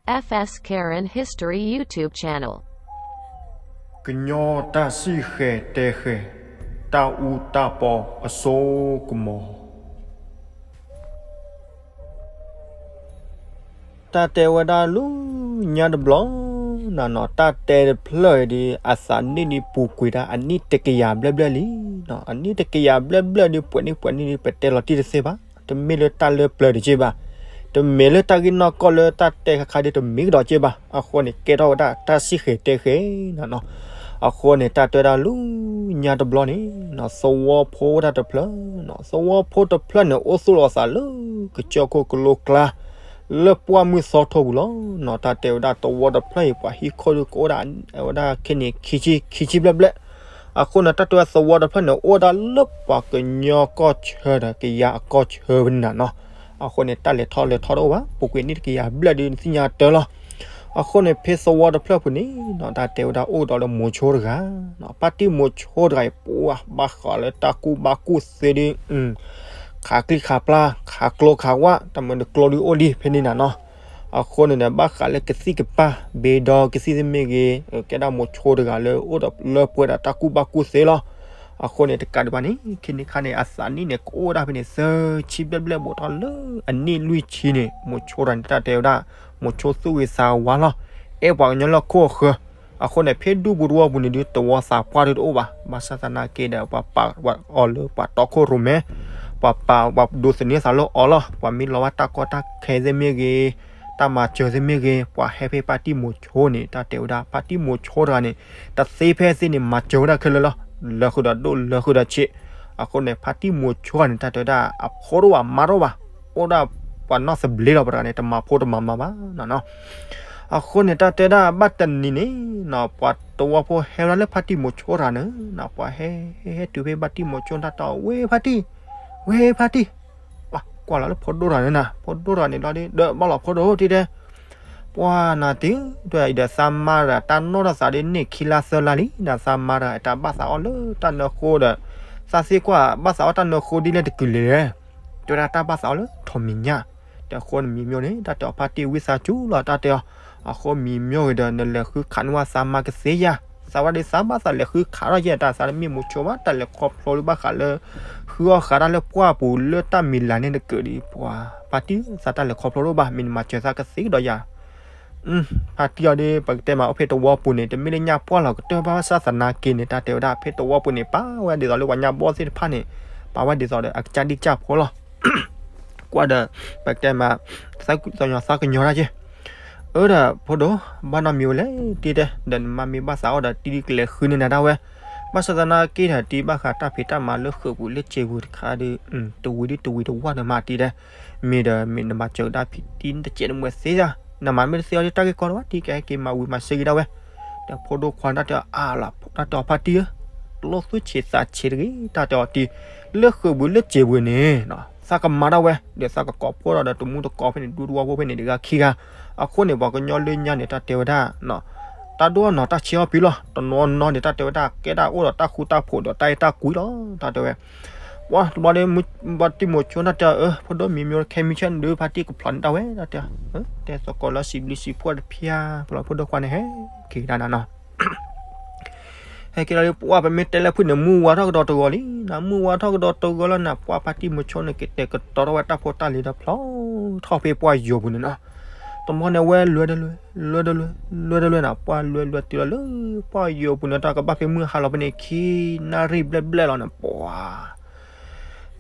F S Karen History YouTube channel. ကညီတၢ်စံၣ်ဃဲၤတဲဃဲၤ, တၢ်အူတၢ်ပီအစိကမီၤ. တၢ်တဲဝဲဒၣ်လၢညါတဘျီနၤနီၤ, တၢ်တဲတဖျၢၣ်အံၤဒီး အသးနံၣ်ဒ်ပူၤကွံာ်တၢ်အနံၣ်တကယၤဘျဲၣ်ဘျဲၣ်လံ. အနံၣ်တကယၤဘျဲၣ်ဘျဲၣ်ဒီး ပှဲၤနံၣ်ပှဲၤနံၣ်ဒီး ပတဲလီၤတံၢ်တသ့ဘၣ်, တမ့ၢ်လၢတၢ်လၢပျၢၤတက့ၢ်ဘၣ်, တမ့ၢ်လၢတၢ်ဂ့ၢ်နီၢ်ကီၢ်လၢတၢ်တဲခါခါဒီး တမ့ၢ်ကဒီးက့ၢ်ဘၣ်. အဃိန့ၣ် ကဲထီၣ်ဝဲဒၣ်တၢ်စံၣ်ဃဲၤတဲဃဲၤနၤနီၤ. အဃိန့ၣ် တၢ်တဲဝဲဒၣ်လၢညါတဘျီန့ၣ် သဝီဖိတၢ်တဖျၢၣ်, သဝီဖိတဖျၢၣ်န့ၣ် အိၣ်သူၣ်လီၤသးလၢကစၢၢ်ခိၣ်ကလိကျါ လၢပှၢ်မုၢ်သီထိပူၤလီၤ. တၢ်တဲဝဲဒၣ်သဝီတဖျၢၣ်အံၤ ပှၤဟံၣ်ခိၣ်ဒီးကအိၣ်ဒၣ်ဝဲဒၣ်ခဲန့ၣ် ခံဆံခံဆံဘျဲၣ်ဘျဲၣ်. အဃိန့ၣ် တၢ်တဲဝဲသဝီတဖျၢၣ်န့ၣ် အိၣ်ဝဲဒၣ်လၢပှၤကညီကီၢ်ဆၢဒီး ကယၤအကီၢ်ဆၢဖဲန့ၣ်နၤနီၤ. အဃိန့ၣ် တၢ်လဲၤထီၣ်လဲၤထီတအိၣ်ဘၣ်, ပူၤကွံာ်နံၣ်တကယၤဘျဲၣ်ဒီး နသ့ၣ်ညါတၢ်လီၤ. အဃိန့ၣ် ဖဲသဝီတဖျၢၣ်ပူၤန့ၣ် တၢ်တဲဝဲဒၣ်အိၣ်ဒီးလၢမိၤဆိတဂၤ, ဖါတံၢ်မိၤဆိတဂၤအံၤ ပှၤဘၣ်ဃးလၢတၢ်ကူၣ်ဘၣ်ကူၣ်သ့ဒီး ခးကျံခးပျၢ် ခးကျိခးဝၣ် တၢ်မၤဒီးကျိဒုးအိၣ်လံဖဲန့ၣ်နၤနီၤ. အဃိန့ၣ်ဒီး ဘၣ်ဃးလၢကသံၣ်ကပၢ် ဘ့ဒီကသံၣ်သ့ၣ်မ့ၢ်ဂ့ၤ, ကဲဒၣ်မိၤဆိတဂၤလၢအိၣ်ဒီးလၢပှဲၤဒီးတၢ်ကူၣ်ဘၣ်ကူၣ်သ့လီၤ. အဃိန့ၣ် တကးဒံးဘၣ်န့ၣ် ခဲန့ၣ်ခါန့ၣ် အသးနံၣ်န့ၣ် ကအိၣ်ဝဲဒၣ်ဖဲန့ၣ် သၢဆံဘျဲၣ်ဘျဲၣ် ဘူးထီၣ်လၢအနံၣ်လွံၢ်ဆံန့ၣ် မိၤဆိတဂၤန့ၣ် တၢ်တဲဝဲဒၣ် မိၤဆိသူၣ်ဂ့ၤသးဝါလီၤ. အဲၣ်ပှၤကညီလၢခိၣ်အဃၢၤ. အဃိန့ၣ် ဖဲဒူပူၤသဝီပူၤန့ၣ်ဒုး သဝီသးပှၢ်ဒုးတအိၣ်ဘၣ်. ဘၣ်ဆၣ်သနာ်က့ဒီး ပှၤပာ်ဝဲအီၤလၢပှၤတီခိၣ်ရိၣ်မဲ, ပှၤပာ်ဝဲဒိးသန့ၤသးလၢအီၤလီၤ. ပှၤမ့ၢ်လီၤဘၣ်တၢ်ကီတၢ်ခဲသ့ၣ်မ့ၢ်ဂ့ၤ, တၢ်မၤစၢၤသ့ၣ်မ့ၢ်ဂ့ၤ, ပှၤဟဲဖဲဖါတံၢ်မိၤဆိန့ၣ် တၢ်တဲဝဲဒၣ် ဖါတံၢ်မိၤဆိတဂၤန့ၣ် တသ့ဖဲသ့န့ၣ် မၤစၢၤဝဲဒၣ်ခဲလၢာ်လီၤ. လၢဃုာ်ဒီးဒိၣ် လၢဃုာ်ဒီးဆံး. အဃိန့ၣ် ဖါတံၢ်မိၤဆိတဂၤန့ၣ် တၢ်တဲဝဲဒၣ် အဖိတအိၣ်ဘၣ်မါတအိၣ်ဘၣ်, အိၣ်ဒၣ်ပှၤနီၢ်သဘျ့လီၤ. ပှၤတဂၤန့ၣ် တမၤဖိတမၤမါဘၣ်နၤနီၤ. အဃိန့ၣ် တၢ်တဲဒၣ်ဘၣ်တနံၤန့ၣ်နီၤ ပှၤသဝီဖိဟဲဝဲဒၣ်လၢဖါတံၢ်မိၤဆိတဂၤန့ၣ်နီၤ, ပှၤဟဲ ဟဲတုၤဖဲဖါတံၢ်မိၤဆိ တၢ်တဲအီၤ ဝ့ၢ်ဖါတံၢ်, ဝ့ၢ်ဖါတံၢ်, ပှၤကွၢ်လီၤလၢဖိဒိၣ်တဂၤန့ၣ်နီၤ, ဖိဒိၣ်တဂၤန့ၣ်လီၤဒီး ဒီးဘၣ်လီၤဖိဒိၣ်တံၢ်တဲ, ပှၤနၤတံၤ ဒီးအံၤဒီးသးမါတဂၤ တၢ်နီၣ်ထီၣ်သးဒီးန့ၢ်ခံလါသၢလါလံ, ဒီးသးမါတဂၤ တၢ်ဘၣ်သးအီၣ်လၢတၢ်နၢဃိဒီး သးသ့ကွၢ်ဘၣ်သးအီၣ်တၢ်နၢဃိဒ်လဲၣ်တကုာ်လဲၣ်, တဲဝဲဒၣ်တၢ်ဘၣ်သးအီၣ်လၢထိးမံၤညၣ်, ဒီးအဃိန့ၣ်မံၤမၠိန့ၣ် တၢ်တဲအီၤဖါတံၢ်ဝံသးစူၤလီၤ တၢ်တဲအီၤ, အဃိမံၤမၠိဂ့ၤဒီး နလဲၤဃုခးန့ၢ်ဝဲသးမါကသ့ဧါ, သးဝဲဒီးသးဘၣ်သးလဲၤဃုခးထီၣ်ယဲ တၢ်သးတမ့ၢ်မိၤဆိဘၣ် တၢ်လဲၤခီဖျိလၢဘၣ်ဃးလၢ ဃုအီၣ်ဃာ်တၢ်လၢပှၢ်ပူၤလၢတၢ်မံၤလၢ်န့ၣ်တကုာ်ဒီး ပှၤဖါတံၢ်သးတၢ်လဲၤခီဖျိတအိၣ်ဘၣ် မ့ၢ်နမၤစၢၤသးကသ့ကဒီးယၤ ဖါတံၢ်အီၤဒီး ပကတဲမးအိၣ်ဖဲသဝီပူၤန့ၣ် တမ့ၢ်လၢညၣ်ပှၢ်လီၤကတၢၢ်ဘၣ်ဆၣ်သနာ်က့န့ၣ် တၢ်တဲဝဲဒၣ် ဖဲသဝီပူၤန့ၣ် ပာ်ဝဲဒ်သိးလၢပှၤညၣ်ဘီသ့ၣ်တဖၣ်န့ၣ် ပာ်ဝဲဒ်သိးဒီးအကစၢ်ဒံၣ်ကစၢ်ဖိလီၤ. ကွၢ်ဒီး ပကတဲမး သးကညီၤသးကညီၤတၢ်က့ အၢဒီးဖိဒိၣ် ဘၣ်နီတမံၤဝဲလဲၣ်တံၢ်တဲ ဒီးနမါမ့ၢ်ဘၣ်သးအီၣ်ဒီးတံၢ်ဒုးကလဲၤဃုန့ၢ်နၤဒၣ်ဝဲ ဘၣ်ဆၣ်သနာ်က့ဒီးတံၢ်ဘၣ်ဃးတၢ်ဖံးတၢ်မၤလၢဃုာ်ပူၤလၢစဲးပူၤတခါဒီး တဝံၤဒ်တဝံၤတဝၢ်ဒီးမးတံၢ်တဲ မ့ၢ်ဒီးမ့ၢ်နမၤစၢၤကဒါဖံးတံၢ်တစဲးတမှဲၤသ့ဧါ နမၤမ့ၢ်တသ့အီၤဒ်တၢ်ဂ့ၢ်ကီလၢၤဘၣ် တံၢ်ကဟဲက့ၤမၤဝံၤမၤစၢၤက့ၤဒၣ်ဝဲ ဒီးဖိဒိၣ်ခွါန့ၣ်တၢ်တဲအါလီၤ တၢ်တဲအီၤဖါတံၢ်ဧၢ ကျိၣ်သူၣ်ဆံးသးဆံးတဂ့ၤ တၢ်တဲအီၤတံၢ် လၢဃုာ်ပူၤလၢစဲးပူၤန့ၣ် သးကမၤဒၣ်ဝဲ ဒီးသးကကိးဖှိၣ်ဒီးတမူတကိးဖဲန့ၣ် ဒူသဝီဖိဖဲန့ၣ်တဂၤခံဂၤ အဃိန့ၣ် ပှၤကညီလၢညါန့ၣ် တၢ်တဲဝဲဒၣ် တၢ်ဒိၣ်အနီၤတၢ်ဆံးအီၣ်ပံၤလီၤ တနီၤနီၤန့ၣ် တၢ်တဲဝဲဒၣ် ကဲဒၣ်အိၣ်ဒီးတၢ်ဃူတၢ်ဖိးဒီးတၢ်အဲၣ်တၢ်ကွံလီၤ တၢ်တဲဝဲ ပှၤတဘျီဒီး ဖါတံၢ်မိၤဆိန့ၣ်တဲအီၤ ဖိဒိၣ်မံၤမၠိခဲမံၤဆဲန့ၣ်ဒီး ဖါတံၢ်ကဖျိးန့ၢ်တၢ်ဝဲ တၢ်တဲ တဲသကိးလၢစံးဘျုးစံးဖှိၣ်တဖၣ် ပလီၤဖိဒိၣ်ခွါန့ၣ် ဟဲက့ၤဒၣ်နၤနီၤ ဟဲက့ၤလီၤလံ ပှၤပမ့ၢ်တဲလၢဖုၣ်န့ၣ် မုၢ်ဝါထီၣ်ကဒီးတဂီၤလံနၤ မုၢ်ဝါထီၣ်ကဒီးတဂီၤလီၤနၤ ပှၤဖါတံၢ်မိၤဆိန့ၣ် ကတဲာ်ကတီၤထီၣ်ဝဲတၢ်ဖိတၢ်လံၤဒီးဖျီထီၣ်ဖဲပှၢ်ယိာ်ပူၤန့ၣ်နီၤ တမီန့ၣ်ဝဲလွဲၢ်တလွဲၢ် လွဲၢ်တလွဲၢ် လွဲၢ်တလွဲၢ်နၤ ပှၤလွဲၢ်လွဲၢ်တုၤလီၤလၢ ပှၢ်ယိာ်ပူၤန့ၣ် တၢ်ကဘၣ်ဖဲမုၢ်ဟါလီၤဖဲန့ၣ် ခံနၣ်ရံၣ်ဘျဲၣ်ဘျဲၣ်လီၤနၤ ပှၤ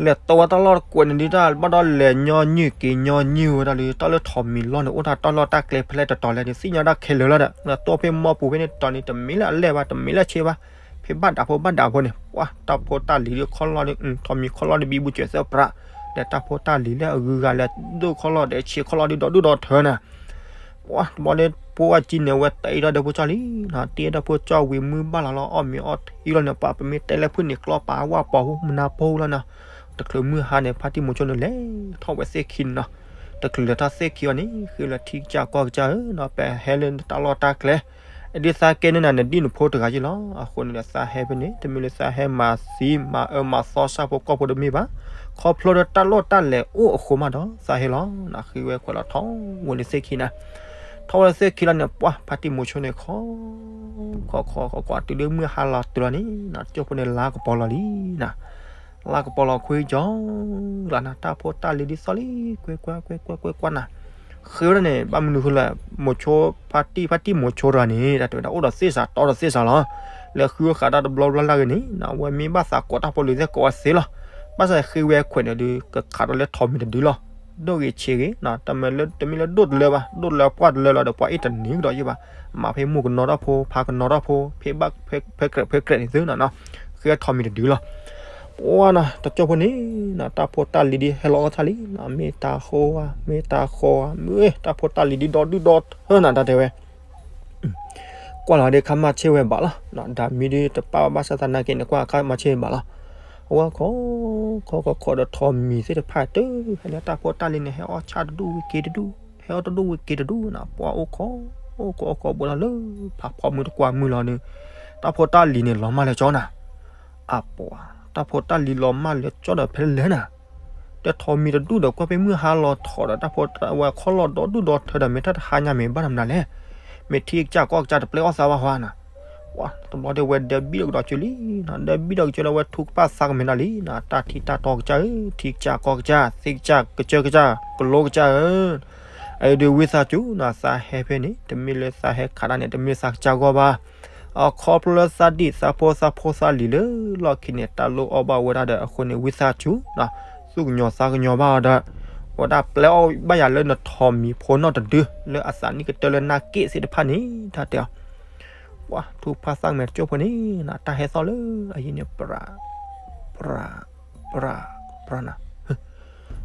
လဲၤတီဝဲတၢ်လီၢ်တကွဲးန့ၣ်ဒုး တၢ်ဘၣ်ဒီးလဲၤညီနုၢ်က့ၤညီနုၢ်ဝဲဒၣ်လံ တၢ်လၢထိးမံၤလီၢ်န့ၣ် အိၣ်တၢ်တၢ်လီၢ်တၢ်ကျဲဖဲလဲၣ်တတီၤလဲၣ်န့ၣ် သ့ၣ်ညါတၢ်ခဲလၢာ်လီၤဒီး လၢတီၢ်ဖဲမီပူၤဖဲန့ၣ်တတီၤန့ၣ် တမ့ၢ်လၢအလဲၢ်ဘၣ် တမ့ၢ်လၢအဆ့ဘၣ် ဖဲဘၣ်ဒးဖိဘၣ်ဒးဖိန့ၣ် ပှၤတၢ်ဖိတၢ်လံၤဒုးခီၣ်လီၢ်ဒုး ထိးမံၤခီၣ်လီၢ်ဒုးဘံဘူစၢၤသၢပြး ဒီးတၢ်ဖိတၢ်လံၤလၢအဂုၤအဂၤလၢဒိၣ်ခီၣ်လီၢ်ဒီးဆ့ခီၣ်လီၢ်ဒုးဒီးဒိၣ်ဒီးထၢနၤ ပှၤတဘျီလၢဖိဝဲကံန့ၣ် ဝဲတ့ဒီးဒီဖိကၠီၣ်လံနီၤ တ့ဒီးဖိကၠီၣ်ဝံၤမုၢ်ဘၣ်လီၤလီၤ အီၣ်မ့ၤအီထံလီၤန့ၣ် ပှၤပမ့ၢ်တဲလၢဖုၣ်န့ၣ် ကျီပာ်ဝၣ်ပီၤဟူမနၤဖိလီၤနီၤ တချုးမုၢ်ဟါန့ၣ် ဖါတံၢ်မိၤဆိန့ၣ်လဲၤထီၣ်ဝဲသ့ၣ်ခံန့ၣ်နီၤ တချုးလဲၤထီၣ်သ့ၣ်ခံအီၤန့ၣ် ဃ့လၢထံကစၢ်ကီၢ်ကစၢ်ဧၢနီၤ ပဟဲလၢတၢ်လီၢ်တၢ်ကျဲ ဒ်သးကဲန့ၣ်နၤ နဒ်နဖိတဂၤယ့ၢ်လီၤ အဃိန့ၣ်ဒီးသးဟဲဖဲန့ၣ် တမ့ၢ်လၢသးဟဲမၤသံမၤအၢမၤသီဆၣ်ဖိကီၢ်ဖိတမ့ၢ်ဘၣ် ခီဖျိဒီးတၢ်လီၢ်တၢ်လဲၤအိၣ်အဃိမးဒီးသးဟဲလီၤ နဃ့ဝဲခွဲးလီၤထီၣ်ဝဲလၢသ့ၣ်ခံနၤ ထီၣ်ဝဲလၢသ့ၣ်ခံလီၤန့ၣ် ပှၢ်ဖါတံၢ်မိၤဆိန့ၣ် ခိး ခိး ခိး ခိး ခိး တုၤဒုးမုၢ်ဟါလီၤတုၤလီၤန့ၣ်နီၤ ကၠိဖိန့ၣ်လါကပီၤလီၤလံနီၤ. လါကပီၤလီၤခွံကၠီ လီၤနၤ တၢ်ဖိတၢ်လံၤဒ်သိးလံ ကွဲကွၢ် ကွဲကွၢ် ကွဲကွၢ်နၤ. ဃ့ဝဲဒၣ်န့ၣ် ဘၣ်မနုၤဃိလၢ မိၤဆိ ဖါတံၢ် ဖါတံၢ်မိၤဆိတဂၤန့ၣ် တၢ်တဲဝဲဒၣ် အိၣ်ဒီးသ့ၣ်စး တီဒီးသ့ၣ်စးလီၤ. လၢဃုဃးတၢ်တဘျီဘျီလၢအဂ့ၤန့ၣ် အဝဲမ့ၢ်ဘၣ်သးကိးတၢ်ဖိလံၤသ့ၣ်ကိးဝဲသ့လီၤ. ဘၣ်ဆၣ်ဃ့ဝဲခွဲးန့ၣ်ဒုး ကခးဒီးလၢထိးမံၤတဒုလီၤ. ဒိၣ်ဂ့ၤဆံးဂ့ၤ တမ့ၢ်လၢဒိၣ်တလၢဘၣ် ဒိၣ်တလၢပှၢ်တလၢလီၤဒီး ပှၤအ့ၣ်တန့ၢ်ကဒီးယ့ၢ်ဘၣ်. မၤဖဲမိၢ်ကနီၤထီၣ်ဖိ ဖါကနီၤထီၣ်ဖိ ဖဲဘၣ်ဖဲကြဲးဖဲကြဲးန့ၣ်သုနီၤနီၤ. ဃ့ထိးမံၤတဒုလီၤ. ပှၢ်နီၤ တကၠိဖိန့ၣ်နီၤ တၢ်ဖိတၢ်လံၤဒ်ဟဲလီၤအီၣ်တၢ်လံနီၤ မ့ၢ်တၢ်ဃိဧါ မ့ၢ်တၢ်ဃီဧါ မ့ၢ်တၢ်ဖိတၢ်လံၤဒ်ဒီဒုၣ်ဒီထၢနၤ တၢ်တဲဝဲ ကွၢ်လီၤဒ်ခါမၤဆ့ၣ်ဝဲဘၣ်လီၤ. ဒၣ်မံၤဒ်တပာ်ဘၣ်ဆၣ်သနာ်က့န့ၣ် ကွၢ်ခါမၤဆ့ၣ်ဘၣ်လီၤ. အဝဲခိး ခိး ခိး ခိးဒီးထိးမံၤသ့ၣ်တဖၣ်တုၤ ဟဲလၢတၢ်ဖိတၢ်လံၤန့ၣ် ဟဲအီၣ်ဆၣ်တဒူၣ်ဝံၤက့ၤတဒူၣ် ဟဲအီၣ်တဒူၣ်ဝံၤက့ၤတဒူၣ်နီၤ ပှၢ်အိၣ်ခိး အိၣ်ခိး အိၣ်ခိးဘူးလီၤလၢ ဖးဖီမုၢ်တကွၢ်မုၢ်လီၤဒီး တၢ်ဖိတၢ်လံၤန့ၣ်လီၤမၢ်လၢကၠီနၤ အပှၤ တၢ်ဖိတၢ်လံၤလီၤမၢ်လၢကၠီဒီးဖဲလဲၣ်နၤ ဒီးထိးမံၤတဒူၣ်ဒီးကွၢ်ဖဲမုၢ်ဟါလီၤထီၣ်ဒီး တၢ်ဖိတၢ်ဝဲခီၣ်လီၢ်ဒီဒူၣ်ဒီထၢဒီး မ့ၢ်တၢ်တဟါညါမ့ၢ်ဘၣ်တမနုၤလဲၣ်. မ့ၢ်ထံကစၢ်ကီၢ်ကစၢ်တပျဲအီၣ်သးဘၣ်ဟါနၤ. ပှၢ်တဘျီဒီးဝဲဒၢဘံၣ်ဒီးကဒီးကၠိလံနီၤ ဒၢဘံၣ်ဒီးကၠိလၢဝဲထူကပၢ်သးကမဲာ်ဒီးလံနီၤ တၢ်ထံတၢ်တီကစၢ်ဧၢ ထံကစၢ်ကီၢ်ကစၢ် သ့ၣ်ကစၢ်ကစၢၢ်ကစၢ် ကလိကစၢ်ဧၢ အဒုးဝံသးစူၤနီၤ သးဟဲဖဲန့ၣ် တမ့ၢ်လၢသးဟဲခးတၢ်န့ၣ် တမ့ၢ်သးကစၢ်ဂီၢ်ဘၣ်. အခီဖျိလၢသးဒံၣ်သးဖိသးဖိသးလံၤလၢလီၢ်ခံန့ၣ် တၢ်လိၣ်အီၣ်ဘၣ်ဝဲဒၣ်ဒီးအဃိန့ၣ် ဝံသးစူၤနီၤ သူၣ်ကညီၤသးကညီၤဘၣ်အီၤဒီး ဝဲဒၣ်ပျဲအီၣ်ဘၣ်ယၤလၢနထိးမံၤဖိနီၣ်တဒု လၢအသးနံၣ်ကတၢၢ်လၢနၢ်က့ၣ်သ့ၣ်တဖၣ်န့ၣ် တၢ်တဲအီၤ ပှၢ်ထူဖးသၣ်မဲာ်တကၠိဖိန့ၣ် တၢ်ဟဲသီၣ်လၢအယံၤန့ၣ် ပြး ပြး ပြး ပြးနၤ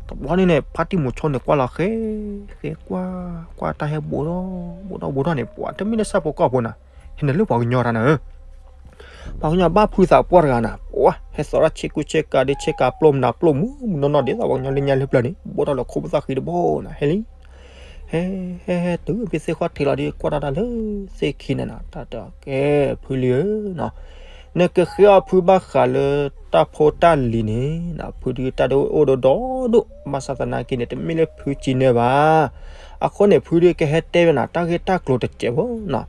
တဘျီန့ၣ်န့ၣ် ဖါတံၢ်မိၤဆိန့ၣ် ကွၢ်လီၤဃဲ ဃဲကွၢ် ကွၢ်တၢ်ဟဲဘူးထီၣ် ဘူးထီၣ်ဘူးထီၣ်န့ၣ် ပှၢ်တမ့ၢ်လၢဆၣ်ဖိကီၢ်ဖိနၤ ဟဲနုာ်လၢပှၤကညီတၢ်နၤဧၢ ပှၤကညီဘၣ်ဖုသးပှၢ်တဂၤနၤ ပှၢ်ဟဲသီၣ်တၢ်ဆ့ကူဆ့ကၤဒ်ဆ့ကၤပျိမနုၤပျိမုၢ် မုၢ်နီၢ်နီၢ်ဒ်သိးပှၤကညီလၢညါလၢပျၢၤန့ၣ် ဘူးထီၣ်လၢခိပသၣ်ဃံတဘိနၤ ဟဲလံ ဟဲ ဟဲ ဟဲတုၤဖဲသ့ၣ်ခီၣ်ထံးလီၤဒီး ကွၢ်ထီၣ်တၢ်လၢသ့ၣ်ခံန့ၣ်နီၤ တၢ်တဲအီၤကဲ ဖုလံၤဧၢနီၤ နကဃ့အီၣ်ဖုဘၣ်ဃးလၢတၢ်ဖိတၢ်လံၤန့ၣ်နီၤ ဖုဒုးတၢ်ဒုးအိၣ်ဒီးဒီဒိၣ် ဘၣ်ဆၣ်သနာ်က့န့ၣ် တမ့ၢ်လၢဖုစံးနၢၤဘၣ်. အဃိန့ၣ် ဖုဒုးကဟဲတဲဝဲနၤ တၢ်ဂ့ၢ်တၢ်ကျိၤတစဲးဖိနီၤ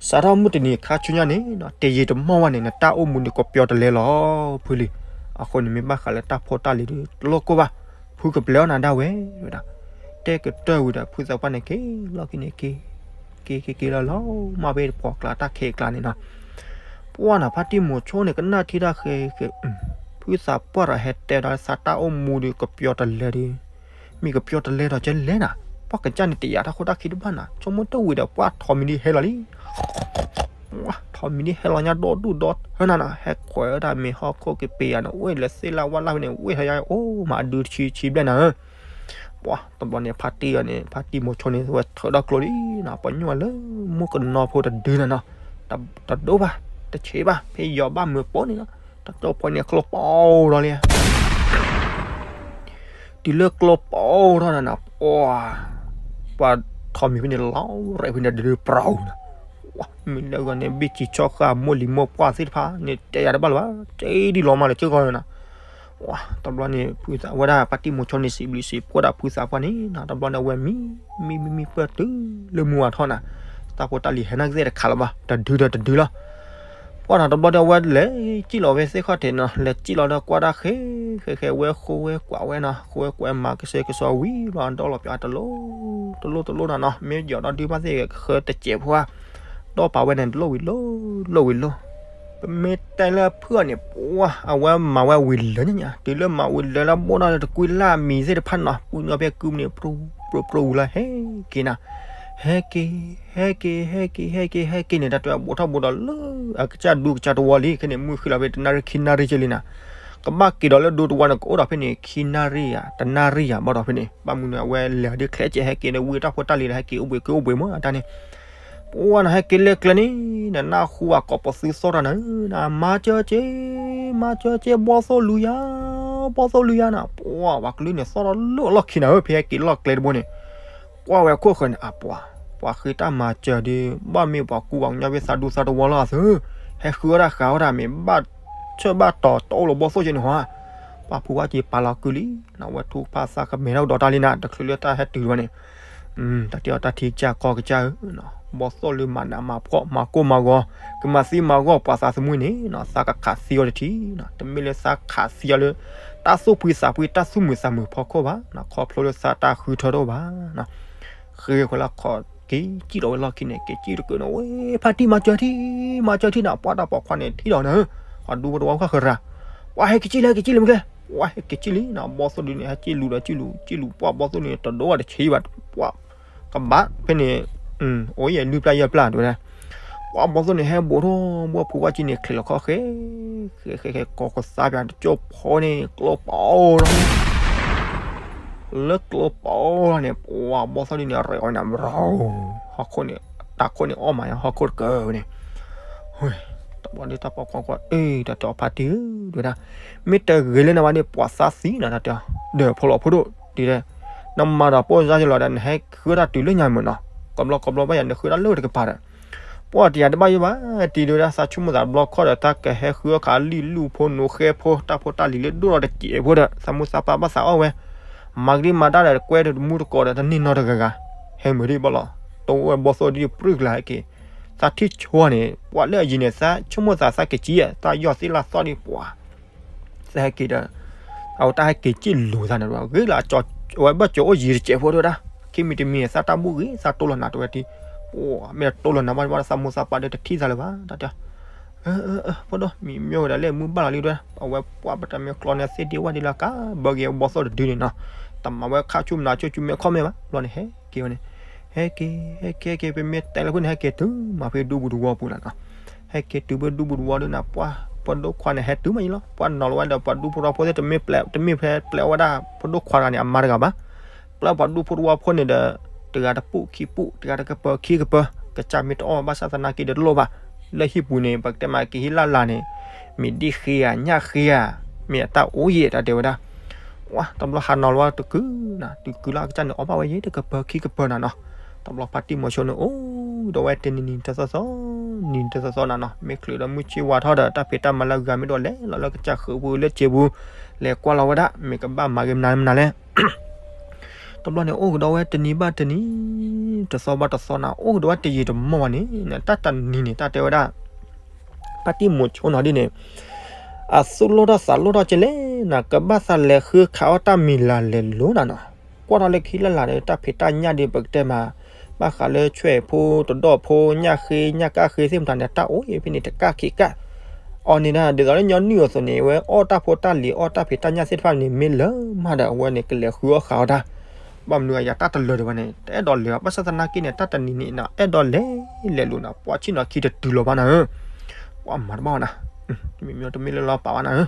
စးထီၣ်မုၢ်တနံၤခါဆူညါန့ၣ်နီၤ တယံာ်တမီၢ်ဝဲန့ၣ် နတၢ်အိၣ်မူဒုးကပျီတလဲလီၤ ဖုလံၤ. အဃိန့ၣ် မ့ၢ်ဘၣ်ဃးလၢတၢ်ဖိတၢ်လံၤဒုး တလိၣ်ကိၢ်ဘၣ်, ဖုကပျဲအီၣ်နၤဒၣ်ဝဲ ဝဲဒၣ်. တဲကတၢၢ်ဝံၤဒီး ဖုသးပှၢ်န့ၣ်က့ၤလီၢ်ခံန့ၣ်က့ၤ, က့ၤက့ၤက့ၤလီၤလီၤ မ့ၢ်ဖဲတပှီၢ်ကျါတၢ်ခဲအကျါန့ၣ်နီၤ. ပှၢ်နၤ ဖါတံၢ်မိၤဆိန့ၣ် ကနၣ်ထံတၢ်ဃဲဃဲ, ဖုသးပှၢ်ဒီးဟဲတဲဒီးသးတၢ်အိၣ်မူဒုးကပျီတလဲဒုး မ့ၢ်ကပျီတလဲဒီးကလဲၤနၤ, ပှၢ်ကစၢ်န့ၣ်တယာ်တၢ်ခိၣ်တၢ်ခံတဘၣ်နၤ, ဆိကမိၣ်တဝံၤဒီး ပှၢ်ထိးမံၤဒုးဟဲလီၤလံ. ထိးမံၤဒုးဟဲလီၤညါဒီဒူၣ်ဒီထၢနၤနီၤ, ဟဲခွဲးဝဲဒၣ်မ့ၤဟီၣ်ခိၣ်က့ၤပ့ၤယၤန့ၣ် အိၣ်လၢသ့ၣ်လၢဝၣ်လၢ်ဖဲန့ၣ် ဝ့ၢ်ဟဲယၤအိၣ်မးအဒုတဆံဆံဘျဲၣ်နၤဧၢ. ပှၢ်တဘျီန့ၣ် ဖါတံၢ်အီၤန့ၣ် ဖါတံၢ်မိၤဆိန့ၣ် ဝဲထၢဒီၣ်ကျိလံနၤ, ပှၤညိၣ်ဝဲလၢမူကနီၤဖိတဒုနၤနီၤ, တဒိၣ်ဘၣ် တဆံးဘၣ် ဖဲယီၤဘၣ်မုာ်ပိာ်န့ၣ်လီၤ, တကၠိဖိန့ၣ်ကျိပိာ်ထီၣ်လံ တုၤလၢကျိပိာ်ထီၣ်နၤနီၤ, ပှၤ ပှၤထိးမံၤဖဲန့ၣ် လီၤရဲၣ်ဖဲန့ၣ်ဒုးပျီနၤ, မ့ၢ်လၢဂီၤန့ၣ် ဘ့ၣ်စံးဆီဃာ်မိၢ်လံၤမိၢ်ပှၢ်သ့ၣ်တဖၣ်န့ၣ် တဲယၤတဘၣ်လၢၤဘၣ်, တဲဒ်လီၤမးလၢကၠိဂီၤနၤ. တဘျီန့ၣ် ဖုသးဝဲဒၣ် ဖါတံၢ်မိၤဆိန့ၣ် စံးဘျုးစံးဖှိၣ်ဒၣ်ဖုသးပှၢ်န့ၣ်နၤ, တဘျီန့ၣ် အဝဲမံ မံ မံ မံပၢၢ်တုၤလၢမုၢ်ဝါထီၣ်နၤ, တၢ်ဖိတၢ်လံၤဟဲနၢ်ကသ့ၣ်တခါလၢၤဘၣ်, တဒုဒီးတဒုလီၤ. ပှၢ်နၤတဘျီဒီး အဝဲလဲၤစံၣ်လီၤဝဲသ့ၣ်ခီၣ်ထံးနီၤ, လဲၤစံၣ်လီၤဒီးကွၢ်ဒၣ်ဃဲ ဃဲ ဃဲ ဝဲဃိဝဲကွၢ်ဝဲနီၤ, ဃိဝဲကွၢ်ဝဲမၤကဆှဲကဆှီဝံၤဘျီ ဒီလီၤပၠးတလိၣ် တလိၣ်တလိၣ်နၤနီၤ, မ့ၢ်ယီၤဒီးဒုးဘၣ်သ့ၣ်ဂဲၤဃၢတစဲးဖိဧါ, ဒီးပာ်ဝဲန့ၣ် တလိၣ်ဝံၤလိၣ် လိၣ်ဝံၤလိၣ်. ပမ့ၢ်တဲလၢဖုအီၤန့ၣ် ပှၢ် အဝဲမၤဝဲဝံၤလၢညါညါ, တုၤလၢမၤဝံၤလၢလၢဘိၣ်နီၤလၢတကွံလၢအမံၤသ့ၣ်တဖၣ်နီၤ, ပှၢ်ညီဖဲကုမုၢ်န့ၣ် ပြူပြူပြူဝံၤလၢဟဲက့ၤနၤ, ဟဲက့ၤ ဟဲက့ၤ ဟဲက့ၤ ဟဲက့ၤ ဟဲက့ၤန့ၣ် တၢ်တဲဘိးထီၣ်ဘိးဒီးလၢ အကစၢ်ဒူကစၢ်တဝီလံ, ခဲန့ၣ် မုၢ်ဃ့လီၤဖဲတနၣ်ရံၣ်ခံနၣ်ရံၣ်ကလံနၤ, ကဘၣ်က့ၤဒီးလၢဒူတဝီန့ၣ် ကအိၣ်ဒီးဖဲန့ၣ် ခံနၣ်ရံၣ်ဧါ တနၣ်ရံၣ်ဧါ ဘၣ်ဒီးဖဲန့ၣ် ဘၣ်မနုၤအဝဲလဲၤဒုးချဲးကဲးဟဲက့ၤဒီးဝံၤတၢ်ဖိတၢ်လံၤဒီး ဟဲက့ၤအိၣ်ဘှံးက့ၤအိၣ်ဘှံးမး အတၢ်န့ၣ် ပှၢ်နၤ ဟဲက့ၤလၢကျဲန့ၣ် နနၢ်ဟူအကိးပသူသီၣ်တၢ်နၤ, မၤစၢၤက့ၤ မၤစၢၤက့ၤ ဘီၣ်သိၣ်လူၤယၤ ဘီၣ်သိၣ်လူၤယၤနၤ, ပှၢ် ပှၤကလုၢ်န့ၣ် သီၣ်ထီၣ်လၢအလီၢ်ခံနၤဧၢ, ဖဲဟဲက့ၤလီၢ်ကျဲတဘိန့ၣ် ကွၢ်ဝဲခိၣ်ဃၢၤန့ၣ် အပှၤ ပှၤဃ့တၢ်မၤစၢၤဒီး ဘၣ်မ့ၢ်ပှၤကူပှၤကညီဖဲသးဒူသးတဝီလီၤအသု, ဟဲဃုအီၣ်တၢ်ဃာ်အီၣ်တၢ် မ့ၢ်ဘၣ်ဆၢဘၣ်တီၤတအိၣ်လၢဘီၣ်သိၣ်က့န့ၣ်ဟီ, ပှၤဖုဝါက့ၤပာ်လီၤကုလံ, အဝဲထူကဖၣ်သးကမဲာ်ထီၣ်ကဒီးတၢ်လံနၤ, တချုးလၢတၢ်ဟဲတုၤတဝီန့ၣ် တၢ်တဲအီၤတၢ်ထံကစၢ်ကီၢ်ကစၢ်ဧၢ, ဘီၣ်သိၣ်လၢမၤနးမၤဖှီၣ်မၤကိၢ်မၤဂီၤ, ကမၤသံမၤဂီၢ်ပှၤသးသမူန့ၣ်နီၤ, သးကခးသံအီၤတထံနီၤ, တမ့ၢ်လၢသးခးသံအီၤလၢ တၢ်သူၣ်ဖှံသးဖှံတၢ်သူၣ်မုာ်သးမုာ်ဖီခိၣ်ဘၣ်နီၤ, ခီဖျိလၢသးတၢ်ဃုထၢတအိၣ်ဘၣ်နီၤ. ဃ့ခွဲးလၢခီၣ်က့ၤစံၣ်လီၤဝဲလီၢ်ခံန့ၣ် က့ၤစံၣ်တကုာ်န့ၣ် ဝဲဖါတံၢ်မၤစၢၤထံၣ်, မၤစၢၤထံၣ်နီၤ, ပှၤတၢ်ပိာ်ခွါန့ၣ်ထံၣ်လီၤနၤ, ပှၤဒူဖိတဝီဃၣ်ဃရၤ, ပှၤဟဲက့ၤစံၣ်လံ ဟဲက့ၤစံၣ်လံမ့ၢ်ကဲ, ပှၤဟဲက့ၤစံၣ်လံနီၤ, ဘီၣ်သိၣ်ဒုန့ၣ် ဟဲစံၣ်လူၤဒီးစံၣ်လူၤ, စံၣ်လူၤပှၢ်ဘီၣ်သိၣ်န့ၣ် တဒိးဝဲတဆံးဘၣ်, ပှၤ ကဘၣ်ဖဲန့ၣ်, အိၣ်ယဲၢ်လွံၢ်ပျၢ်ယဲၢ်ပျၢ်တဲဝဲဒၣ်, ပှၢ်ဘီၣ်သိၣ်န့ၣ် ဟဲဘူးထီၣ်ဘီၣ်ဖူဘၣ်ကံန့ၣ် ချံးလီၤခီၣ်ဃဲ, ဃဲဃဲဃဲ ကီၤကသါပၠးတကၠိၢ်ဖီန့ၣ် ကျိပီလီၤ, လၢကျိပီလီၤန့ၣ် ပှၢ်ဘီၣ်သိၣ်ဒုန့ၣ် ရဲၣ်အီၤန့ၣ် ဟီၣ်ခိၣ်န့ၣ်, တၢ်ခိၣ်န့ၣ်အီၣ်မးယါ ဟီၣ်ခိၣ်တကၢဝဲန့ၣ် တဘျီဒ်တၢ်ပိာ်ခွါကွၢ်, အ့ တၢ်တဲအီၤဖါတံၢ်ဧၢ, တဲဝဲဒၣ်, မ့ၢ်တဂ့ၤလၢနဝဲန့ၣ် ပှၤသးသံနီၤ တၢ်တဲအီၤ, ဒီးဖိလီၤဖိဒိၣ်, တဲဒၣ်, နမၤဒီးပိၢ်စါယလီၤဒီး နဟဲဃုတၢ်တုၤလၢညါမုၢ်နီၤ, ကဘျီကဘျီဘၣ်ယၤ နဃုတၢ်လၢတကပၤဒီး, ပှၢ်တယၤတဘၣ်ယိၣ်ဘၣ်, တံၤတဲဝဲဒၣ် သးဆိကမိၣ်သးတဘျီခီၣ်ဒီး တၢ်ကဟဲဃုအီၣ်ခးလံၣ်လူၣ်ဖိနိဃဲဖိ တၢ်ဖိတၢ်လံၤလၢဒိၣ်ထီၣ်တစဲးဖိဒီး သးမူသးပၢ်ဘၣ်သးအီၣ်ဝဲ, မၤကဒံမၤတၢ်ဒီး ကွဲတမူတကိးဒီး တန့ၢ်နီတဂၤဂၤ, ဟဲမုာ်ဒံးဘၣ်လီၤ, တအိၣ်ဝဲဘီၣ်သိၣ်ဒံးပြုၢ်ကျါဟဲက့ၤ, သးထံၣ်ဆိန့ၣ် ပှၤလၢအယံၤန့ၣ် သးဆိကမိၣ်သးသးက့ၤကံ, တၢ်ယီၢ်သ့ၣ်လၢသီၣ်ဒံးပှၤ သးဟဲက့ၤဒီး, အဝဲတၢ်ဟဲက့ၤစံၣ်လူၤသးန့ၣ် ဂ့ၤလၢအဝဲဘၣ်ကၠိအိၣ်ယံၤတစဲးဖိတဲဝဲဒၣ်, ခံမံၤတမံၤသးတၢ်ဘူၣ်ဂ့ၤ သးတိၢ်လီၤနၤတဲဝဲဒၣ်, မ့ၢ်တိၢ်လီၤနၤဘၣ်ဘၣ်ဒီး သးမူသးပၢ်ဒီးတထံၣ်သးလၢၤဘၣ် တၢ်တဲ, ဖိဒိၣ်မံၤမ့ၢ်ဝဲဒၣ်လၢမုၢ်ဘၣ်လီၤလံတဲဝဲ, အဝဲပှၢ်ပတၢ်မ့ၢ်ကျီန့ၢ်သ့ၣ်ဒ့ဝၣ်ဒ့လၢကါ, ဘၢက့ၤဘီၣ်သိၣ်တဒုန့ၣ်နီၤ, တမၤဝဲခါဆူၣ်မနၤဆူၣ်ဆူၣ်မ့ၢ်ခီၣ်မ့ၢ်ဘၣ် ဘျီန့ၣ် ဟဲက့ၤဝဲန့ၣ် ဟဲက့ၤ ဟဲက့ၤ ဟဲက့ၤ ပမ့ၢ်တဲလၢဖုၣ်န့ၣ် ဟဲက့ၤတုၤမးဖဲဒူပူၤတဝီပူၤလီၤနီၤ, ဟဲက့ၤတုၤဖဲဒူပူၤတဝီဒုန့ၣ် ပှၢ် ဖိဒိၣ်ခွါန့ၣ် ဟဲတုၤမးယံၤလီၤ, ပှၢ်နီၤလီၤဝဲဒီးပှၤဒူဖိတဝီဖိသ့ၣ် တမ့ၢ်ဖဲပျဲအီၣ်ဝဲဒၣ် ဖိဒိၣ်ခွါတဂၤန့ၣ် အမါတဂၤဘၣ်, ပျဲပှၤဒူဖိတဝီဖိန့ၣ်ဒီး တဂၤတပူၣ်ခံပူၣ် တဂၤတကပၢၤခံကပၢၤ ကစၢ်မ့ၢ်တအီၣ်ဘၣ်ဆၣ်သနာ်က့ဒီးတလိၣ်ဘၣ်, လၢဟံၣ်ပူၤန့ၣ် ပကတဲမးက့ၤဟံၣ်လၢ်လၢ်န့ၣ် မ့ၢ်ဒံၣ်ဃ့ဧါ ညၣ်ဃ့ဧါ, မ့ၢ်အတၢ်အိၣ်ယဲၢ်တၢ်တဲဝဲဒၣ် ဝါ တဘျီဟးနီၤလီၤဝဲတကုာ်နၤ တကုာ်လၢအကစၢ်န့ၣ် အီၣ်ဘၣ်ဝဲယဲၢ်တကပၢၤခံကပၢၤနၤနီၤ, တဘျီဖါတံၢ်မိၤဆိန့ၣ် အိၣ်ဒီးဝဲတနံၤနံၤတသီသီ, နံၤတသီသီနၤနီၤ, မ့ၢ်ချုးဒီးမုၢ်ဆ့ၣ်ဝါထီၣ်ဒီး တၢ်ဖံးတၢ်မၤလၢအဂၤမ့ၢ်ဒိၣ်လဲၤလီၤလၢကစၢ်ဃုာ်ပူၤလၢစ့ပူၤ, လဲၤကွၢ်လီၤဝဲဒၣ် မ့ၢ်ကဘၣ်မၤဂ့ၤမနုၤမနုၤလဲၣ် တဘျီန့ၣ် အိၣ်ကဒီးဝဲတနံၤဘၣ်တနံၤ, တသီဘၣ်တသီနၤ, အိၣ်ကဒီးဝဲတယံာ်တမီၢ်ဘၣ်န့ၣ် တၢ်တနံၤန့ၣ် တၢ်တဲဝဲဒၣ် ဖါတံၢ်မိၤဆိနီၤဒ်န့ၣ် အသူၣ်လိၣ်ထီၣ်သးလိၣ်ထီၣ်ကလဲၣ်နၤ ကဘၣ်သးလဲၤဃုခးအီၣ်တၢ်မံၤလၤလဲၤလိၤနၤနီၤ, ကွၢ်ထီၣ်လၢခံလၢ်လၤဒီး တၢ်ဖံးတၢ်ညၣ်ဒီး ပကတဲမး ဘၣ်ဃးလၢဆွဲၣ်ဖိတဒီၣ်ဖိ ညၣ်ဃ့ ညၣ်ကၣ်ဃ့သ့ၣ်မတၤန့ၣ် တၢ်အိၣ်အံၤဖဲန့ၣ် တကၣ်ခံကၣ် အီၤန့ၣ်ဒၣ် ဒ်သိးလၢညီနုၢ်အသိးန့ၣ် အဝဲအီၣ်တၢ်ဖိတၢ်လံၤ အီၣ်တၢ်ဖံးတၢ်ညၣ်သ့ၣ်တဖၣ်န့ၣ် မ့ၢ်လၢမးဒီး အဝဲန့ၣ် ကလဲၤဃုအီၣ်ဃာ်အီၣ်တၢ်, ဘၣ်မနုၤအယၤတၢ်တလၢာ်ဒံးဘၣ်န့ၣ် တအဲၣ်ဒိးလၢာ်ဘၣ် ဘၣ်ဆၣ်သနာ်က့န့ၣ် တၢ်တနံၤန့ၣ်နီၤ အဲၣ်ဒိးလဲၤလဲၤလိၤနီၤ ပှၤဆ့ၣ်နီၤခံတတုၤလီၤဘၣ်နၤဧၢ, ပှၤမၤတဘၣ်ဘၣ်နၤ, မ့မ့ၢ်တမ့ၢ်လၢလီၤပာ်ဘၣ်နၤဧၢ,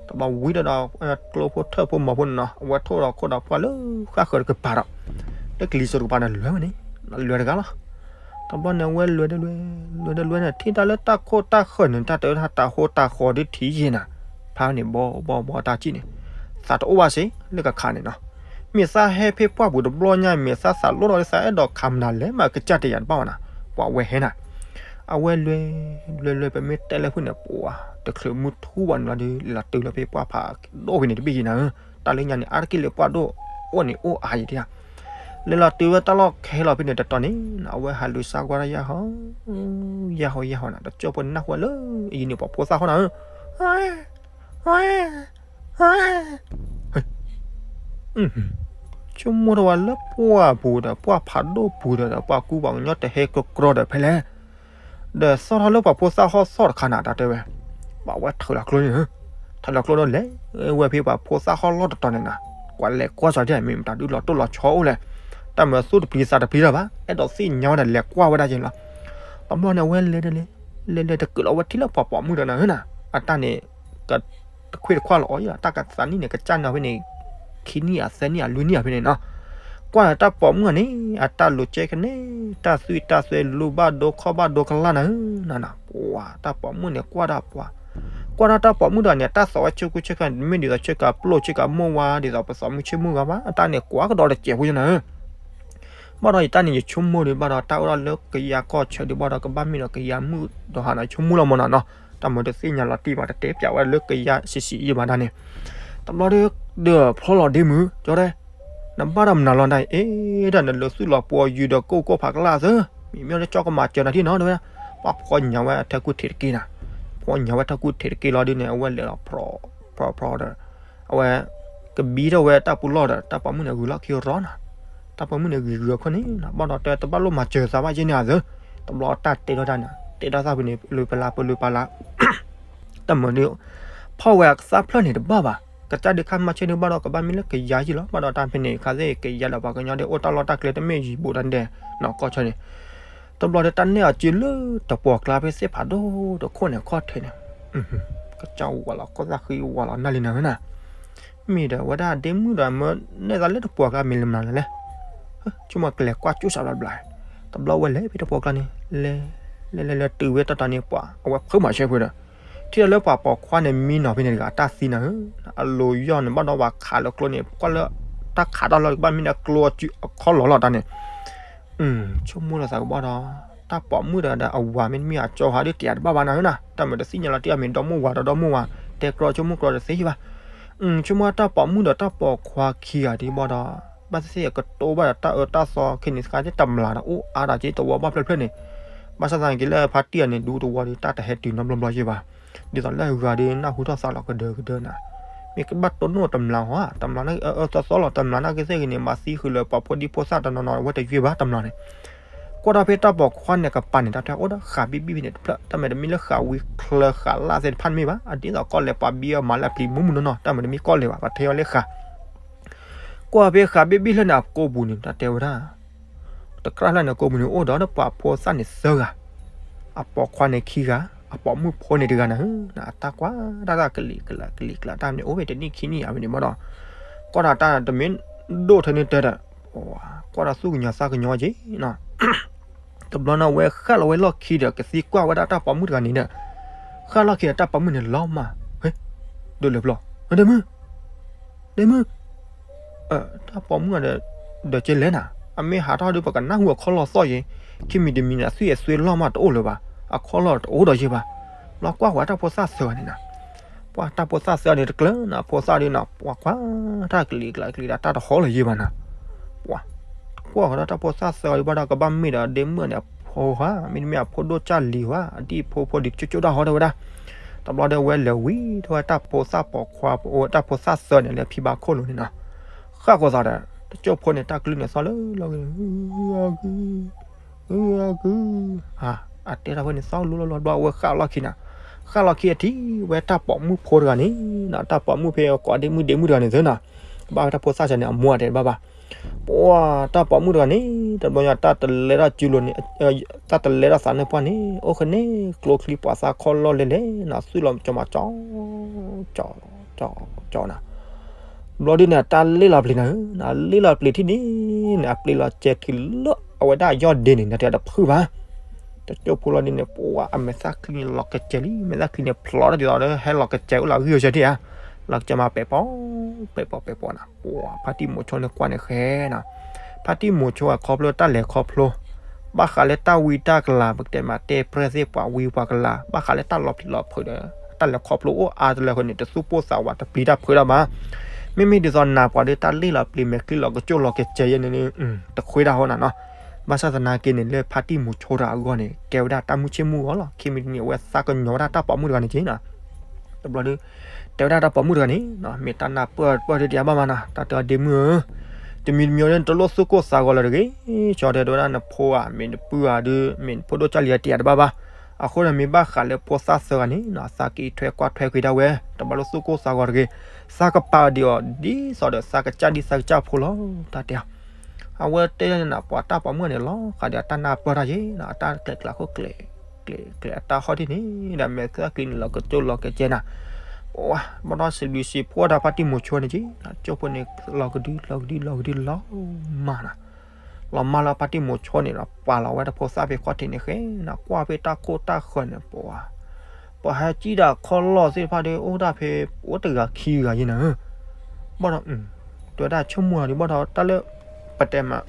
တဘျီဝံၤဒီး ကျိဖိထၢၣ်ဖိမီၤဖိန့ၣ်နီၤ အဝဲထိၣ်ဒီးခိၣ်ဒီးပှၢ်လၢဃၣ်ဃၢၤတကပၤဒီး လၢကလံၤစိးတကပၤန့ၣ် လဲၤဝဲန့ၣ် လဲၤတဂၤလီၤ တဘျီန့ၣ် အဝဲလဲၤဒီးလဲၤ လဲၤဒီးလဲၤန့ၣ် ထံၣ်တၢ်လၢတၢ်ခိၣ်တၢ်ဃၢၤန့ၣ် တၢ်တဲဝဲဒၣ်တၢ်ဃိတၢ်ဃီၤဒ်ထံယဲၢ်နၤ, ဖါန့ၣ် ဘီဘီဘီတၢ်စံၣ်န့ၣ် သးတအိၣ်ဘၣ်စ့ၢ် လၢကခးန့ၣ်နီၤ, မ့ၢ်သးဟဲဖဲပှၢ်ပူၤတဘျီညါ မ့ၢ်သးသးလိၣ်ထီၣ်လၢသးအဲၣ်ဒိးခးမနုၤလဲၣ် မ့ၢ်ကစၢ်တယၤတဘၣ်ဘၣ်နၤ, ပှၤဝဲဟဲနၤ, အဝဲလဲၤ လဲၤလဲၤ ပမ့ၢ်တဲလၢဖုၣ်န့ၣ် ပှၤ တချုးမုၢ်ထူဘၣ်န့ၣ်လီၤဒီး လဲၤလီၤတုၤလီၤဖဲပှၢ်ဖးဒိၣ်ဖဲန့ၣ်တဘ့ၣ်ယဲၢ်နၤဧၢ, တၢ်လၢညါန့ၣ် အါတက့ၢ်လၢပှၢ်ဒိၣ် အိၣ်န့ၣ်အိၣ်အါယဲၢ်ဒံးဧါ လဲၤလီၤတုၤဝဲတၢ်လီၢ်ခဲလီၤဖဲန့ၣ်တတီၤန့ၣ် အဝဲဟးလူၤစါကွၢ်တၢ်ယၢ်ဟီ ယၢ်ဟီ ယၢ်ဟီနၤ တကၠိဖိနၢ်ဟူလၢအယံၤန့ၣ် ပှၤဖိသၣ်ဟီနၤဧၢ, ဆိကမိၣ်ထီၣ်ဝဲလၢပှၢ်ပူၤဒီး ပှၢ်ဖးဒိၣ်ပူၤဒီး ပှၢ်ကူပှၤကညီတဟဲကကြီဒီးဖဲလဲၣ် ဒီးသီၣ်ထီၣ်လၢပှၤဖိသၣ်ဟီၣ်သီၣ်တခါနၤ တၢ်တဲဝဲ, ပှၤဝဲထုးလီၤကျိန့ၣ်, ထုးလီၤကျိဒီးလဲၤ ဝဲဖဲပှၤဖိသၣ်ဟီၣ်လီၢ်တတီၤန့ၣ်နၤ, ကွၢ်လဲၤကွၢ်စီၤဒ်မ့ၢ်မတၤဒုးလီၤတိၢ်လီၤဆီအိၣ်လဲၣ်, တၢ်မၤသူၣ်တပျံၤသးတပျံၤတၢ်ဘၣ် အဲၣ်ဒိးသ့ၣ်ညါဝဲဒီးလဲၤကွၢ်ဝဲဒၣ်က့ၤလီၤ, တဘျီန့ၣ် အဝဲလဲၤဒီးလဲၤ, လဲၤလဲၤတကုာ်လီၤဝဲထံၣ်လၢပှၤပိာ်မုၣ်ဒီးနၤဧၢနၤ, အတၢ်န့ၣ် တခွ့ၣ်တခွါလီၤအီၤယဲၢ် တၢ်ကသးနံၣ်န့ၣ် ကစၢ်န့ၢ်ဖဲန့ၣ် ခံနံၣ်ဧါ သၢနံၣ်ဧါ လွံၢ်နံၣ်ဧါဖဲန့ၣ်နီၤ, ကွၢ်ဒီးတၢ်ပိာ်မုၣ်အန့ၣ် အတၢ်လိၤကဲကန့ၣ် တၢ်သွံၣ်တၢ်သွဲ လူဘၣ်ဒိခီၣ်ဘၣ်ဒိကလၢ်နၤဧၢ, နၤနၤ ပှၤတၢ်ပိာ်မုၣ်န့ၣ် ကွၢ်ဒီးပှၤ, ကွၢ်ဒီးတၢ်ပိာ်မုၣ်ဒီးန့ၣ် တၢ်သီၣ်ဝဲဆ့ကူဆ့ကၤ မ့ၢ်ဒ်သိးဆ့ကၤပျိၢ်ဆ့ကၤမိၢ်ဝါ ဒ်သိးပသီၣ်မုၢ်ဆ့ၣ်မုၢ်ဂီၤဘၣ် အတၢ်န့ၣ် ကွၢ်ကဒီးတစဲးဖိယဲၢ်နၤဧၢ ဘၣ်ဒီးယတၢ်န့ၣ် ယဆိကမိၣ်ဒီး ဘၣ်ဒီးတၢ်အိၣ်ဒီးလၢကယၤကီၢ်ဆၢဒီး ဘၣ်ဒီးကဘၣ်မ့ၢ်ဒီးကယၤမုၣ်ဒီးဟးနၤ ယဆိကမိၣ်လီၤမၢ်နီၤနီၤ, တၢ်မၤတသ့ၣ်ညါလီၤတံၢ်ဘၣ် တတဲပၠးဝဲလၢကယၤဆံးဆံးယံၤဘၣ်ဒၣ်န့ၣ်, တဘျီဒီး ဒီးဖျီလီၤဒ့မုၢ် ကၠီတဲ နဘၣ်ဒီးမနုၤလီၤနတၢ်အံၤ ဒ်နလၢသူၣ်လီၤပှီၢ်ယုၢ်ဒီးကိၣ်ကိၣ်ဖးကလၢ်သၢ, မ့မ့ၢ်လၢကၠီကမၤစၢၤနၤထံၣ်နီၤ တဲဝဲဒၣ်. ပှၤဖီၣ်ညါဝဲအထၢၣ်ကူၣ်ထံးတက့ၢ်နၤ, ဖီၣ်ညါဝဲထၢၣ်ကူၣ်ထံးတက့ၢ်လီၤဒုးန့ၣ် အဝဲလဲၤလီၤ ဖြီဖြီဒီး အဝဲ ကဘံထီၣ်ဝဲတၢ်ပူၤလီၢ်ဒီး တၢ်ပိာ်မုၣ်န့ၣ်ဂုၤလီၢ်ခံရီနီၤ. တၢ်ပိာ်မုၣ်န့ၣ်ဂုၤဂုၤအခိၣ်န့ၣ် ဘၣ်ဒီးတဲတဘၣ်လိၣ်မၤစၢၤသးဘၣ်ယဲန့ၣ်ဧါသၢ, တဘျီတၢ်တဲထီၣ်တၢ်န့ၣ် တဲထီၣ်သၣ်ဖဲန့ၣ် ပလၢပလၢပလၢပလၢ တၢ်မၤဒုး ဖီၣ်ဝဲအသၣ်ဖျၢၣ်န့ၣ်တဘၣ်ဘၣ်, ကစၢ်ဒုးခါမၤဆၢဒုးဘၣ်ဒီး ကဘၣ်မ့ၢ်လၢကယၤယံၣ်လီၤ. ဘၣ်ဒီးတၢ်ဖဲန့ၣ် ခါသ့ၣ်ကယၤဒီးပှၤကညီဒုးအိၣ်တၢ်လီၢ်တၢ်ကျဲတမ့ၢ်ယံၤဘူးတၢ်န့ၣ်ဒီး နီၢ်ကီၢ်ဆၢန့ၣ် တဘျီဒီးတၢ်နဲၣ်အီၤစုလၢတပှီၢ်ကျါဖဲသ့ၣ်ဖးဒိၣ်တခိၣ်န့ၣ်ခီၣ်ထံးန့ၣ် ကစၢ်ဝးလီၤ ကီၢ်သၣ်ဃံဝးလီၤ နၢ်လံနၤဝဲနၤ မ့ၢ်ဒီးဝဲဒၣ်ဒ့မုၣ်ဒီးမၢနဲၣ်သးလၢတပှီၢ်ကျါမ့ၢ်လၢမနုၤလဲၣ်လဲၣ်, ဆိကမိၣ်ကလဲၤကွၢ်ကၠိၣ်စးဘျီဘျီ, တဘျီဝဲလဲၤဖဲတပှီၢ်ကျါန့ၣ် လဲၤ လဲၤလဲၤလဲၤတုၤဝဲတတီၤန့ၣ် ပှၤအဝဲဖုးမၤဆၢဖုးဒီး ထံၣ်လၢပှၤပိာ်ခွါန့ၣ်မံနီၤဖဲန့ၣ်တဂၤ တၢ်သံနၤဧၢ, အလိၤယီၢ်န့ၣ် ဘၣ်ဒီးပှၤခးလၢကျိန့ၣ် ကွၢ်လၢ တၢ်ခးတၢ်လီၢ်ကဘၣ်မ့ၢ်ဒၣ်ကျိအစုအခီၣ်လီၤလီၤတၢ်န့ၣ် ဆိကမိၣ်လီၤသးကဘၣ်ဒီး တၢ်ပိာ်မုၣ်တဂၤဒီးအဝၤမ့တမ့ၢ်အကၠီဟးဒုးတယၤတဘၣ်ဘၣ်နၤဧၢနၤ, တၢ်မၤတသ့ၣ်ညါလီၤတံၢ်အမ့ၢ်ဒီမိၢ်ဝၤဒီး ဒီမိၢ်ဝၤ တဲကြီဆိကမိၣ်ကြီတသ့ဘၣ်. ဆိကမိၣ်တၢ်ပိာ်မုၣ်ဒီးတၢ်ပိာ်ခွါခံဂၤဒ်ဘၣ်ဒီး ဘၣ်သ့ၣ်သ့ၣ်ကတိၢ်ဘၣ်ဒီးတၢ်အၢတၢ်သီ ခဲန့ၣ်သခါ တမျးဒီးအိၣ်အါဒီးက့တဝီဘၣ်ဖျၢၣ်ဖျၢၣ်န့ၣ်, ဘၣ်ဆၣ်သနာ်က့လၢဖါတံၢ်အီၤန့ၣ် ဒူတဝီဒီးတၢ်တဟဲတုၤနီတဘျီဘျီယဲၢ်ဘၣ်. ဒ်သိးလၢအဂၤဒီးနၢ်ဟူထီၣ်သးလီၤကဒၢကဒၢနၤ, မ့ၢ်ကဘၣ်တိၢ်နီၣ်တမျးဟီ တမျးန့ၣ် အၢအၢသီသီလီၤ တမျးန့ၣ်ကသ့ၣ်ဂ့ၤန့ၣ် မၤသံဃုာ်လၢပှၤဖိဒံဖိသၣ်တနီၤနီၤ အဝဲတယွ့ဘၣ်တမျးန့ၣ် ကွၢ်ထီၣ်ဖဲတၢ်ပိာ်ခွါန့ၣ်ကပၤန့ၣ် တၢ်တဲအိၣ်ဒီးဃးဘံၣ်ဘံၣ်ဖဲန့ၣ်တဖျၢၣ် တၢ်မၤတမ့ၢ်လၢဃးဝံချၢဃးလၢ်သ့ၣ်တဖၣ်တမ့ၢ်ဘၣ် အဒ်သိးကီၢ်လဲၤပှၤဘံၣ်အီၤမၤလၢအပျံၤမူမူနီၢ်နီၢ် တၢ်မၤတမ့ၢ်ကီၢ်လဲၤဘၣ် ပှၤထဲအီၤလၢဃး ကွၢ်ဖဲဃးဘံၣ်ဘံၣ်ဖျၢၣ်န့ၣ် အကိာ်ပူၤန့ၣ် တၢ်တဲဝဲဒၣ် တကြၢးလၢန့ၣ် ကိာ်ပူၤန့ၣ် အိၣ်ဒီးပှၤဖိသၣ်န့ၣ်သၢဂၤ, အပိာ်ခွါန့ၣ်ခံဂၤ, အပိာ်မုၣ်ဖိန့ၣ်တဂၤနၤဧၢ, အတၢ်ကွၢ်တၢ်ကလံၤကလးကလံၤကျး တၢ်မ့ၢ်အိၣ်ဖဲတနံၣ်ခံနံၣ်အဝဲန့ၣ်ဘၣ်ဒီး ကွၢ်ဒီးတၢ်တမ့ၢ်ဒိၣ်ထဲန့ၣ်တဲဒီး ကွၢ်ဒီးသူၣ်ကညီၤသးကညီၤက့ၤနီၤ တဘျီန့ၣ်ဝဲဃၣ်လီၤဝဲလီၢ်ခံဒီး ကသံကွၢ်ဝဲဒၣ်တၢ်ပိာ်မုၣ်တဂၤန့ၣ်ဒီး ဃၣ်လီၢ်ခံဒီးတၢ်ပိာ်မုၣ်န့ၣ်လီၤမၢ်, ဟဲ, ဒိးလဲၤဖျီ, ဒ့မုၣ်, ဒ့မုၣ်, တၢ်ပိာ်မုၣ်ဒီး ဒီးကဲလဲၣ်နၤ, အမ့ၢ်ဟးထီၣ်ဒီး ပကနၢ်ဟူအခီၣ်လီၢ်သီၣ်ယဲ, ခံမံၤတမံၤန့ၣ် အသွံၣ်အသွဲလီၢ်မးတအိၣ်လၢၤဘၣ်, အခီၣ်လီၢ်တအိၣ်ဒီးယဲၢ်ဘၣ်, ဘျီကွၢ်ဝဲတၢ်ဖိသၣ်သၢဂၤန့ၣ်နၤ ပှၤတၢ်ဖိသၣ်သၢဂၤန့ၣ်တကျၢၤနၤ ဖိသၣ်ဒုးနၤ ပှၤကွၢ်တၢ်ကလံၤကျးကလံၤဒီး တၢ်တဟီလၢၤယဲၢ်ဘၣ်နၤ, ပှၤ ကွၢ်ဃီဒီးတၢ်ဖိသၣ်သၢဂၤဒုးဘၣ်ဒီး ကဘၣ်မ့ၢ်ဒီးဒ့မုၣ်န့ၣ်အဖိဧါ, မ့တမ့ၢ်အဖိဒိၣ်ကၢ်လံၤဧါ, အဒံၣ်ဖိဖိဒံးကၠိကၠိဒၣ်ဟီတဲဝဲဒၣ်, တဘျီဒီးဝဲလဲၤဝံၤထီၣ်ဝဲတၢ်ဖိသၣ်ပိာ်ခွါ တၢ်ဖိသၣ်သၢန့ၣ် လၢဖံဘါခိၣ်လိၤန့ၣ်နီၤ, ဃၣ်ဃီသးဒီး တကၠိၢ်ဖိန့ၣ် တၢ်ကလုၢ်န့ၣ်သီၣ်လၢလီၤဂ့ၤ ဂုၤဂုၤ အတဲတၢ်ဖိန့ၣ်သီၣ်လီၤလီၤလီၤ ဘျီဝဲဃၣ်လီၢ်ခံနၤ, ဃၣ်လီၢ်ခံအထံၣ်ဝဲတၢ်ပိာ်မုၣ်ဖိတဂၤန့ၣ်နီၤ, တၢ်ပိာ်မုၣ်ဖဲကိးဒ့မုၣ်ဒ့မုၣ်တဂၤန့ၣ်သ့နီၤ, ကဘၣ်ဝဲတၢ်ဖိသၣ်စၢန့ၣ် အမိၢ်အတဲတဘၣ်ဘၣ်, ပှၤတၢ်ပိာ်မုၣ်တဂၤန့ၣ် တဘျီညါတၢ်တလဲထီၣ်စုလိၤန့ၣ် တၢ်တလဲထီၣ်သးနၢၣ်ပှၢ်န့ၣ် အိၣ်ဃ့န့ၣ် ကျိချံပှၤသၣ်ခီၣ်လီၢ်လဲၤလဲၣ်နီၤ သွံၣ်လီၤကၠီမးကၠီ ကၠီ ကၠီ ကၠီနၤ, ဘျီဒုန့ၣ် တၢ်လ့ၣ်လီၤပျံၤနၤဧၢ, လ့ၣ်လီၤပျံၤထံၣ်န့ၣ်န့ၣ် အပျ့ၤလီၤစဲၤတုၤလၢအဝဲဒၣ်ယီၢ်ဒ့န့ၣ် နတဲတဖုဘၣ်, တကၠိၢ်ဖိလီၤဒုန့ၣ် ပှၤအမဲာ်သၣ်ချံန့ၣ်လီၤကစဲၤလံ, မဲာ်သၣ်ချံန့ၣ်ဖျိးတၢ်ဒ်သိးဒီး ဟဲလီၤကစဲၤအိၣ်လၢအဂံၢ်အစၢၤထံၣ်ဧါ, လီၤကစဲၤမးပဲာ်ပီၤ ပဲာ်ပီၤပဲာ်ပီၤနၤ, ပှၤဖါတံၢ်မိၤဆိန့ၣ်ကွၢ်န့ၣ်ဃဲနီၤ, ဖါတံၢ်မိၤဆိအခီဖျိတၢ်လဲၤခီဖျိ ဘၣ်ဃးလၢတၢ်ဝံတၢ်ကလၤ ပကတဲမးတဲပြဲၢ်သ့ၣ်ပှၤဝံပှၤကလၤ ဘၣ်ဃးလၢတၢ်လီၤပျံၤလီၤဖုးဒီး တၢ်လဲၤခီဖျိအိၣ်အါတလၢဃိန့ၣ် တသူၣ်ပိၢ်သးဝးတပျံၤတၢ်ဖုးတၢ်ဘၣ်, မ့မ့ၢ်ဒ်သိးနၤပှၤဒီးတၢ်လ့ၣ်လီၤပျံၤမဲာ်ချံလီၤကကၠိၢ်လီၤကစဲၤယဲန့ၣ် တဃ့တၢ်ဟီနၤနီၤ, ဘၣ်ဆၣ်သနာ်က့န့ၣ် လၢဖါတံၢ်မိၤဆိတဂၤအဂီၢ်န့ၣ် ကဲဝဲဒၣ်တၢ်မုၢ်ဆ့ၣ်မုၢ်ဂီၤလီၤ, ခံမံၤတမံၤအဝဲသးကညီၤဝဲဒၣ်တၢ်ပိာ်မုၣ်တဂၤန့ၣ်က့နီၤ တဘျီဒီး တဲဝဲဒၣ်တၢ်ပိာ်မုၣ်တဂၤန့ၣ် မ့ၢ်တၢ်နၢ်ပၢၢ်ပၢၢ်ဒုးတယၤဘၣ်မးနီၤ တၢ်တဲအီၤဒ့မုၣ်ဧၢ, တမံၤတမံၤအံၤ နတလိၣ်သူၣ်ကိၢ်သးဂီၤလၢၤတဂ့ၤ, ကၠီတဲဝဲဒၣ်နဖိဧါ မ့ၢ်နပုၢ်ဧါဒုး မ့ၢ်နဖိဒိၣ်ကၢ်လံၤတယၤတဘၣ်ဘၣ်, အဃိဒီးမ့ၢ်ဘၣ်ဃးလၢဖိသၣ်သၢဂၤန့ၣ်နီၤ သးကအံးထွဲကွၢ်ထွဲက့ၤဒၣ်ဝဲ, တဘၣ်လိၣ်သူၣ်ကိၢ်သးဂီၤတဂ့ၤ, သးကပာ်ဒံးအီၤဒ်သိးဒီးသးကစၢ်ဒ်သးကစၢ်ဖိလီၤ တၢ်တဲအီၤ အဝဲတဲန့ၣ်နီၤ ပှၤတၢ်ပိာ်မုၣ်န့ၣ်လီၤ ဃးဒီးအတၢ်နၢ်ပၢၢ်တၢ်ယဲနီၤ အတၢ်ကျဲးကျဲးခိၣ်ကျဲး ကျဲးကျဲးအတၢ်ဟီၣ်ထံၣ်န့ၣ် ဒီးမဲာ်သၣ်ချံန့ၣ် လီၤကကၠိၢ်လီၤကကဲနၤ, ပှၤ ဘၣ်ဒီးစံးဘျုးစံးဖှိၣ်ဒီးဖါတံၢ်မိၤဆိန့ၣ်က့ ကၠိၢ်ဖိန့ၣ် လီၤကဒုလီၤကဒုလီၤကဒုလီၤမၢ်နီၤ, လီၤမၢ်လၢဖါတံၢ်မိၤဆိန့ၣ်ဒီး ပာ်လီၤဝဲတၢ်ဖိသၣ်ဖဲခီၣ်ထံးန့ၣ်ဃဲနီၤ ကွၢ်ဖဲတၢ်ခိၣ်တၢ်ဃၢၤန့ၣ် ပှၤ ပှၤဟဲစံၣ်ဒီးခီၣ်လီၢ်သ့ၣ်တဖၣ်ဒီး အိၣ်ဒၣ်ဖဲ အိၣ်တဂၤခံဂၤယဲနၤဧၢ, ဘၣ်ဒီး တဲဝဲဒၣ်ဆိကမိၣ်အီၤဒုး ဘၣ်ဒီးတၢ်လၢ ပတဲမး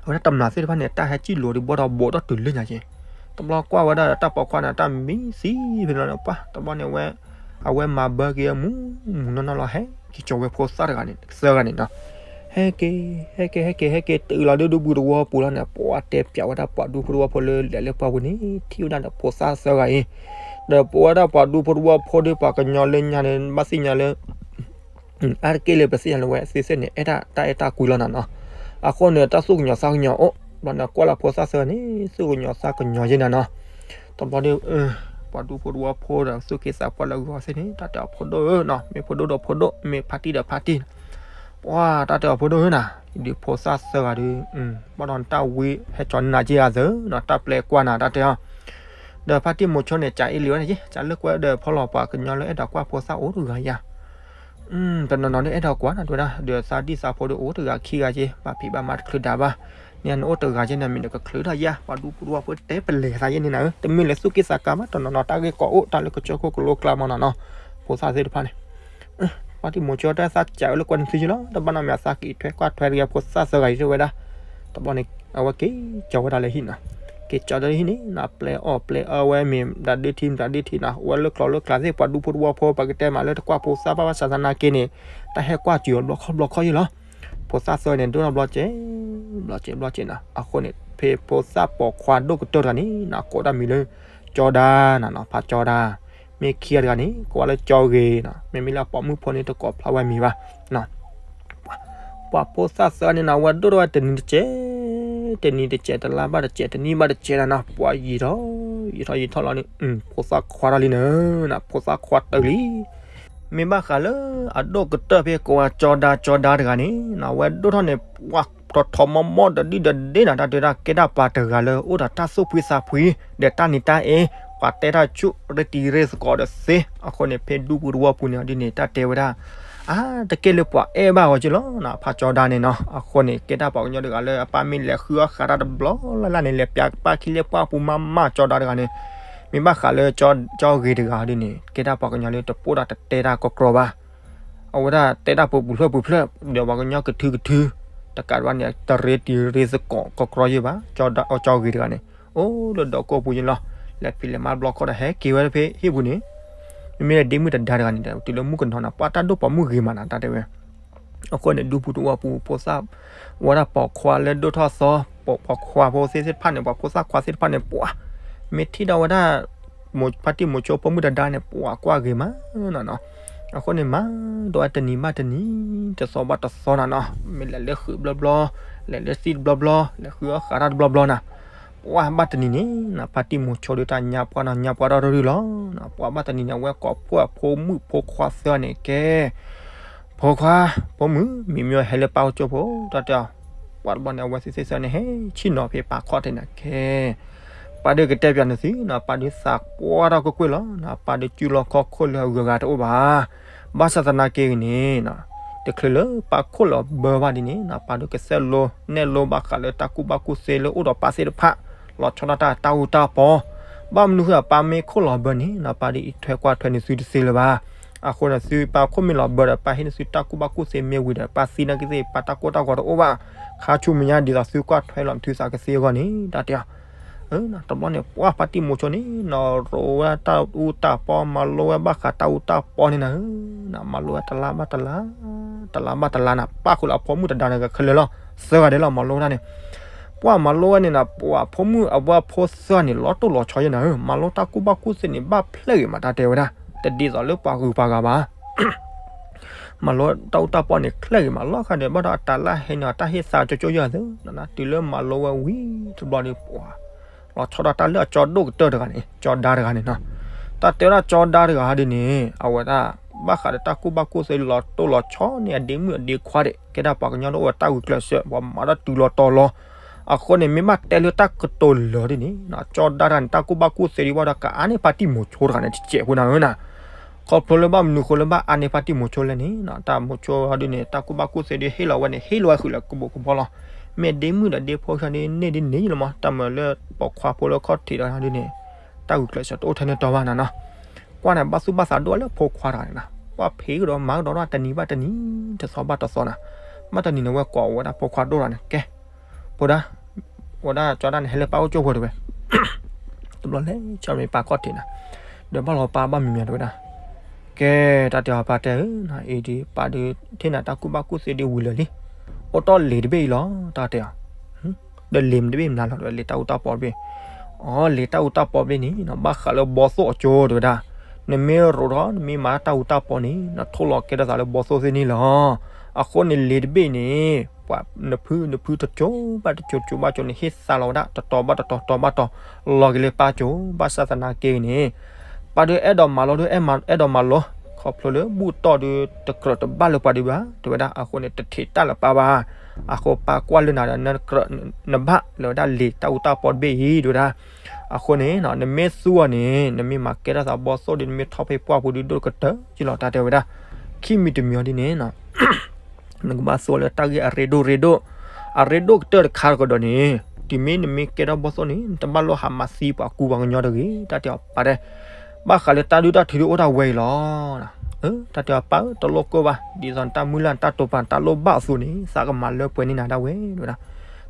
အဝဲဒၣ်တမျးသ့ၣ်တဖၣ်န့ၣ် တၢ်ဟဲစံၣ်လိၤဒုး ဘၣ်ဒီးဘိးထီၣ်တုၤလၢညါက့, တဘျီကွၢ်ဝဲဒၣ်တၢ်ပိာ်ခွါန့ၣ် တၢ်မံသံဖဲန့ၣ်လီၤန့ၣ် ပှၤ တဘျီန့ၣ်ဝဲ အဝဲမၤဘၢက့ၤမူမူနီၢ်နီၢ်လီၤ ဟဲက့ၤကၠီၤဝဲဖိသၣ်တဂၤန့ၣ် သၢဂၤန့ၣ်နီၤ, ဟဲက့ၤ ဟဲက့ၤ ဟဲက့ၤ ဟဲက့ၤတုၤလီၤဒုးဒူပူၤသဝီပူၤလီၤန့ၣ် ပှၤတဲပၠးဝဲဒၣ်ပှၤဒူဖိသဝီဖိလၢလဲၤလၢပှၢ်ပူၤန့ၣ် ထံၣ်ဝဲဒၣ်ဒီးဖိသၣ်သၢဂၤအံၤ, ဒီးပဝဲဒၣ်ပှၤဒူဖိသဝီဖိဒီးပှၤကညီလၢညါန့ၣ် ဘၣ်သ့ၣ်ညါလၢ အါတက့ၢ်လၢပသ့ၣ်ညါလၢဝဲသ့ၣ်သ့ၣ်န့ၣ် အဲၣ်ဒၣ်တၢ်အဲၣ်တၢ်ကွံလီၤနၤနီၤ. အဃိန့ၣ် တၢ်သူၣ်ကညီၤသးကညီၤအိၣ် ဘျီန့ၣ် ကွၢ်လၢဖိသၣ်သၢဂၤန့ၣ် သူၣ်ကညီၤသးကညီၤယဲနၤနီၤ. တဘျီဒီး ပှၤဒူဖိသဝီဖိဒီးသူၣ်က့သးပှၢ်လၢဂီၤသ့ၣ်န့ၣ် တၢ်တဲအီၤဖိဒိၣ်ဧၢနီၤ, မ့ၢ်ဖိဒိၣ်ဒီးဖိဒိၣ် မ့ၢ်ဖါတံၢ်ဒီးဖါတံၢ်, ပှၤတၢ်တဲအီၤဖိဒိၣ်ဧၢနၤ, ဒ်ဖိသၣ်သၢဂၤဒီး ဘၣ်ဒီးတၢ်ဝံဟဲကၠီနးက့ဂၤသၢနီၤ, တၢ်ပျဲကွၢ်နၤတၢ်တဲအီၤ ဒီးဖါတံၢ်မိၤဆိန့ၣ် ကးအ့ၣ်လံဝဲန့ၣ်က့ ကးလၢကွဲဒီးဖီလီၤပှၤကညီလၢအဲၣ်ဒိးကွၢ်ဖိသၣ်အိၣ်တဂၤယၤ တနီၤနီၤဒ်အဲၣ်ဒိးကွၢ်နၤတဲဝဲဒၣ် ဒီးသးဒံၣ်သးဖိဒီးအိၣ်တဂၤခံဂၤက့ ဘၣ်ဖံးဘၣ်မၤတချုးဒၣ်ဘၣ်, န့ၣ်နအိၣ်တဂၤက့န့ၣ် မ့ၢ်နကချုးဒၣ်ယၤ ပှၤဒူဖိသဝီဖိတဲပလဲၤသးယဲန့ၣ်နၤဧၢ, တမ့ၢ်လၢသူၣ်က့သးကါမး တနီၤနီၤတၢ်ဂ့ၢ်ကီအိၣ် တၢ်လၢကစၢၢ်ခိၣ်ကလိကျါမးနီၤနီၤ, ဖိသၣ်သ့ၣ်တဖၣ်န့ၣ် ဖါတံၢ်မိၤဆိတၢ်သးကးဝဲလၢကွဲနသုက့လီၤ, တဘၣ်နီတမံၤအသးက့ၤထွဲကွၢ်ထွဲတဂ့ၤ ဖိသၣ်သၢဂၤအံၤတဲဝဲဒၣ်, တဘျီန့ၣ် အဝဲက့ၤကၠီဝဲဒၣ်လၢဟံၣ်နီၤ, က့ၤကၠီလၢဟံၣ်န့ၣ် နပျဲအီၣ်ပျဲအၢဝဲမ့ၢ်တၢ်ဒုးထံမ့ၢ်တၢ်ဒုးထံနီၤ, အဝဲလၢကျိၤလၢကျါသ့ၣ် ပှၤဒူဖိသဝီဖိ ပှၤကတဲမးလၢတကွၢ်ဖိသၣ်ဘၣ်ဘၣ်ဆၣ်သနာ်က့န့ၣ် တၢ်ဟဲကွၢ်စူၤအီၤဘျီခီဘျီခီယဲလီၤ. ဖိသၣ်သၢဂၤန့ၣ် ဒိၣ်ထီၣ်ဘျီစဲး ဘျီစဲး ဘျီစဲးနီၤ, အဃိန့ၣ် ဖဲဖိသၣ်ပိာ်ခွါဒိၣ်ကတၢၢ်တဂၤန့ၣ်နီၤ ကိးတၢ်မံၤလၢ ကၠီဒါနီၤနီၤ, ဖါကၠီဒါ, မ့ၢ်ခံဂၤတဂၤန့ၣ် ကိးဝဲလၢကၠီဂ့ၤနီၤ, မ့မ့ၢ်လၢအပိာ်မုၣ်ဖိန့ၣ် တကိးဖျါဝဲမံၤဘၣ် ပှၤဖိသၣ်သၢဂၤန့ၣ်နီၤ အဝဲဒိၣ်ထီၣ်ဝဲတနံၤတစဲး တနံၤတစဲး တလါဘၣ်တစဲး တနံၣ်ဘၣ်တစဲးနီၤနီၤ, ပှၤယံာ်ထီၣ် ယံာ်ထီၣ်ယံာ်ထီၣ်လီၤန့ၣ် ဖိသၣ်ခွါထီၣ်လံနၤနီၤ, ဖိသၣ်ခွါတၢၢ်လံ မ့ၢ်ဘၣ်ဃးလၢအဒိၣ်ကတၢၢ်ဖဲကိးဝဲကၠီဒါ ကၠီဒါတဂၤန့ၣ်နီၤ အဝဲဒိၣ်ထီၣ်န့ၣ် ပှၤထီၣ်ထီၣ်မီမီတဒံၣ်တဒ့နီၤ, တၢ်တဲဒၣ် ကဲဒၣ်ပှၤတဂၤလၢအိၣ်ဒီးတၢ်သူၣ်ဖှံသးဖှံ ဒီးတၢ်နံၤတၢ်အ့, ပှၤတဲတၢ်ဆူၣ်ရ့တံၤရ့သကိးဒီးသ့, အဃိန့ၣ် ဖဲဒူပူၤသဝီပူၤန့ၣ်ဒ်န့ၣ် တၢ်တဲဝဲဒၣ် အါ တကဲလၢပှၤအဲၣ်ဘၣ်အီၤက့လီၤနီၤ, ဖါကၠီဒါန့ၣ်နီၤ, အဃိန့ၣ် ကဲဒၣ်ပှၤကညီတဂၤလၢအပၢ်မ့ၢ်လဲၤဃုအီၣ်ဃးတၢ်တဘျီလၢ်လၢ်န့ၣ် လဲၤပျးပၢ်ခံလၢပှၢ်ပူၤမးမး ကၠီဒါတဂၤန့ၣ်, မ့ၢ်ဘၣ်ဃးလၢ ကၠီဂ့ၤတဂၤဒ်န့ၣ် ကဲဒၣ်ပှၤကညီလၢတပိၢ်ဒီးတတဲတၢ်ကီကရီဘၣ်, အဝဲဒၣ်တဲတၢ်ပူၤပူၤဖျၢၣ်ပူၤဖျၢၣ် ဒီးပှၤကညီကထုကထု, တကးဒံးဘၣ်န့ၣ် တရ့တံၤရ့သကိးကီကရီယဲၢ်ဘၣ်, ကၠီဂ့ၤတဂၤန့ၣ် အိၣ်လၢဒီးကိၢ်ပူၤယဲၢ်လီၤ, လဲၤဖံးလဲၤမၤတဘျီခီဒီးဟဲက့ၤဝဲဖဲဟံၣ်ပူၤန့ၣ်, မ့မ့ၢ်လၢဒ့မုၣ်တဒါတဂၤန့ၣ်ဒီး တုၤလၢမုၣ်ကနီၤန့ၣ် ပှၤတၢ်ဒိၣ်ပိာ်မုၣ်ဂ့ၤမးနၤ တၢ်တဲဝဲ အဃိန့ၣ် ဒူပူၤသဝီပူၤ ဖိသၣ်, ဝဲဒၣ်ပိာ်ခွါလၢဒိၣ်ထီၣ်သီ, ပိာ်ခွါဖိသ့ၣ်တဖၣ်န့ၣ် ပှၤဖိသၣ်ခွါသ့ၣ်တဖၣ်န့ၣ် ပှၤ, မ့ၢ်ထံၣ်ဒီးဝဲဒၣ်, ဖါတံၢ်မိၤဆိဖိမုၣ်တဒါန့ၣ် ပှၤကွၢ်ဂ့ၤမးနီၤနီၤ, အဃိန့ၣ်မၤဒီးဝဲတနံၤဘၣ်တနံၤ, တသီဘၣ်တသီနီၤနီၤ, မ့ၢ်လဲၤလၢဃုာ်တဘျီဘျီ, လဲၤလၢသံၣ်တဘျီဘျီ, လဲၤဃုအီၣ်ဃးတၢ်တဘျီဘျီနီၤ ပှၤဘၣ်တနံၤန့ၣ်နီၤ ဖါတံၢ်မိၤဆိဒီးတၢ်ညါပှၢ်နီၤ ညါပှၢ်ထီၣ်တရုၢ်လီၤ, ပှၤဘၣ်တနံၤန့ၣ် အဝဲကိးဖှိၣ်အဖိမုၣ်ဖိခွါသၢဂၤန့ၣ် ကဲ, ဖိခွါ, ဖိမုၣ်, မ့မ့ၢ်ဟဲလၢပၢ်အိၣ်ကၠိဖိ တၢ်တဲအီၤ, ပှၤတဘျီန့ၣ် အဝဲသ့ၣ်သ့ၣ်သၢဂၤန့ၣ် ဟဲဆ့ၣ်နီၤဖဲပၢ်ခီၣ်ထံးန့ၣ် ကဲ ပၢ်ဒုးကတဲပၠးနသုနီၤ ပၢ်ဒုးသးပှၢ်ထီၣ်ကွ့ၢ်ကွ့ၢ်လီၤနီၤ ပၢ်ဒုးစုလီၢ်ခီၣ်ခိၣ်လၢအဂုၤအဂၤတအိၣ်ဘၣ်, ဘၣ်ဆၣ်သနာ်က့ဂ့ၤန့ၣ်နီၤ တချုးလၢပၢ်ခိၣ်လီၤဘၢဘၣ်ဒ်န့ၣ်နီၤ ပၢ်ဒုးကစဲးလိနဲၣ်လိဘၣ်ဃးလၢတၢ်ကူၣ်ဘၣ်ကူၣ်သ့လၢအိၣ်ဒီးပၢ်သ့ၣ်တဖၣ် လီၤဆီဒၣ်တၢ်တၢ်အူတၢ်ပီ, ဘၣ်မနုၤဃိပၢ်မ့ၢ်ခိၣ်လီၤဘၢန့ၣ်နီၤ ပၢ်ဒုးအံးထွဲကွၢ်ထွဲနသုတသ့လၢၤဘၣ်, အဃိန့ၣ်သုပၢ်ခိၣ်မ့ၢ်လီၤဘၢဒီး ပၢ်ဟ့ၣ်နသုတၢ်ကူၣ်ဘၣ်ကူၣ်သ့မ့ၢ်ဝံၤဒီး ပၢ်သံနာ်က့သ့ၣ် ပၢ်တၢ်ကိၢ်တၢ်ဂီၤတအိၣ်ဘၣ်, ခါဆူမဲာ်ညါဒ်သိးသုကွၢ်ထွဲလီၤနသုသးကသ့အဂီၢ်န့ၣ် တၢ်တဲအီၤ တဘျီန့ၣ် ပှၤဖါတံၢ်မိၤဆိန့ၣ်နီၤ ရိးဝဲတၢ်အူတၢ်ပီ မၤလိဝဲဘၣ်ဃးတၢ်အူတၢ်ပီန့ၣ်နၤဧၢ, မၤလိဝဲတလါဘၣ်တလါ, တလါဘၣ်တလါနၤ ပၣ်ဃုာ်လၢအဖိမုၣ်တဒါန့ၣ် ခဲလၢာ်လီၤ သၢဂၤဒဲးလီၤ မၤလိဝဲဒၣ်န့ၣ်, ပှၤမၤလိဝဲန့ၣ်နၤ ပှၤဖိမုၣ်အဝဲဖိသၢဂၤန့ၣ် လီၤတိၢ်လီၤဆီယဲၢ်နၤဧၢ, မၤလိတၢ်ကူၣ်ဘၣ်ကူၣ်သ့န့ၣ် ဘၣ်ဖျဲၣ်ဂ့ၤမး တၢ်တဲဝဲဒၣ်, တဒ်သိးလၢပှၤဂုၤပှၤဂၤဘၣ် မၤလိတၢ်အူတၢ်ပီန့ၣ် ချဲၣ်ဂ့ၤမး လီၤဃာ်ဒီးဘၣ်ဒီးအတၢ်လၢဟဲန့ၣ် တၢ်ဟ့ၣ်သးကၠိကၠိယၤသ့, တုၤလၢမၤလိဝဲဝံၤတဘျီဒီးပှၤ လီၤဆီဒၣ်တၢ်လၢအကၠီဒိၣ်ကတၢၢ်တဂၤန့ၣ် ကၠီဒါတဂၤန့ၣ်နီၤ, တၢ်တဲဝဲဒၣ်ကၠီဒါတဂၤဒ်န့ၣ် အဝဲဒၣ် ဘၣ်ဃးဒီးတၢ်ကူၣ်ဘၣ်ကူၣ်သ့လီၤတိၢ်လီၤဆီန့ၣ် အဒ့မုၣ်အဒ့ခွါဒဲး ကဲဒၣ်ပှၤကညီတအိၣ်ဝဲတၢ်ဂုာ်ကျဲးစၢး ပှၤမၤတၢ်တုၤလီၤတီၤလီၤ, အဃိန့ၣ် မ့ၢ်ဘၣ်တဲလၢတၢ်ကတိၤလၢာ်ဒ်န့ၣ် ကၠီဒါတဂၤန့ၣ် တၢ်ကူၣ်ဘၣ်ကူၣ်သ့ဒ်ဘၣ်ဒီး ကအါန့ၢ်ဖါတံၢ်မိၤဆိတဂၤန့ၣ် တစဲးဖိနၤဧၢနၤ ခီဖျိလၢဘၣ်မနုၤဃိလၢဘၣ်အါန့ၢ်ဖါတံၢ်မိၤဆိလဲၣ်န့ၣ် တၢ်မိၤဆိဒ်န့ၣ် တၢ်ကူၣ်ဘၣ်ကူၣ်သ့ဒ် ဟ့ၣ်လီၤဝဲန့ၣ် ဟ့ၣ်လီၤဝဲဃုာ်လၢကဘိးကဘီလီၤ, မ့ၢ်ဒ့မုၣ်ဒီးဒ့ဖိဆၢဒ်န့ၣ်ဒ်န့ၣ်လီၤမး တၢ်မၤလၢပိာ်ခွါဖိလၢခီၣ်ထံးဒီးဒ်န့ၣ် တၢ်ဂုာ်ကျဲးစၢးတအိၣ်ထဲန့ၣ်တီဘၣ်နၤနီၤ, ကွၢ်န့ၣ် ဘၣ်သူၣ်ဘၣ်သးဒိၣ်လၢဖိခွါတဂၤန့ၣ်နၤ ကွၢ်ဖံးကဒီးမၤကဒီးတနံၤဘၣ်တနံၤ တသီဘၣ်တသီနၤ, ဘၣ်တနံၤန့ၣ် ဝဲကိးဝဲဒၣ်ဖိခွါဒိၣ်တဂၤန့ၣ် ကဲ ဖိဒါ ဝဲဒၣ်ကၠီဒါန့ၣ် ဟဲလၢပၢ်အိၣ်ကၠိဖိတဲဝဲ, တဘျီလဲၤဆၢမ့ၢ်ပၢ်ခီၣ်ထံးနၤ, ဒီးဘၣ်လီၤပၢ်ဘၣ်မံၤမံၤတဲဝဲဒၣ်, ကဲ တၢ်တဲအီၤပၢ်တဲဧၢ, အံၤဒ်ပၢ်ဒုးထံၣ်နၤတၢ်ကူၣ်ဘၣ်ကူၣ်သ့ဒ်ဝံၤလၢာ်လံ, အိၣ်တ့ၢ်လံာ်တဘ့ၣ်အံၤလီၤ တၢ်တဲအီၤ, ဒီးလံာ်တဘ့ၣ်မနုၤလီၤ တဲဝဲ လံာ်တၢ်အူတၢ်ပီတဘ့ၣ်, အိ လံာ်တၢ်အူတၢ်ပီတဘ့ၣ်န့ၣ်နီၤ ဘၣ်ဃးလၢဘီသိၣ်အကၠိ တဲဝဲဒၣ်, နမ့ၢ်ရိးထီၣ် နမ့ၢ်မၤတၢ်အူတၢ်ပီန့ၣ် နထိၣ်လီၤကဲထီၣ်သးလၢဘီသိၣ်သ့ၣ်န့ၣ်လီၤ. အဃိန့ၣ်လံာ်တဘ့ၣ်န့ၣ် ပှၤနဖုနဖုတကၠိဘၣ်တကၠိ တကၠိဘၣ်တကၠိန့ၣ် ဟ့ၣ်သါလီၤဝဲဒၣ် တတီၤဘၣ်တတီၤ တီၤဘၣ်တီၤ လီၤက့ၤလၢပၢ်ကၠိ ဘၣ်ဆၣ်သနာ်က့န့ၣ် ပၢ်ဒုးအဲၣ်ဒိးမၤလိဒုး အဲၣ်ဒိးမၤလိ, ခီဖျိလၢဘူၣ်တီၢ်ဒုး တကြၢးတဘၣ်လၢပှၤဒုးဘၣ် တဲဝဲဒၣ်, အဃိန့ၣ် တထံးတၢ်လၢပၢ်ဘၣ်. အဃိပၢ်ကွၢ်လၢနၤဒီး နကြၢးနဘၣ်လၢဝဲဒၣ်လံာ်တၢ်အူတၢ်ပီတဘ့ၣ်အံၤ တဲဝဲဒၣ်. အဃိန့ၣ် နမ့ၢ်သူအီၤန့ၣ် နမ့ၢ်မၤကဲထီၣ်သးဘီသိၣ်ဒီး နမ့ၢ်ထီၣ်ဖဲပှၢ်ပူၤဒုး ဒိၣ်ကတၢၢ်က့လီၤ တၢ်တဲဝဲဒၣ်. ခံမံၤတမံၤဒ်န့ၣ် နကဘၣ်သူလၢတၢ်ဂ့ၢ်အရ့ဒိၣ်ရ့ဒိၣ်, အရ့ဒိၣ်ကတၢၢ်တခါကဒီးန့ၣ်, တုၤမ့ၢ်နမ့ၢ်ကဲထီၣ်ဘီသိၣ်န့ၣ် နတဘၣ်လိၣ်ဟးမၤသံပှၤကူပှၤကညီတဂ့ၤ တၢ်တဲအီၤပၢ်တဲ, ဘၣ်ဃးလၢတၢ်ဒုၣ်တၢ်ထုးဒုးအိၣ်တၢ်ဝဲအံၤလီၤ. တၢ်တဲအီၤပၢ်ဧၢ တလိၣ်ကိၢ်ဘၣ်, ဒ်သိးနတၢ်မုၢ်လၢ်နတၢ်တိာ်ပာ်နတၢ်လိၣ်ဘၣ်အသိးန့ၣ် သးကမၤလၢပှဲၤန့ၢ်နၤဒၣ်ဝဲ တဲဝဲဒၣ်.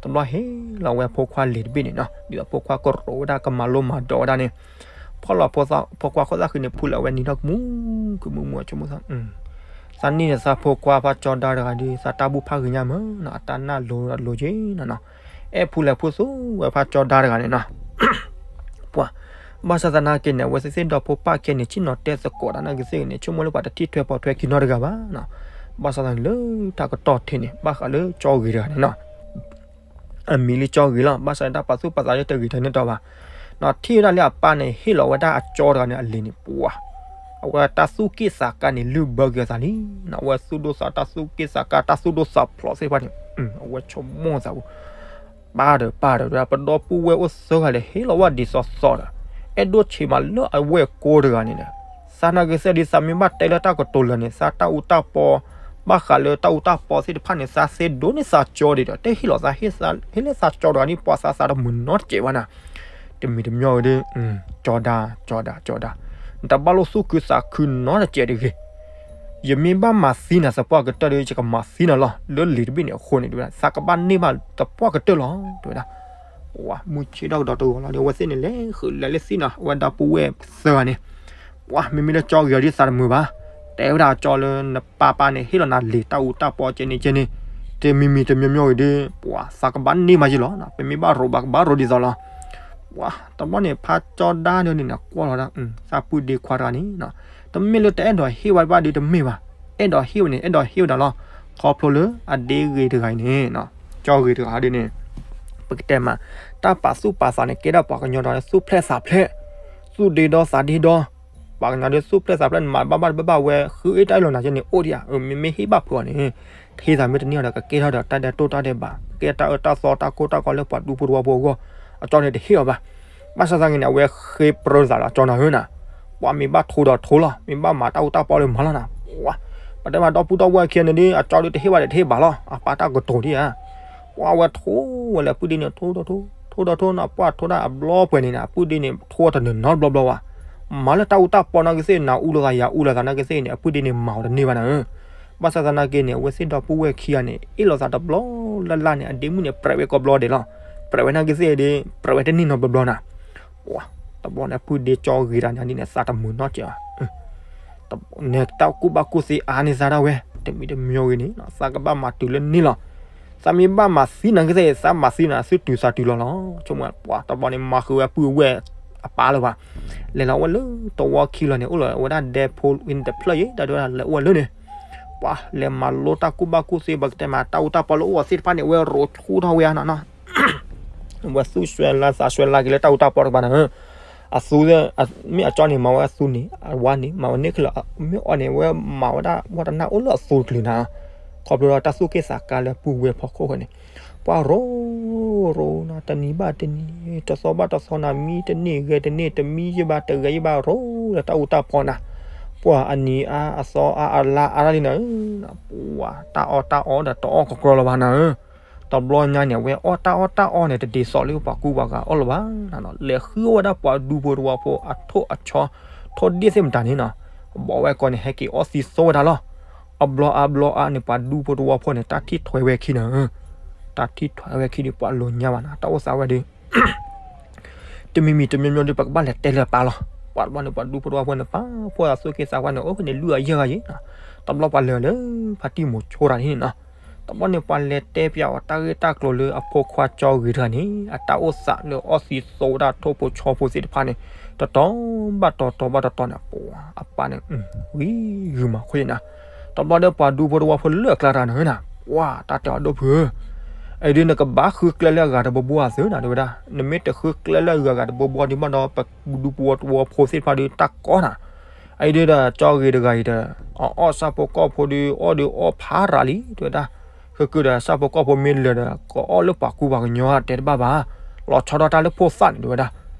တဘျီဟ့ၣ်လီၤဝဲဖိခွါလံာ်တဘ့ၣ်န့ၣ်နီၤ, ဒ်သိးဖိခွါကရိးဝဲဒၣ် ကမၤလိမၤဒိးဝဲဒၣ်န့ၣ်, ဖီၣ်လီၤဖိခွါဃိသၣ်ဃံးန့ၣ် ဖုလၢအဝဲနံၤထီၣ်ကမူ ကမူမူအဆိကမိၣ်သး သးနံၣ်န့ၣ် သးဖိခွါဖးကၠီဒါတဂၤဒီး သးတၢ်ဘူၣ်ဖးဂ့ၤညါမးနီၤ, အတၢ်နၢ်လိၤလိၤက့နီၤနီၤ, အဲၣ်ဖူလဲၤဖူသူဝဲဖးကၠီဒါတဂၤန့ၣ်နီၤ. ပှၤ ဘၣ်ဆၣ်သနာ်က့န့ၣ် အဝဲသ့ၣ်သ့ၣ်ဒီဖိပၢ်ခဲန့ၣ် ဆ့ၣ်နီၤတဲသကိးတၢ်နာ်က့သ့ၣ်ဂ့ၤန့ၣ် ဆိကမိၣ်လၢပှၤတထံၣ်ထွဲပိာ်ထွဲခံနီတဂၤဘၣ်နီၤ. ဘၣ်ဆၣ်သနာ်က့လၢတၢ်ကတီၢ်ထံးန့ၣ် ဘၣ်ဃးလၢကၠီဂ့ၤတဂၤန့ၣ်နီၤ. အမံၤလၢကၠီဂ့ၤလီၤ, ဘၣ်ဆၣ်န့ၣ် တၢ်ပာ်သူၣ်ပာ်သးလၢတဂ့ၤထဲန့ၣ်တီဘၣ်. နီၤ ထံၣ်ဝဲဒၣ်လၢအပၢ်န့ၣ် ဟ့ၣ်လီၤဝဲဒၣ်အကၠီတဂၤန့ၣ်အလံာ်န့ၣ် ပှၤ အဝဲတၢ်သူၣ်က့ၣ်သးကါန့ၣ် လုၢ်ဘၢက့ၤအသးလံနီၤ. အဝဲသူၣ်ဒိၣ်သး တၢ်သူၣ်က့ၣ်သးကါ တၢ်သူၣ်ဒိၣ်သးဖျိးသ့ၣ်တဖၣ်န့ၣ် အဝဲဆိကမိၣ်သးပူၤ ပၢ်ဒီးပၢ်ဒီး ပဒီပုၢ်ဝဲၢ်အိၣ်သၢဂၤဒီး ဟ့ၣ်လီၤဝဲဒ်သိးသိးဒီး အဲၣ်ဒိၣ်ဆံးမးလၢအဝဲၢ်ကိတဂၤန့ၣ်ဒီး သးနာ်က့သ့ၣ်ဒီး သးမ့ၢ်ဘၣ်တဲလၢတၢ်ကတိၤလၢာ်န့ၣ် သးတၢ်အူတၢ်ပီ ဘၣ်ဃးလၢတၢ်အူတၢ်ပီသ့ၣ်တဖၣ်န့ၣ် သးသ့ဒိးန့ၢ်သးကၠီဒံးဒီး တဟ့ၣ်လီၤသး ဟ့ၣ်လၢသးကၠီတဂၤန့ၣ် ပှၤသးသးတမုာ်နီတစဲးဘၣ်နၤ. တမံၤတမံၤဂ့ၤဒီး ကၠီဒါ ကၠီဒါ ကၠီဒါ နတဘၣ်လိၣ်သူၣ်ခုသးခုနီတစဲးတဂ့ၤ. ယမ့ၢ်ဘၣ်မၤသံနၤသပှၢ်ကတၢၢ်ဒီး ယကမၤသံနၤလီၤ. လၢလံာ်တဘ့ၣ်န့ၣ်အဃိန့ၣ် တဲဝဲဒၣ် သးကဘၣ်န့ၢ်ဘၣ်သပှၢ်ကတၢၢ်လီၤ တဲဝဲဒၣ်. ဝၤမုၢ်ဆ့ၣ်ထီၣ်ကဒီးတဂီၤလီၤဒီး အဝဲသ့ၣ်န့ၣ် လဲၤဃုာ်လဲၤလၢသ့ၣ်နီၤ အဝဲဒီပုၢ်ဝဲၢ်သၢဂၤန့ၣ် ပှၤမ့မ့ၢ်လၢကၠီဂ့ၤအီၤဒ်သးတမုာ်ဘၣ်. တဲဝဲဒၣ်အကၠီလၢနပၢ်ပၢ်န့ၣ် ဟ့ၣ်လီၤနၤလံာ်တၢ်အူတၢ်ပီကဲန့ၣ်ကဲန့ၣ် တမံၤမံၤတမံၤမံၤဂ့ၤဒီး ပှၤသးကဘၣ်န့ၢ်မးယ့လီၤ. ပမ့ၢ်ဘၣ်ရိးဘၣ်ကဘၣ်ရိးဒ်သိးလီၤ. ပှၤတဘျီန့ၣ် ဖးကၠီဒါန့ၣ်န့ၣ် ကွၢ်လီၤဒၣ် သးပုၢ်ဒ့ခွါတဂၤန့ၣ် တမ့ၢ်လၢတအဲၣ်ဒိးဟ့ၣ်ဝဲဘၣ်ဒီးတမ့ၢ်ဘၣ်. အဲၣ်ဒိးဟ့ၣ်ဝဲန့ၣ် အဲၣ်ဒိးဟ့ၣ်ဝဲဒၣ်လီၤ. ခီဖျိလၢအဒ့ဂ့ၤတဂၤအံၤန့ၣ် ကၠီဂ့ၤတဂၤဒ်န့ၣ် ပကတဲမး တၢ်ပာ်သူၣ်ပာ်သးန့ၣ် ကဲထီၣ်ပှၤကညီဒီးသူၣ်ဖျဲၣ်သးဖျဲၣ် သူၣ်ဒ့ဒီသးဒ့ဒီ ပှၤကညီဒီးသူၣ်ဖျဲၣ်သးဖျဲၣ်န့ၣ် မၤဘၣ်ဘၣ်တဘၣ်ဘၣ်ဝဲ ဃုအ့ၣ်တၢ်အ့ၣ်လိာ်နၤကဲန့ၣ် အိၣ်ဒံးဧါ. မ့မ့ၢ်ဟ့ၣ်ဘၣ်ဖုးအီၤန့ၣ် ဟ့ၣ်သးမ့ၢ်တန့ၢ်အီၤဒီး ကကဲထီၣ်ဒီးတၢ်ဒဲးတိၢ်တၢ်ဒဲးဘး ကကဲတၢ်အၢတၢ်သီတၢ်ကိၢ်တၢ်ဂီၤလၢပှၤဒူဖိတဝီဖိအဂီၢ် အကၠီန့ၣ်တဟ့ၣ်အီၤဘၣ်. ဘၣ်ဆၣ်သနာ်က့န့ၣ် အဝဲဃ့ပြၢသးလီၤ အကၠီနၤဧၢနၤ ပှၤမ့ၢ်ဘၣ်ထိဒီးထိလီၤ မ့ၢ်ဘၣ်မၤတၢ်အူတၢ်ပီလၢမၤလီၤနၤ ပှၤ ပတဲမးဒီပုၢ်ဒီဝဲၢ်ခံဂၤန့ၣ်ဒီး အကၠီဒီးတဟ့ၣ်ဘၣ်ဒီးတဟ့ၣ်ဘၣ်လီၤ အပၢ်တၢ်ကတိၤဒံးဧါ. ပှၤဝဲထိဝဲလၢပုၢ်ဒ့န့ၣ် ထိဒီးထိ ထိဒီးထိနီၤ ပှၤထိဒၣ်အဘျီပှဲၤန့ၣ်နၤ အပုၢ်ဒ့န့ၣ် ထိအီၤတနၢၤနီတဘျီဘျီဘၣ်. မၤလၢတၢ်အူတၢ်ပီနာ်က့သ့ၣ် နၤအူလိာ်သးယၤအူလိာ်သးနာ်က့သ့ၣ်န့ၣ် အပုၢ်ဒ့န့ၣ် မၤအီၤတန့ၢ်ဘၣ်နၤဧၢ. ဘၣ်ဆၣ်သနာ်က့န့ၣ် အဝဲသ့ၣ်ဒီပုၢ်ဝဲၢ်ခံဂၤန့ၣ် အ့ၣ်လိာ်သးတဘျီလၢ်လၢ်န့ၣ် အဒ့မုၣ်န့ၣ် ပြဲးဝဲကိးဘျီဒဲးလီၤ. ပြဲးဝဲနာ်က့သ့ၣ်ဒီး ပြဲးဝဲတန့ၢ်နီတဘျီဘျီနၤ ပှၤ တဘျီန့ၣ် အပုၢ်ဒ့ကၠီဂ့ၤတၢ်န့ၣ်ဒ်န့ၣ် သးတမုာ်နီတစဲးဘၣ်. န့ၣ်တၢ်ကူၣ်ဘၣ်ကူၣ်သ့အါန့ၢ်သးဒၣ်ဝဲ တမံၤတမံၤဂ့ၤန့ၣ် သးကဘၣ်မၤတုၤလၢန့ၣ်လီၤ. သးမ့ၢ်ဘၣ်မၤသံနာ်က့သ့ၣ် သးမၤသံနၤသုတုၤသးတုၤလီၤလီၤ. ဆိကမိၣ်ပှၤတဘျီန့ၣ် မၤဃုာ်ဝဲပုၢ်ဝဲၢ်အပၢ်လၢၤဘၣ်. လဲၤလီၤဝဲလၢတဝီခံလီၤန့ၣ် အိၣ်လီၤဝဲဒၣ်ဒဲဖိဝံၤန့ၣ်တဖျၢၣ်ယံၤ တၢ်ဒုးဝဲဒၣ်လဲၤအိၣ်ဝဲလၢန့ၣ် ပှၤလဲၤမၤလိတၢ်ကူၣ်ဘၣ်ကူၣ်သ့ ပကတဲမး တၢ်အူတၢ်ပီလၢအိၣ်အီၤသ့ၣ်တဖၣ်န့ၣ် အဝဲရိးဆူၣ်ထီၣ်ဝဲဧါနီၤနီၤ အဝဲသူၣ်စွဲလၢသးစွဲလၢက့ၤလၢတၢ်အူတၢ်ပီတကပၤန့ၣ် အသူ မ့ၢ်အကၠီန့ၣ် မၤဝဲအသူန့ၣ် အဝါန့ၣ် မၤဝဲန့ၢ်ချ့လီၤ မ့ၢ်အီၤန့ၣ် အဝဲမၤဝဲဒၣ်ဝဲတနၢ်အိၣ်လၢအသူတကလုာ်နၤ ခီဖျိဒီးတၢ်သူၣ်က့ၣ်သးကါလၢပုၢ်ဝဲၢ်ဖီခိၣ်ဃီန့ၣ် ပှၤရိးရိးနၤ တနံၤဘၣ်တနံၤ တသီဘၣ်တသီနၤ မံတန့ၢ်ဂဲၤတန့ၢ် တမံယံၢ်ဘၣ်တဂဲၤယံၢ်ဘၣ် ရိးလၢတၢ်အူတၢ်ပီနၤ ပှၤအနံၤအါအသီအါအလါအါဒၣ်လံနၤဧၢ ပှၤတၢ်အီၣ်တၢ်အီဒီး တအီၣ်ကကြီလၢၤဘၣ်နၤဧၢ တဘျီညါန့ၣ် အဝဲအီၣ်တၢ်အီၣ်တၢ်အီန့ၣ် တဒ်သိးလၢပှၤကူပှၤကၤအီၣ်လၢၤဘၣ်နၤနီၤ လဲၤဃုအီၣ်ဝဲဒၣ်ပှၤဒူဖိတဝီဖိအထိၣ်အဆီ ထိၣ်ဒ့ၣ်သ့ၣ်မတၤန့ၣ်နီၤ ဘီဝဲကိးန့ၣ် ဟဲက့ၤအီၣ်သံသိဝဲဒၣ်လီၤ အဘျီအါဘျီအါန့ၣ် ပှၤဒူဖိတဝီဖိန့ၣ် တၢ်ထံၣ်ထွဲဝဲခံနၤဧၢ တၢ်ထံၣ်ထွဲဝဲခံဒီး ပှၤလိၤညါဘၣ်နၤ တၢ်အိၣ်သးဝဲဒီး တမံၤမံၤတမံၤမံၤဒီး ပကဘၣ်လဲၤတဲလၢပၢ်လီၤ ပှၤတဘျီန့ၣ် ပှၤဒူဖိတဝီဖိန့ၣ် ပၢ်ဖိသးသူၣ်က့ၣ်သးဝဲန့ၣ် အိၣ်ဖဲန့ၣ် လွံၢ်အယဲၢ်ဂၤယံၤ တဘျီပှၤလဲၤလၢ ဖါတံၢ်မိၤဆိတၢ်န့ၣ်နီၤ တဘျီန့ၣ် ပှၤလဲၤတဲပၠးအီၤတၢ်ဂ့ၢ်တၢ်ကျိၤလၢအဖိခွါကၠီဂ့ၤတဂၤန့ၣ် အတၢ်အိၣ်သးလၢအီၣ်သံသိဝဲဒၣ်ထိၣ်ဖိဆီဖိသ့ၣ်တဖၣ်န့ၣ် တတီၤဘၣ်တီၤ တီၤဘၣ်တီၤတီၤန့ၣ် ပှၤအပၢ်န့ၣ် ဂံၤဂုာ်မး အဃိန့ၣ် တဘျီဒီးပှၤဒူဖိတဝီဖိလၢအကျါတဂၤန့ၣ် ပှၤတၢ်တဲအီၤ ဒိၣ်ဖုဧၢ, အအံၤဒုးနကဘၣ်ဃုကျဲလၢအဂၤတဘိဘိအသုန့ၣ် တဲဝဲဒၣ်, နမ့ၢ်တဃုကျဲလၢအဂၤဂၤတဘိဘိဒုးဘၣ်ဒီး ပဒူပဝီတဝီဖိသ့ၣ်တဖၣ်ဒုးတၢ်ကီနၤ, အအံၤဒုးဒီးကၠီဂ့ၤတဂၤအံၤဒီး အအီၣ်ဆၣ်ဖိကီၢ်ဖိဒုး အီၣ်ဒုးအီၣ်ဖးရၤလံ တဲဝဲဒၣ်, ဃုကုဒီးဆၣ်ဖိကီၢ်ဖိမ့ၢ်လၢာ်ဒီး ကအီၣ်လၢပှၤကူပှၤကညီတဲတဘၣ်ဘၣ်, လီၤဆီဒၣ်တၢ်လၢဖိသၣ်န့ၣ် တဲဝဲဒၣ်,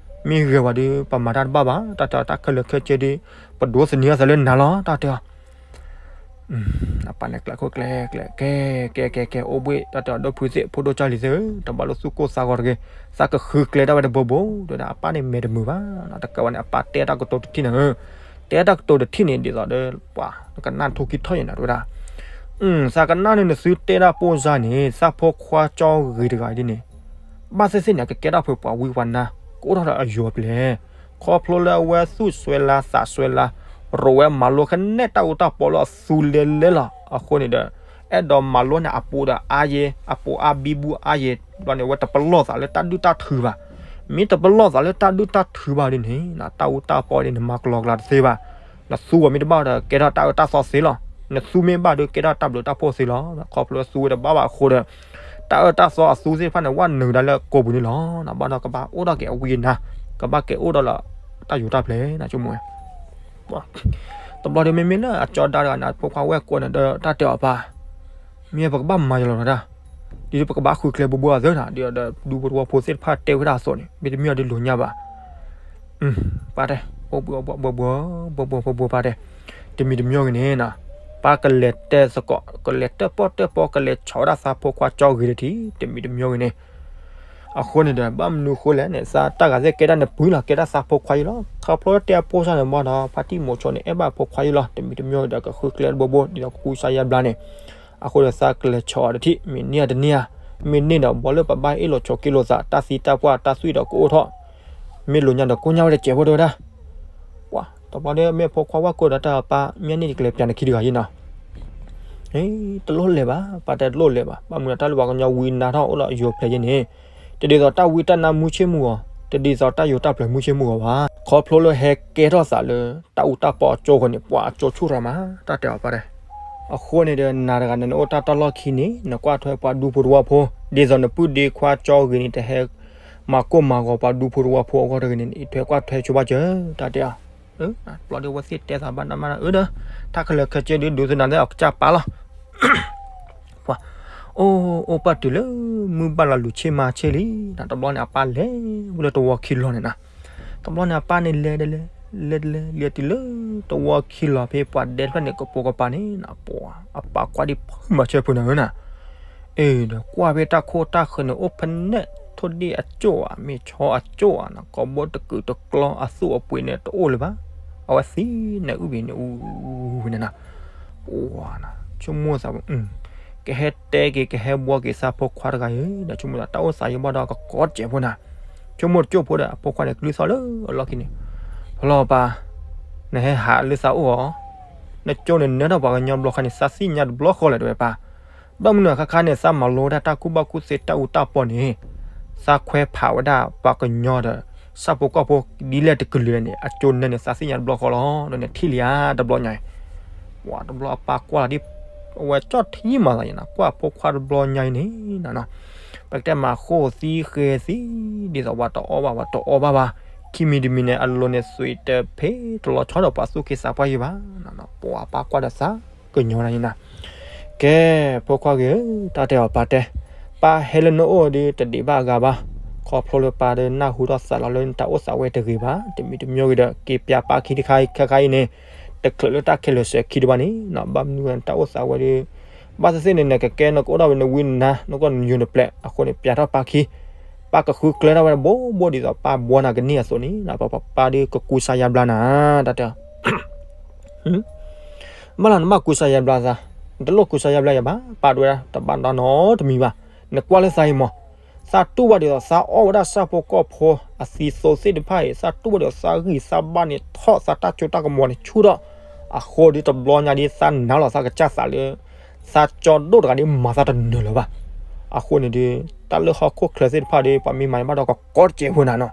မ့ၢ်ဂ့ၤဝဲဒုး ပမၤတၢ်တဘၣ်ဘၣ်, တၢ်တဲတၢ်ခဲလၢာ်ခဲဆ့ဒုး ပဒိးသန့ၤအသးလၢနၤလီၤ တၢ်တဲအီၤ အပၢ်န့ၣ်ကျဲခိၣ်ကျဲကျဲ ကဲ ကဲ ကဲ ကဲ အိၣ်ဘှ့ၣ် တၢ်တဲအီၤ ဒိၣ်ဖုသ့ၣ် ဖိဒိၣ်ကၢ်လံၤသ့ၣ်ဧၢ, တဘၣ်လိာ်သူၣ်ကိၢ်သးဂီၤတဂ့ၤ, သးကဃုကျဲဒၣ်ဝဲတဘိဘိ တဲဝဲဒၣ်, အပၢ်န့ၣ်မဲာ်တမုာ်ဘၣ်, တကးဝဲန့ၣ် အပၢ်တဲတၢ်ကတိၤတထံၣ်န့ၣ်ဧၢ, တဲတၢ်ကတိၤတထံၣ်န့ၣ် ဒ်သိးဒီး ပှၤ နကနၣ်ထိၣ်ခံထီၣ်ယဲၢ်နၤ တဲဝဲဒၣ်, သးကနၣ်န့ၣ် နသုတဲဒၣ်ပိၢ်စါန့ၣ် သးဖိခွါကၠီဂ့ၤတဂၤဒ်န့ၣ် ဘၣ်သ့ၣ်သ့ၣ်န့ၣ် အကကဲထီၣ်ဖုပှၤဝံပှၤနါ ကအိၣ်ထီၣ်ဒီးအယိၤအပျဲၢ်, ခီဖျိလၢအဝဲသူၣ်စွဲလၢသးစွဲလၢ ရိးဝဲမၤလိကနဲၣ်တၢ်အူတၢ်ပီလၢအသူလဲလဲလီၤ. အဃိန့ၣ်ဒီး အဲၣ်ဒိးမၤလိန့ၣ်အပူၤဒီးအါယဲ, အပူၤအါဘံဘူအါယဲ, ဘျီန့ၣ် အဝဲတပလီၢ်သးလၢတၢ်ဒုၣ်တၢ်ထုဘၣ်. မ့ၢ်တပလီၢ်သးလၢတၢ်ဒုၣ်တၢ်ထုဘၣ်ဒ်န့ၣ် တၢ်အူတၢ်ပီဒ်န့ၣ် မၤကလီကလီတသ့ဘၣ်. နသူဝဲမ့ၢ်တဘၣ်ဒီး ကဲထီၣ်တၢ်အၢတၢ်သီသ့လီၤ. နသူမ့ၢ်ဘၣ်ဒီး ကဲထီၣ်တၢ်ဘျုးတၢ်ဖှိၣ်သ့လီၤ. ခီဖျိသူဝဲတဘၣ်ဘၣ်အဃိဒီး တၢ်အၢတၢ်သီအသူသ့ၣ်တဖၣ်န့ၣ် ဝဲနုာ်ဒၣ်လၢကိာ်ပူၤန့ၣ်လီၤ. ဘၣ်ဒီးကဘၣ်အိၣ်ထီၣ်က့ၤအဝံအနါ, ကဘၣ်က့ၤအိၣ်ဒီးလၢတၢ်ယိၤတၢ်ပျဲၢ် နဆိကမိၣ်ဝဲ. တဘျီဒီးမ့မ့ၢ်လၢအကၠီဒါတဂၤန့ၣ် အဖိခွါဝဲၢ်ကိးန့ၣ်ဒီး တၢ်တဲအီၤပၢ်, မ့ၢ်ပကဘၣ်မၤယလီၤတၢ်, ဒ်ပကဘၣ်ဃုကျဲဘိဘိအသၢတၢ် ဒ်ဒီးဒူဖိတဝီဖိသ့ၣ်တဖၣ်တဲဝဲဒၣ်အသိးန့ၣ် မ့တမ့ၢ်အီၤဒုးလိာ်ညါဘၣ်. ပၢ်တဲ, အိၣ်ဘှံးအိၣ်ဘှီၣ်ဘှီၣ်ဘှီၣ်ဘှီၣ်ဘှီၣ်ဘှီၣ်ပၢ်တဲ, တမံၤတမံၤဂ့ၤန့ၣ် ပၢ်ကလဲၤတဲသကိး ကလဲၤတၢၣ်ပီၣ်တၢၣ်ပီ ကလဲၤဆီးဝဲဒၣ်သးဖိခွါကၠီဂ့ၤတထံၣ် တမံၤတမံၤဂ့ၤန့ၣ် အဃိန့ၣ်ဒီး ဘၣ်မနုၤဃိလဲၣ်န့ၣ် သးတၢ်ဂၤသ့ၣ်ကဲဒၣ်နပုၢ်လီၤ ကဲဒၣ်သးဖိခွါယလီၤ. ခီဖျိတဲအပိၢ်စါန့ၣ်ဘၣ်ဒီး ဖါတံၢ်မိၤဆိန့ၣ် အဲၣ်ဘၣ်အဖိခွါယလီၤ တမံၤတမံၤဒီး ကဃုကျဲတဘိဘိ ဒ်သိးကကူစါယါဘျါန့ၣ်. အဃိဒီးသးကလဲၤဆီးအီၤတထံၣ် မ့ၢ်န့ၢ်အတန့ၢ်ဧါ, မ့ၢ်န့ၢ်ဒီး ဘီလၢပဘၣ်အ့ၣ်လိာ်ဆိးက့လိာ်သး တၢ်သံတၢ်ပှၢ် တၢ်သွံၣ်ဒီးကအိၣ်ထီၣ်, မ့ၢ်လိာ်ညါဒီးကိၣ်ညါဝဲတစဲးဖိတဲဝဲဒၣ်. ပှၤ တဘျီဒီး မ့ၢ်အဖိခွါဝဲၢ်ကိးဒီးတၢ်ပၢ် မ့ၢ်န့ၢ်တကလဲၤပျးနခံတဂၤယဲနီၤ တလိၣ်လဲၤဘၣ် ပၢ်တဲတလိၣ်လဲၤဘၣ် ဘၣ်မနုၤတၢ်လၢပှၤကညီဝံနါထီၣ်အိၣ်လၢအယိၤအပျဲၢ်ယဲန့ၣ် တဒ်သိးတၢ်ဝံတၢ်နါမုၢ်ဆ့ၣ်မုၢ်ဂီၤ တဒ်သိးတၢ်ယိၤတၢ်ပျဲၢ်မုၢ်ဆ့ၣ်မုၢ်ဂီၤဘၣ်. ခီဖျိလၢဟဲကဲထီၣ်သးလၢ တၢ်အူတၢ်ပီအကၠိဃိန့ၣ် ပှၤအကၠိဆူၣ်ထီၣ်မး တၢ်တဲအီၤပၢ်တဲ. အဃိန့ၣ်ဒီး နၤတဂၤန့ၣ် နအိၣ်တၢ်တီၢ်လီၢ်ခံန့ၣ် နကွၢ်ထွဲပှၤဒူဖိတဝီဖိ ဒ်သိးနပုၢ်ဒ့ခွါကၠီဂ့ၤန့ၣ် တဟဲမၤကိၢ်မၤဂီၤပှၤဒူဖိတဝီဖိအဂီၢ်တဂ့ၤန့ၣ် အံးထွဲကွၢ်ထွဲဆိဘၣ်စၢၤ တၢ်တဲအီၤ. ဘျီဒီး အဝဲသ့ၣ်တဲသးဘၣ်နမါဒီး အၢဒီး တၢ်ခဲလၢာ်ခဲဆ့ဒုးဒုးသနာ်လၢအကစၢ်ပၢ်လီၤ ပှၤ အိၣ်အိၣ်ပၣ်တုၤလၢ မုၢ်ဘၣ်လီၤလူၤဆ့ၣ်မၤဆ့ၣ်လံနီၤ တဘျီန့ၣ် အပၢ်လဲၤဝဲလၢတဝီခံလီၤန့ၣ်နီၤ. တဘျီန့ၣ် အပၢ်န့ၣ်လဲၤတလဲၤ လဲၤတလဲၤ လဲၤတုၤလၢတဝီခံလီၤဖဲပှၤဒဲတဖျၢၣ်န့ၣ် ကပိာ်ကပၤန့ၣ်နီၤ ပှၤ အပၢ်ကွၢ်ဒ်ဖုမၤဆၢဖိန့ၣ်ဧၢနီၤ အ့ဒီးကွၢ်ဖဲတၢ်ခိၣ်တၢ်ဃၢၤန့ၣ် အိၣ်ဖဲနဲၣ်ထိၣ်ဒ့ၣ်အကၠိၣ်ဧါ မ့ၤဆီအကၠိၣ်ဧါနီၤ ကိာ်ဘိတကုာ်တကျီအသူၣ်အပှ့ၤန့ၣ်တအိၣ်လၢၤဘၣ်. အဝဲသံန့ၣ်အုၣ်ဘ့ၣ်န့ၣ်အူဝဲန့ၣ်နီၤ ပှၤ ဆိကမိၣ်သး ကဟဲတဲက့ၤ ကဟဲဘှီက့ၤသးဖိခွါတဂၤအံၤဒီး ဆိကမိၣ်သးတၢ်အိၣ်သးယံၤဘၣ်ဒီးကကိးစဲးဖိနီၤ. ဆိကမိၣ်တကၠိၣ်ဖိဒီး အဖိခွါန့ၣ် ကလုၢ်သီၣ်လၢအလီၢ်ခံန့ၣ် လီၤပၢ် နဟဲဟးလၢသးအိၣ်ဧါ. နကၠိန့ၣ်နၢထီၣ်ပှၤကညီတဘျီဃီန့ၣ် သးသ့ၣ်ညါတဘျီဃီလၢၤ တဲဝဲပၢ်. ဘၣ်မနုၤအခါခါန့ၣ် သးမၤလိဝဲဒၣ်တၢ်ကူၣ်ဘၣ်ကူၣ်သ့တၢ်အူတၢ်ပီန့ၣ် သးခွဲးဖးဝဲဒၣ်ပှၤကညီဒီး ဆၣ်ဖိကီၢ်ဖိဒ်လဲၣ်တကလုာ်လဲၣ်န့ၣ် အကၠိနၢန့ၣ် သးသ့ၣ်ညါတဘျီဃီလီၤ. ဒီးန့ၣ်ထံၣ်လံဧါတဘျီညါအံၤ ပှၤတဘျီအပၢ်ကွၢ်လီၤဒ် အဝဲကၠီၣ်ထံမၤသးယဲနီၤ ကွၢ်ဖိခွါတဘျီညါအံၤန့ၣ်နီၤ ပကတဲမၤဃိၣ်သံဃဲၤသံ ဒ်သိးပှၤတအီၣ်ဘၣ် ပှၤတအီၣ်ဘၣ်ဘၣ် ခံမံၤတမံၤန့ၣ် အလိၤန့ၣ်သွံၣ်တဖ့ တလီၤဆီဒီးပှၤသူၣ်က့သးပှၢ်ယံၤဘၣ်နီၤ ပှၤအပၢ်ကွၢ်ဒီးသးကညီၤနၤယဲနီၤ ကဲ ဖိခွါဂ့ၤဧၢ တၢ်တဲအီၤပၢ်တဲ ပၢ်ဟဲလၢနအိၣ်ဒီးတဒံးဘၣ်အဂၤဘၣ်. ခီဖျိလၢပၢ်ဒီးနၢ်ဟူထီၣ်သးလီၤလၢနတၢ်အိၣ်သးဝဲတဂ့ၤဘၣ် တမံၤတမံၤဂ့ၤဒီး က့ၤပျးပၢ်ခံတခါအံၤ ခဲခါအံၤန့ၣ် တချုးလၢတၢ်ခဲလၢာ်စဲၤခံတဘၣ်န့ၣ်နီၤ ဘၣ်မနုၤနတၢ်အိၣ်သးဝဲဒီး ဘၣ်သ့ၣ်သ့ၣ်န့ၣ် နကကဲနကအိၣ်ဒၣ်ဝဲနဝံနါ နကီၢ်နယိၤနပျဲၢ် အဃိန့ၣ် ပျးထီၣ်ပၢ်ခံ ပၢ်ကဃုကျဲထီၣ်ဝဲတဘိဘိဒ်သိးပၢ်ဘှီနၤကန့ၢ်အသိးန့ၣ်နီၤ ပၢ်ပၢ်ပၢ်ဒီးကကူစါယါဘျါနၤ တၢ်တဲ ဘၣ်လီၤနဘၣ်ကူစါယါဘျါသး, နတလိၣ်ကူစါယါဘျါယၤဘၣ်, ပၢ်တဲဝဲဒၣ် တဘၣ်နီတမံၤဘၣ်, နကွၢ်လၢသးအံၤမး, သးတူၢ်ဘၣ်ဒ်သိး သးအီၣ်ဝဲဒၣ်ဆၣ်ဖိကီၢ်ဖိအသံသိသ့ၣ်တဖၣ်အံၤ, သးတူၢ်ဘၣ်ဒ်သိး သးဂံၢ်သးဘါန့ၣ်ထီၣ်, သးတၢ်စိတၢ်ကမီၤန့ၣ်ဆူၣ်ထီၣ်, အဃိဒီးတဘျီညါဒ်သးနာ်လီၤသးကစၢ်သးလၢ သးကၠီဒိၣ်တဂၤဒ်မၤသးတနၢၤလၢၤဘၣ်. အဃိန့ၣ်ဒီး တၢ်လၢဟီၣ်ခိၣ်ချၢသ့ၣ်တဖၣ်ဒီး ပှၤမ့ၢ်မၤန့ၣ်ဘၣ်ဒီးကကီတစဲးဖိနၤနီၤ,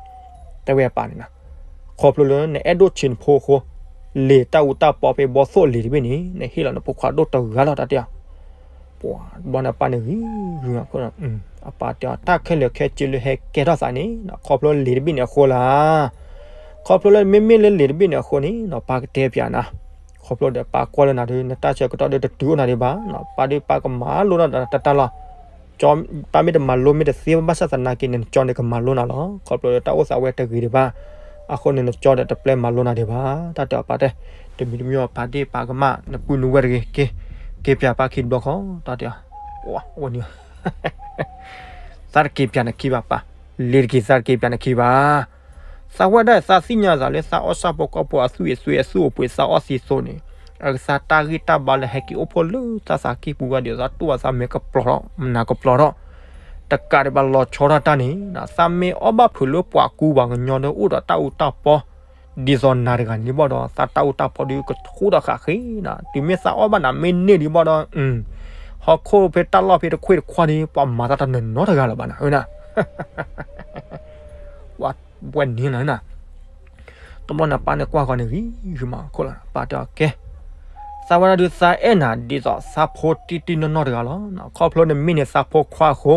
တဲဝဲအပၢ်န့ၣ်နီၤ. ခီဖျိလၢနအဲၣ်ဒိၣ်ဆံးနဖိအဃိ, လံာ်တၢ်အူတၢ်ပီဖဲဘီသိၣ်လံာ်တဘ့ၣ်န့ၣ် နဟ့ၣ်လီၤနဖိခွါဒိၣ်တဂၤလီၤ တၢ်တဲအီၤ. ပှၤတဘျီန့ၣ်အပၢ်န့ၣ်ဂံၤဂုၤအဃိ, အပၢ်တဲအီၤ တၢ်ခဲလၢာ်ခဲဆ့လၢဟဲကဲထီၣ်သးန့ၣ် ခီဖျိလံာ်တဘ့ၣ်န့ၣ်အဃိလီၤ. ခီဖျိလၢမ့မ့ၢ်လၢလံာ်တဘ့ၣ်န့ၣ်အဃိန့ၣ်နီၤ ပၢ်ကတဲပၠးနၤ, ခီဖျိဒီးပၢ်ကွၢ်လၢနၤဒီး နတၢ်ဆၢကတီၢ်ဒီးတတုၤအိၣ်နၤဒံးဘၣ်, ပၢ်ဒီးပၢ်ကမၤလိနၤတၢ်တၢ်လီၤ. ပၢ်မ့ၢ်တမၤလိမ့ၢ်တသ့ဘၣ်ဆၣ်သနာ်က့န့ၣ် နကၠီန့ၣ်ကမၤလိနၤလီၤ. ခီဖျိလၢတၢ်အိၣ်သးဝဲတဂ့ၤဒံးဘၣ်, အဃိန့ၣ် နကၠီဒီးတပျဲမၤလိနၤဒံးဘၣ်, တၢ်တဲအီၤပၢ်တဲ. တမံၤတမံၤအီၤ ပၢ်ဒ့ၣ်ပၢ်ကမၣ် နပုၢ်နဝဲၢ်တဂ့ၤ, က့ၤပၠးပၢ်ခံတဘျီဃီ, တၢ်တဲအီၤ. အိၣ်န့ၣ် သးတက့ၤပၠးနခံဘၣ်ပၢ်, လံၤတက့ၤ သးတက့ၤပၠးနခံဘၣ်. သးဝဲဒၣ်သးသ့ၣ်ညါသးလၢသးအီၣ်ဆၣ်ဖိကီၢ်ဖိအသွံၣ်အသွဲအသူၣ်အပှ့ၤသးအီၣ်သံသိးန့ၣ်, အကသးတၢ်ဂ့ၢ်တၢ်ဘါလၢဟဲက့ၤအိၣ်ဖှိၣ်လၢသးသးကံၢ်ပူၤဝဲဒီး သးတူၢ်ဘၣ်သးမဲာ်ကပျီၤထီၣ် မနၤကပျီၤထီၣ်, တကးဒံးဘၣ်လီၤဆီဒၣ်တၢ်န့ၣ် သးမ့ၢ်အီၣ်ဘၣ်ဖုးလၢပှၤကူပှၤကညီဒီးအိၣ်ဒီးတၢ်အူတၢ်ပီ ဒ်သိးနၤတဂၤန့ၣ်ဒံးဘၣ်ဒီး သးတၢ်အူတၢ်ပီဒီးကဆူၣ်ဒီးဃးဃ့နၤ, တုၤမ့ၢ်သးအီၣ်ဘၣ်နၤမ့ၢ်န့ၢ်ဒံးဘၣ်ဒီး ဟီၣ်ခိၣ်ဖဲတၢ်လီၢ်ဖဲတခွ့ၣ်တခွါဒီး ပှၤမၤသးတနၢၤနီတဂၤလၢၤဘၣ်နၤဧၢနၤ. ပှၤဝဲန့ၣ်နၤ, တဘျီန့ၣ်ပၢ်န့ၣ်ကွၢ်ဃီန့ၣ်ဂံၤဂ့ၤမးခိၣ်လီၤ, ပၢ်တဲအီၤကဲ, သးဝဲဒၣ်ဒုးသးအဲၣ်နၤဒ်သိးသးဖိတံၢ်တံၢ်နီၢ်နီၢ်တဂၤလီၤ. ခီဖျိနမ့ၢ်န့ၢ်သးဖိခွါအဃိ,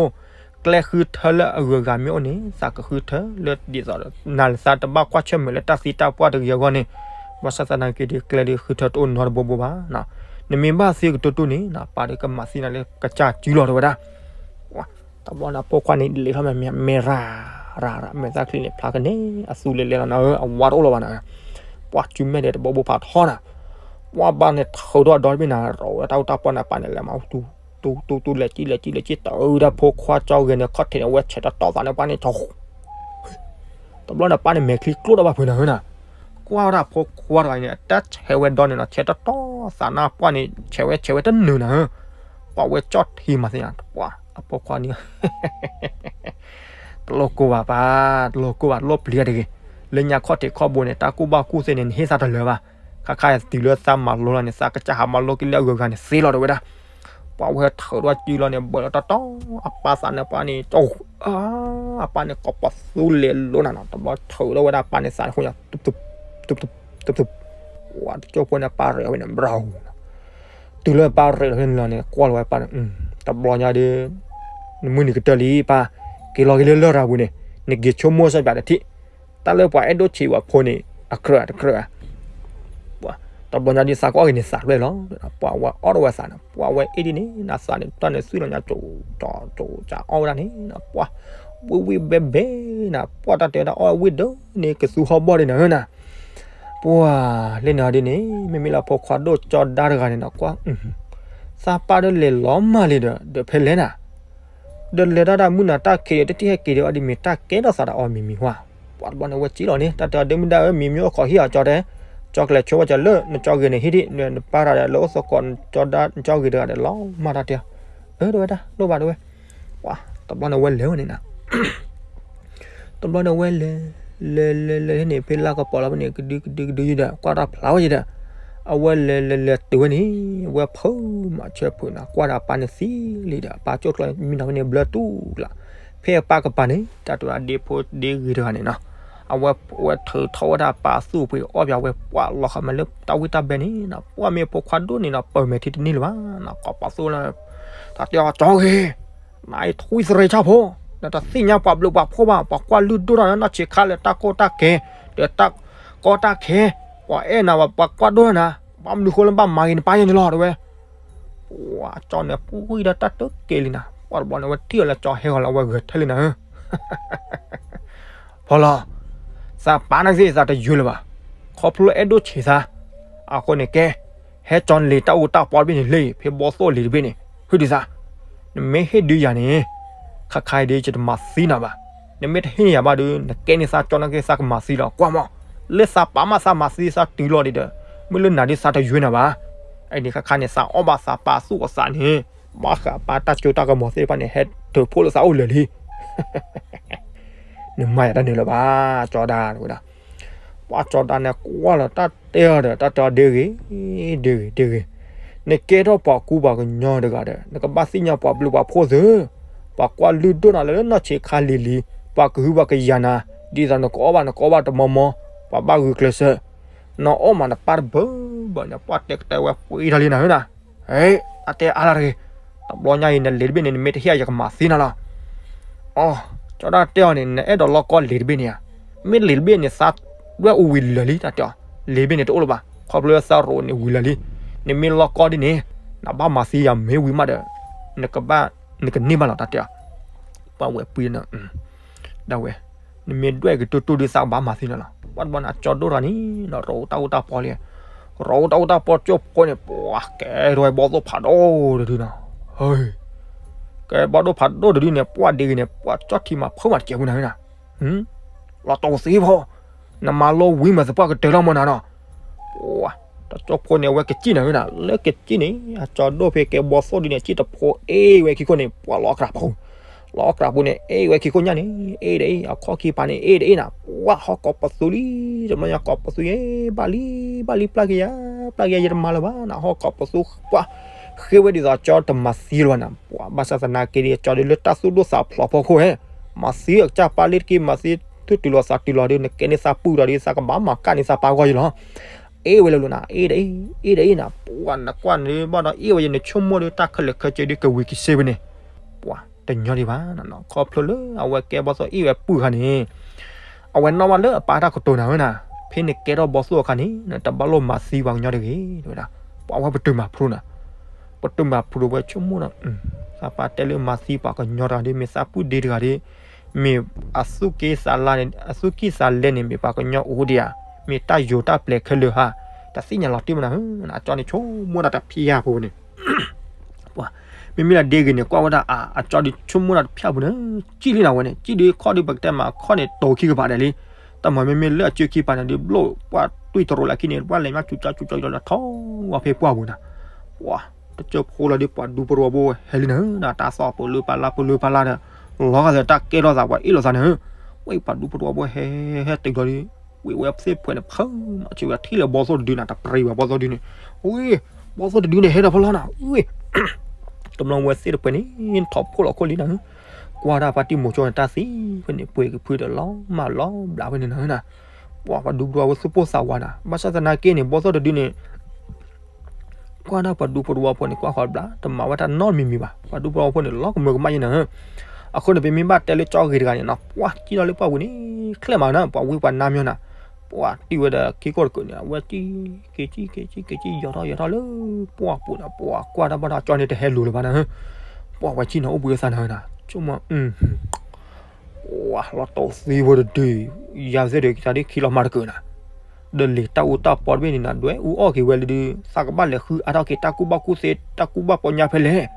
ကျဲဃုထၢလၢအဂုၤအဂၤမ့ၢ်အိၣ်န့ၣ် သးကဃုထၢလၢဒ်သိး နၤလၢသးတဘၣ်ကွၢ်ဆၢၣ်မဲာ်လၢတၢ်သံတၢ်ပှၢ်တဂ့ၤအဂီၢ်န့ၣ်, ဘၣ်ဆၣ်သနာ်က့ဒီးကျဲဒီးဃုထၢတအိၣ်နီတဘိဘိဘၣ်. နမ့ၢ်ဘၣ်သံကတိၤတိၤန့ၣ် ပၢ်ဒီးကမၤသံနၤလၢကစၢ်စုလီၤတဲဝဲဒၣ်. တဘျီန့ၣ်အဖိခွါန့ၣ် လဲၤထီၣ်မဲာ်မဲာ်ရၤရၤရၤ မဲာ်သၣ်ချံန့ၣ် ဖျါကန့ၢ်အသူလဲၤလဲၤလီၤနၤဧၢ, အဝါတအိၣ်လၢၤဘၣ်နၤဧၢ. ပှၤစုမဲာ်ဒီးတဘိဘိဖးထီနၤ, ပှၤဘၣ်န့ၣ်ထုးထီၣ်အဒီတဘ့ၣ်နၤ ရိးဝဲတၢ်အူတၢ်ပီန့ၣ် ပၢ်န့ၣ်လဲၤမၤ တူတူတူ လဲၤကံၣ်လဲၤကံၣ်လဲၤကံၣ် တၢ်အူတၢ်ဖိခွါကၠီဂဲၤန့ၣ် ခီၣ်ထံးန့ၣ် အဝဲဆဲးတီတီသးန့ၣ် ပှၤန့ၣ် တဘျီန့ၣ်ပၢ်န့ၣ်မဲာ်ချံကျိၣ်ထီၣ်ဘၣ်ဖုးနၤဧၢနၤ, ကွၢ်ဝဲဒၣ်ဖိခွါတဂၤန့ၣ် အတၢ်ဆဲးဝဲဒီန့ၣ်နီၤ ဆဲးတီတီသးနၢ်ပှၢ်န့ၣ် ဆဲးဝဲဆဲးဝဲတနုာ်နၤဧၢ, ပှၤဝဲကၠီၣ်ထံမၤသ့ၣ်ညါ ပှၤအဖိခွါန့ၣ် တလိၣ်ကိၢ်ဘၣ်ပၢ်, တလိၣ်ကိၢ်ဘၣ် တလိၣ်ပျံၤတဂ့ၤ, လၢညါခီၣ်ထံးခီၣ်ဘိန့ၣ် တၢ်ကူၣ်ဘၣ်ကူၣ်သ့န့ၣ် နဟ့ၣ်သးတလၢာ်ဘၣ်, ခါခါတုၤလၢသးမၤလိလီၤန့ၣ် သးကစၢ်ဟးမၤလိက့ၤလၢအဂုၤအဂၤန့ၣ်သ့လီၤတဲဝဲဒၣ်. ပှၤဝဲထုးထီၣ်စုလီၤန့ၣ် ဘၢၣ်လီၤတီတီ အပၢ်သးန့ၣ်ပှၤန့ၣ် အပၢ်န့ၣ်ကိးပသူလဲၤလိနၤနီၤ တဘျီထုးထီၣ်ဝဲဒၣ်ပၢ်န့ၣ်သးန့ၣ် ဃိညါ တူတူ ဝၤတကၠိၢ်ဖိန့ၣ် ပၢ်ရဲၣ်ဝဲန့ၣ် ဘြၤဟူၤ, တုၤလၢပၢ်ရဲၣ်လီၤဖဲန့ၣ်လီၤန့ၣ် ကွၢ်လီၤဝဲပၢ်န့ၣ် တဘျီညါဒီး နမုၢ်နံၤကတၢၢ်လံ ပၢ် က့ၤလီၤက့ၤလၢလရာ်ပူၤန့ၣ် နက့ၤဆိကမိၣ်စၢ်ပၠးတထံၣ်, တၢ်လၢပှၤအဲၣ်ဒိၣ်ဆံးဝဲဖိန့ၣ် အကြၢးတကြၢးဧါ. တဘျီညါဒ်သးကအီၣ်က့ၤန့ၣ်သးဖျၢၣ်လီၤ, ပှၤဝဲအီၣ်ထီၣ်ဝဲသးန့ၣ် ပှၤဝဲအ့ၣ်ဒ်န့ၣ် နသးန့ၣ် တၢ်န့ၣ်သွံၣ်လီၤညါ ကၠိကၠိကၠိကၠိအီၣ်ဝဲဒၣ်န့ၣ် ပှၤ ဝံၣ်ဝံၣ်ဘဲဘဲနၤ ပှၤတၢ်တဲဝဲဒၣ်အီၣ်ဝံၣ်ဒၢန့ၣ် ကသူဟီၣ်ဘီၣ်ဒ်နၤဧၢနၤ ပှၤလၢနၤဒ်န့ၣ် မ့မ့ၢ်လၢဖိခွါဒိၣ်ကၠီဒါတဂၤန့ၣ်နီၤ ကွၢ် သးပၢ်ဒီးလဲၤလီၤမၢ်လံဒီး ဒီးဖဲလဲၣ်နၤ ဒီးလဲၤတၢ်တၢ်မုၢ်နၤတၢ်ခံးဒီး တထံၣ်ဟဲက့ၤဒီးအီၤဒ်မ့ၢ်တၢ်ကဲထီၣ်သးဒီးအီၤမံၤမံၤဟါ, ပှၤတဘျီန့ၣ်ဝဲစံးလီၤန့ၣ် တၢ်တဲအီၤဒ့မုၢ်ဒၣ်ဧၢ မံၤမ့ၢ်အိၣ်ခိးဟံၣ်အီၤကၠီတဲ, ကၠီကလဲၤဆိဝဲကၠီလၢ နကၠီဂ့ၤန့ၣ်ဟံၣ်ဒံး နပၢ်တၢ်ဒီးလၢအိၣ်သကိး ကၠီဒါကၠီဂ့ၤတဂၤဒီးလီၤမၢ်တၢ်တဲအီၤ, အၢ တဲဝဲဒၣ် လိၣ်ဘၣ်တဲဝဲ, ပှၤတဘျီန့ၣ်ဝဲလဲၤဝဲန့ၣ်နၤ တဘျီန့ၣ်ဝဲလဲၤ လဲၤလဲၤလဲၤန့ၣ် ဖဲလၢကပီၤလီၤဖဲန့ၣ် ကဒုကဒုကဒုယံၤဒီး ကွၢ်တၢ်ဖျါဝဲယံၤဒီး အဝဲလဲၤလဲၤလဲၤတုၤဝဲန့ၣ် ဝဲဖုးမၤဆၢဖုးနၤ ကွၢ်ဒီးအပၢ်န့ၣ်သံလံဒီး အပၢ်ကၠိၣ်ကျီမံနီၤဖဲန့ၣ်ဘျၢတူၢ်လီၤ, ဖဲအပၢ်ကပၤန့ၣ် တၢ်တဝဲဒ့ဖိဒ့ဂ့ၤတဂၤန့ၣ်နီၤ အဝဲဝဲထုးထီၣ်ဝဲဒၣ်အပၢ်အသူၣ်အပှ့ၤအီၣ်ပၠးဝဲပှၤလီၤဃာ်မးလၢတၢ်ဝံၣ်တၢ်ဘဲန့ၣ်နီၤ ပှၤမ့ၢ်ဖိခွါဒိၣ်န့ၣ်နီၤ ပၢၢ်မဲာ်ထံတန့ၢ်လၢၤဘၣ်နီၤ ကိးပသူလၢ တၢ်တဲအီၤကၠီဂ့ၤ နအံၤထွံၣ်သရ့ဆၣ်ဖိ, နတသ့ၣ်ညါပှၤဘျုးပှၤဖှိၣ်ဘၣ်, ပှၤကွၢ်လုၢ်ဒိၣ်ထီၣ်နၤ နဆံးခါလၢတၢ်ကီတၢ်ခဲ, ဒီးတၢ်ကီတၢ်ခဲ, ပှၤအဲၣ်နၤ ပှၤကွၢ်ဒိၣ်ထီၣ်နၤ, ဘၣ်မနုၤဃိလၢဘၣ်မၤဂ့ၤနပၢ်ယဲန့ၣ်လီၤ တဲဝဲ. ပှၤကၠီန့ၣ် ပူၤကွံာ်ဒီးတၢ်တက့ၢ်လံနၤ, ပှၤတဘျီန့ၣ် ဝဲထံၣ်အီၤလၢကၠီဟဲဂီၤလီၤ ဝဲဂဲၤထဲလံနၤဧၢ ဖီလီၤ, သးပာ်နာ်က့သးတယုၢ်လၢၤဘၣ်, ခီဖျိအဲၣ်ဒိၣ်ဆံးသး, အဃိန့ၣ်ကဲ, ဟဲကၠီလံာ်တၢ်အူတၢ်ပီတဘ့ၣ်န့ၣ်လံ, ဖဲဘီသိၣ်လံာ်တဘ့ၣ်န့ၣ်, ဟုၣ်ဒုးသး, နမ့ၢ်ဟ့ၣ်ဒုးယၤန့ၣ်, ခါခါအံၤဒုးယတမၤသံနၤဘၣ်, နမ့ၢ်တဟ့ၣ်ယၤဘၣ်ဒီး နကဲန့ၢ်သးကၠီနာ်က့သးကမၤသံလီၤ, ကွၢ်မး, လၢသးပာ်မးသးမၤသံသးတုၤလီၤဒံးဒီး, မ့ၢ်လၢနၤဒုးသးတယုၢ်နၤဘၣ်, အန့ၣ်ခါခါန့ၣ် သးအီၣ်ဘၣ်သးပာ်သူၣ်အသးန့ၣ်, ဘၣ်ဃးပာ်တၢ်ကၠိတၢ်ကမီၤသ့ၣ်တဖၣ်န့ၣ် ဟဲထုးဖှိၣ်လၢသးအိၣ်လၢာ်လံ နမၤယၤတၢ်နုာ်လၢၤဘၣ်, ကၠီဒါတဝဲဒၣ်, ပှၤကၠီဒါန့ၣ်ကွၢ်လီၤတၢ်တဲအီၤဒီး တၢ်တဲအီၤဒ့ဂ့ၤ, ဒ့ဂ့ၤ, ဒ့ဂ့ၤ, နကဲထီၣ်ပှၤကူပှၤကညီတဂၤဒီး နကဘၣ်သ့ၣ်ညါပှၤဘျုးပှၤဖှိၣ်သု, ပှၤကွၢ်လုၢ်ဒိၣ်နၤလၢနီၢ်ဆံးခါလံၤလံၤ, ပှၤကဟုပှၤကယာ်နၤ, ဒ်သိးနကအီၣ်ဘၣ်နကအီၣ်ဘၣ်တမီမီ, ပှၤဘၣ်ဂုာ်ကျဲးစၢး, နအီၣ်မးနပၢ်တဘၢဘၢန့ၣ် ပှၢ်တဲကတဲဝဲပှ့ၤထီၣ်လံနၤဧၢနၤ, ဟဲ, အတဲအါလၢတဂ့ၤ, တဘျီညါအံၤနလံာ်တဘ့ၣ်န့ၣ် နမ့ၢ်တဟ့ၣ်ယကမၤသံနၤလီၤ. အိ, ကၠီဒၣ်တဲအီၤန့ၣ် နအဲၣ်ဒိးလီၢ်ကီလံာ်တဘ့ၣ်န့ၣ်ဧါ, မ့ၢ်လံာ်တဘ့ၣ်န့ၣ် သးဒွဲၣ်အူဝံၤလၢာ်လံ တၢ်တဲအီၤ, လံာ်တဘ့ၣ်န့ၣ်တအိၣ်လၢၤဘၣ်, ခီဖျိသးရိးန့ၣ်ဝံၤလၢာ်လံ, နမ့ၢ်လီၢ်ကီဒ်န့ၣ်, နဘၣ်မၤသံယၤမ့ၢ်ဝံၤမးဒီး, နကဘၣ်, နကန့ၢ်ဘၣ်လီၤ တၢ်တဲအီၤ, ပှၢ်ဝဲပှ့ၤနၤ ဒၣ်ဝဲ, နမ့ၢ်ဒွဲၣ်ကတိၢ်တိၢ်ဒုးသးကဘၣ်မၤသံနၤလီၤ, ပှၢ်တဘျီန့ၣ် အကၠီဒိၣ်တဂၤန့ၣ် ဒီးရိးတၢ်အူတၢ်ပီလံ, ရိးတၢ်အူတၢ်ပီကၠိဖိန့ၣ် ပှၢ်ကဲထီၣ်ဝဲဘီၣ်သိၣ်ဖးဒိၣ်တဒုနီၤ, ဟဲ, ကဲဘီၣ်ဒိၣ်ဖးဒိၣ်တဒုန့ၣ် ပှၢ်ဒ့ဂ့ၤန့ၣ် ပှၢ်ကၠီထံမၤဖုမးတကဲးပူၤနၤဧၢနၤ, လီၤတိၢ်သ့ဖီ, နမၤလိဝံၤမၤသပှၢ်ကတၢၢ်လီၤမၢ်နၤနီၤ, ပှၢ်, တကၠိဖိန့ၣ် အဝဲကစံၣ်နၤဧၢနၤ, လၢကစံၣ်န့ၣ် အကၠီဒိၣ်ဖဲကဲဘီၣ်သိၣ်ဒုန့ၣ် စံၣ်တဖိအ့ၣ်ဝဲခံခိၣ်န့ၣ် ပှၢ်လီၤအကြၢးပူၤ လီၤအကြၢးပူၤန့ၣ် အ့ၣ်ဝဲခံခိၣ်ညါန့ၣ် အ့ၣ်ဒ်အံၤ အခီၣ်ခံပၤန့ၣ် အ့ၣ်ဒ်အံၤနၤ, ပှၢ်ဟီၣ်ကိးပသူလံ, တဘျီညါကိးပသူယဲ ဘၣ်လံ, ဘၣ်လံပျၢ်က့ၤယၤ, ပျၢ်က့ၤယၤ ယတမၤလၢၤဘၣ်နၤ, ဟီၣ်ကိးပသူ ပှၢ်ဃ့ဝဲဒ်သိးကၠီတမၤသံလၢၤဘၣ်နၤ, ပှၢ်ဘၣ်ဆၣ်သနာ်က့ဒီး ကၠီဒုးလၢတၢ်သူၣ်ဒိၣ်သးဖျိးဖီခိၣ်ဟဲ, မၤသံအကစၢ်ပၢ်လ့ၣ်တက့ၢ် မၤသံသူၣ်တုၤလီၤသးတုၤလီၤဒီး နကဲန့ၢ်သးပုၢ်ဒီး သးကဘၣ်မၤကၣ်န့ၢ်သးပၢ်ဂီၢ်ယလီၤ အ့ၣ်ဝဲလၢလီၤနၤ, အ့ၣ်ဒ်အံၤ, အ့ၣ်ဒ်အံၤနၤ, ပှၢ်နကွၢ်န့ၣ်ဘၣ်ဒီး အ့ၣ်ဝဲယဲ နဆိကမိၣ်ဒီး တၢ်ခဲလၢာ်ခဲဆ့ဒီး ကဝံၤကစ့ဝဲန့ၣ်, ပှၢ်တညီဒံးဘၣ်နၤ, ခီဖျိလၢအဝဲကဲဘီၣ်သိၣ်အ့ၣ်ဝဲပုၢ်ခါန့ၣ်, အဝဲနီၣ်ဘၣ်လၢအပၢ်တၢ်ကတိၤနၤဧၢနၤ, ဖဲနကဲထီၣ်ဘီၣ်သိၣ်အခါန့ၣ် နတဘၣ်လိၣ်မၤသံပှၤကညီတဂ့ၤ တဲဝဲဒၣ်, ပှၢ်ဝဲပတုာ်မၤဖျိနၤ, ပတုာ်မၤဖျိဝဲဆိကမိၣ်ဒီး သးပၢ်တဲလၢမၤသံပှၤကညီတဂၤဒီး မ့ၢ်သးပုၢ်ဒ့တဂၤဒီး မ့ၢ်အသူၣ်က့သးလဲန့ၣ် အသူၣ်က့သးလဲန့ၣ် မ့ၢ်ပှၤကညီအိၣ်ဒံးဧါ, မ့ၢ်တၢ်ယိၤတၢ်ပျဲၤခဲလၢာ်ဧါ, တသ့ၣ်ညါလီၤတံၢ်မနၤဧၢ, အကၠီန့ၣ်ဆိကမိၣ်တၢ်တဖၠၣ်ဖိန့ၣ် ပှၢ်, မ့မ့ၢ်လၢဒ့ဂ့ၤန့ၣ် ကွၢ်ဝဲဒၣ်အါ, အကၠီဒုးဆိကမိၣ်တၢ်တဖၠၣ်ဖိန့ၣ်, စံၣ်လံနၤဝဲန့ၣ် စံၣ်ဒုးခီၣ်ဒုး ပကတဲမးခီၣ်န့ၣ် တိၤခံကပၤဒဲးလံ, တၢ်မၤမ့မ့ၢ်လၢအကၠိခံကပၤန့ၣ်ဒုး ဘျိၣ်ပှၢ်တွံၢ်တရိးလၢခံန့ၣ် ပှၢ်လဲၤမးစူၤကၠီစူၤကၠီလီၤထီၣ်ဝဲဖဲပှၢ်ပူၤနၤ, ပှၢ်, တကၠိဖိလီၤဒုး ပှၤဒူဖိတဝီဖိဟဲလံနၤဧၢ, တၢ်သီၣ်ပလူၤပလၢ်ပလူၤပလၢ်ဒီး လီၤဂာ်သးတၢ်ကဲထီၣ်သးပှၤအ့ၣ်လိာ်သးန့ၣ်ဧၢ, ဝဲပှၤဒူဖိတဝီဖိဟဲ, ဟဲတုၤလီၤဒုး, ဝံၤဝဲသ့ၣ်ဖှဲးန့ၣ် ဖုမးဆံးဝဲထံၣ်လၢဘီၣ်သိၣ်တဒုနၤ တပြံၤဘၣ်ဘီၣ်သိၣ်ဒုန့ၣ်, ဝဲ, ဘီၣ်သိၣ်တဒုန့ၣ် ဟဲဒီးဖီလီၤနၤ, ဝဲ တဘျီဝဲသ့ၣ်တဖှဲးန့ၣ် ထီၣ်ဖှိၣ်လီၤခိၣ်လံနၤဧၢ, ကွၢ်တၢ်ပှၤတံၤမိၤကၠီန့ၣ် တၢ်သံဖဲန့ၣ် ပှ့ၤကဖုဒီးလီၤမၢ်လီၤဘျးဖဲန့ၣ်နၤဧၢနၤ, ပှၤပှၤဒူဖိတဝီဖိသူၣ်ပိၢ်သးဝးနၤ, ဘၣ်ဆၣ်သနာ်က့န့ၣ် ဘီၣ်သိၣ်တဒုန့ၣ် ကွၢ်ဒၣ်ပှၤဒူဖိတဝီဖိန့ၣ် ကွၢ်ဃီၤဘျး တမၤဝဲတၢ်နီတမံၤမံၤဘၣ်, ပှၤဒူဖိတဝီဖိန့ၣ် လီၤကမၢကမၣ်ယဲနၤဧၢ, အဃိန့ၣ် ပမ့ၢ်ဘၣ်တဲလၢကၠီဂ့ၤတဂၤန့ၣ်နၤ ပှၢ်စံၣ်ထီၣ်လၢပှၢ်ပူၤန့ၣ် ချဲးမးနၤ ပှၤဝံပှၤနါမညီနၤ, ပှၢ်တံၢ်ဝဲဒီးခံခိၣ်တကုာ်န့ၣ် အဝဲစံၣ်, က့ၤစံၣ် က့ၤစံၣ် က့ၤစံၣ် ယီၤထီၣ်ယီၤထီၣ်လၢ ပှၢ်ပူၤနၤ ပှၢ်ကွၢ်တၢ်ဘၣ်ဒီးကၠီန့ၣ်တဟဲလူၤလၢၤဘၣ်နၤဧၢ, ပှၢ်ဝဲစံၣ်နီၤအိၣ်ဘှံးအသးနၤဧၢနၤ, ဆိကမိၣ် ပှၢ်လီၤတိၢ်သံဖိတဒု, ယၤသ့ၣ်ဒီး ကသးဒ်ခံလီၤမၤတကုာ်နၤ, ဒီးလံာ်တၢ်အူတၢ်ပီတဘ့ၣ်န့ၣ်နၤ ဒွဲၣ်အူအီၣ်က့ၤဝဲလၢဒုး သးကဘၣ်လဲၤဃုအါထီၣ်က့ၤတၢ်ကူၣ်ဘၣ်ကူၣ်သ့ တၢ်ကူၣ်ဘၣ်ပီညါဖဲလဲၣ်,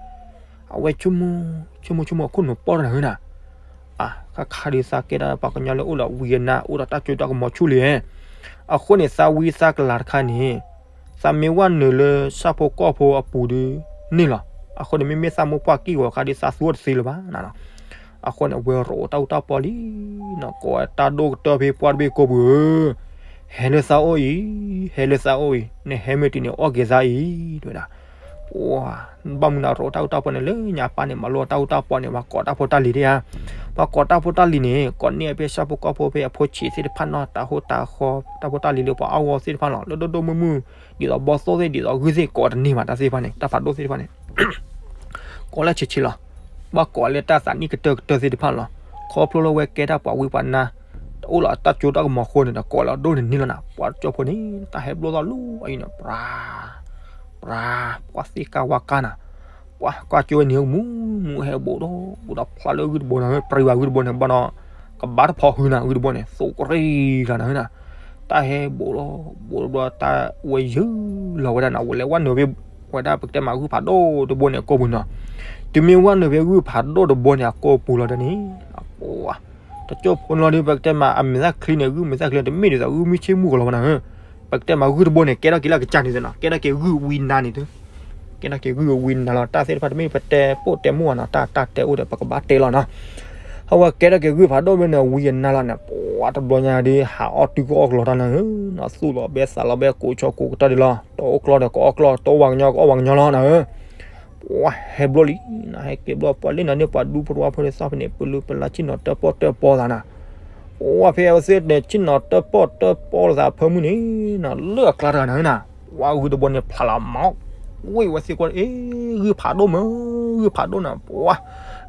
အဝဲဆိကမိၣ်, ဆိကမိၣ်ဆိကမိၣ် အခိၣ်နူာ်ပီၢ်တနၤဧၢနၤ, အါ, ခါခါဒုးသးကဲဒၣ်ပှၤကညီလၢအိၣ်ဒီးဝံအနါ အိၣ်ဒီးတၢ်စိတၢ်ကမီၤဆူၣ်လံ, အဃိန့ၣ် သးဝံသးကလၤတခါန့ၣ် သးမ့ၢ်ဝဲနုာ်လၢဆၣ်ဖိကီၢ်ဖိအပူၤဒုးန့ၣ်လီၤ, အဃိန့ၣ် မ့မ့ၢ်သးမိၢ်ပှၢ်ကံၢ်ဂီၤခါဒုး သးသူအီၤတသ့လၢၤဘၣ်နၤလီၤ, အဃိန့ၣ် အဝဲရိးတၢ်အူတၢ်ပီလံ နကိးတၢ်ဒိၣ်ကတၢၢ်ဖဲပှၢ်တဘ့ၣ်ကိးပူၤဧၢ, ဟဲလၢသးအိၣ်အံၤ, ဟဲလၢသးအိၣ်အံၤ နဟဲမ့ၢ်တုၤန့ၣ် အီၣ်က့ၤသးအံၤ တဲဝဲဒၣ်, ပှၢ်, ဘၣ်မနုၤနရိးတၢ်အူတၢ်ပီန့ၣ် လၢညါပၢ်န့ၣ် မၤလိတၢ်အူတၢ်ပီန့ၣ် ပှၤကိးတၢ်ဖိတၢ်လံၤဒၣ်ဧါ, ပှၤကိးတၢ်ဖိတၢ်လံၤန့ၣ် ကိးန့ၢ်ဖဲဆၣ်ဖိကီၢ်ဖိဖဲအဖိဆံးသ့ၣ်တဖၣ်နီၤ တၢ်ဟိတၢ်ဃီ တၢ်ဖိတၢ်လံၤလၢပှၤအါဂီၢ်သ့ၣ်တဖၣ်လီၤ လၢဒိၣ်ဒိၣ်မုၢ်မုၢ် ဒ်သိးဘီၣ်သိၣ်သ့ၣ် ဒ်သိးဂုၢ်သ့ၣ်ကိးတန့ၢ်ဘၣ်တၢ်သ့ၣ်တဖၣ်န့ၣ် တၢ်ဖးဒိၣ်သ့ၣ်တဖၣ်န့ၣ် ကိးလၢဆံးဆံးလီၤ, ဘၣ်ကိးလၢတၢ်သးနံၣ်ကတၢၢ်ကတၢၢ်သ့ၣ်တဖၣ်လီၤ, ခီဖျိလၢဝဲကဲတၢ်ပှၤဝံပှၤနါ တအိၣ်လီၤတၢ်စိတၢ်ကမီၤအဃိန့ၣ်ဒီး ကိးလၢအဒိၣ်န့ၣ်န့ၣ်လီၤနၤ ပှၤကၠိဖိန့ၣ် တၢ်ဟဲဘျိၣ်သီၣ်လီၤအံၤန့ၣ် ပြၤ ပြၤ ပှၤသ့ၣ်ကါဝါကါနၤ, ပှၤကွၢ်ကၠိဝဲန့ၣ် မူမူဟဲဘူးဒီး ဘူးဒီးဖျါလၢဂုၢ်တဘိနၤ ပြံဝဲဂုၢ်တဘိန့ၣ် ဘၣ်ဒီး ကဘၣ်တဖီၣ်ဃုနၤ ဂုၢ်တဘိန့ၣ် သိးကရံၣ်လီၤနၤနၤ, တၢ်ဟဲဘူးလီၤ ဘူးဒီးတၢ်ဝဲယုၢ်လီၤဝဲဒၣ်နၤ ဝဲလဲၤဝဲနုာ်ဖဲ ဝဲဒၣ်ပကတဲမးဂုၢ်ဖးဒိၣ်တဘိန့ၣ်အကိာ်ပူၤနီၤ, တုၤမ့ၢ်ဝဲနုာ်ဖဲဂုၢ်ဖးဒိၣ်တဘိန့ၣ်အကိာ်ပူၤလီၤဒီးန့ၣ် တကၠိဖိနီၤဒီး ပကတဲမး အမဲာ်သၣ်ချံန့ၣ် ဂုၢ်မဲာ်သၣ်ချံန့ၣ် တမ့ၢ်ဒ်သိးဂုၢ်မုၢ်ဆ့ၣ်မုၢ်ကလီၤဘၣ်နၤဧၢ, ပကတဲမးဂုၢ်တဘိန့ၣ် ကဲထီၣ်က့ၤလၢအကစၢ်န့ၣ်နီၤ ကဲထီၣ်က့ၤဂုၢ်ဝံနါန့ၣ် ကဲထီၣ်က့ၤဂုၢ်ဝံနါလီၤ တၢ်သ့ၣ်တဖၣ်တမ့ၢ်ပတဲပိၢ်တဲမိၢ်အနီၤ တၢ်တၢ်တဲအိၣ်ဒီး ပကဘၣ်တဲလီၤနီၤ, အဝဲကဲထီၣ်က့ၤဂုၢ်ဖးဒိၣ်မ့ၢ်န့ၣ် ဝံယနါလီၤန့ၣ် ပှၤတဘျီညါဒ် ဟးအီၣ်တုၤကအီၣ်ကျီၤတၢ်နၤဧၢ, သူၣ်လီၤဘဲသးလီၤဘဲ ကိးဆီကိးကတၢၢ်ဒံးလီၤ, တအိၣ်ကျီၢ်ဒီးကအီၣ်ကျီၢ်, တအိၣ်ဝဲကညီကအီၣ်ဝဲကညီလီၤနၤဧၢ. ပှၤဟဲဘျီလံ, ဟဲက့ၤဘျီ ပှၤလ့ၣ်နီၤန့ၣ် ပှၤဒူဖိတဝီဖိသ့ၣ် သးဖဲန့ၣ် ပလူပလါဆ့ၣ်နီၤတၢၣ်ပီၣ်တၢၣ်ပီသးနၤ, ပှၤဖဲအဝဲသ့ၣ်န့ၣ် ဆ့ၣ်နီၤတၢၣ်ပီၣ်တၢၣ်ပီလိာ်သးအဖၢမုၢ်န့ၣ်နၤ လၢအကျါတဂၤနၤဧၢနၤ, ပှၤဂုၢ်တဘိန့ၣ် ဖျါလီၤမး, ဝ့ၢ်ဝဲသ့ၣ်ကွၢ် အ့ ဂုၢ်ဖးဒိၣ်မး, ဂုၢ်ဖးဒိၣ်နၤ, ပှၤ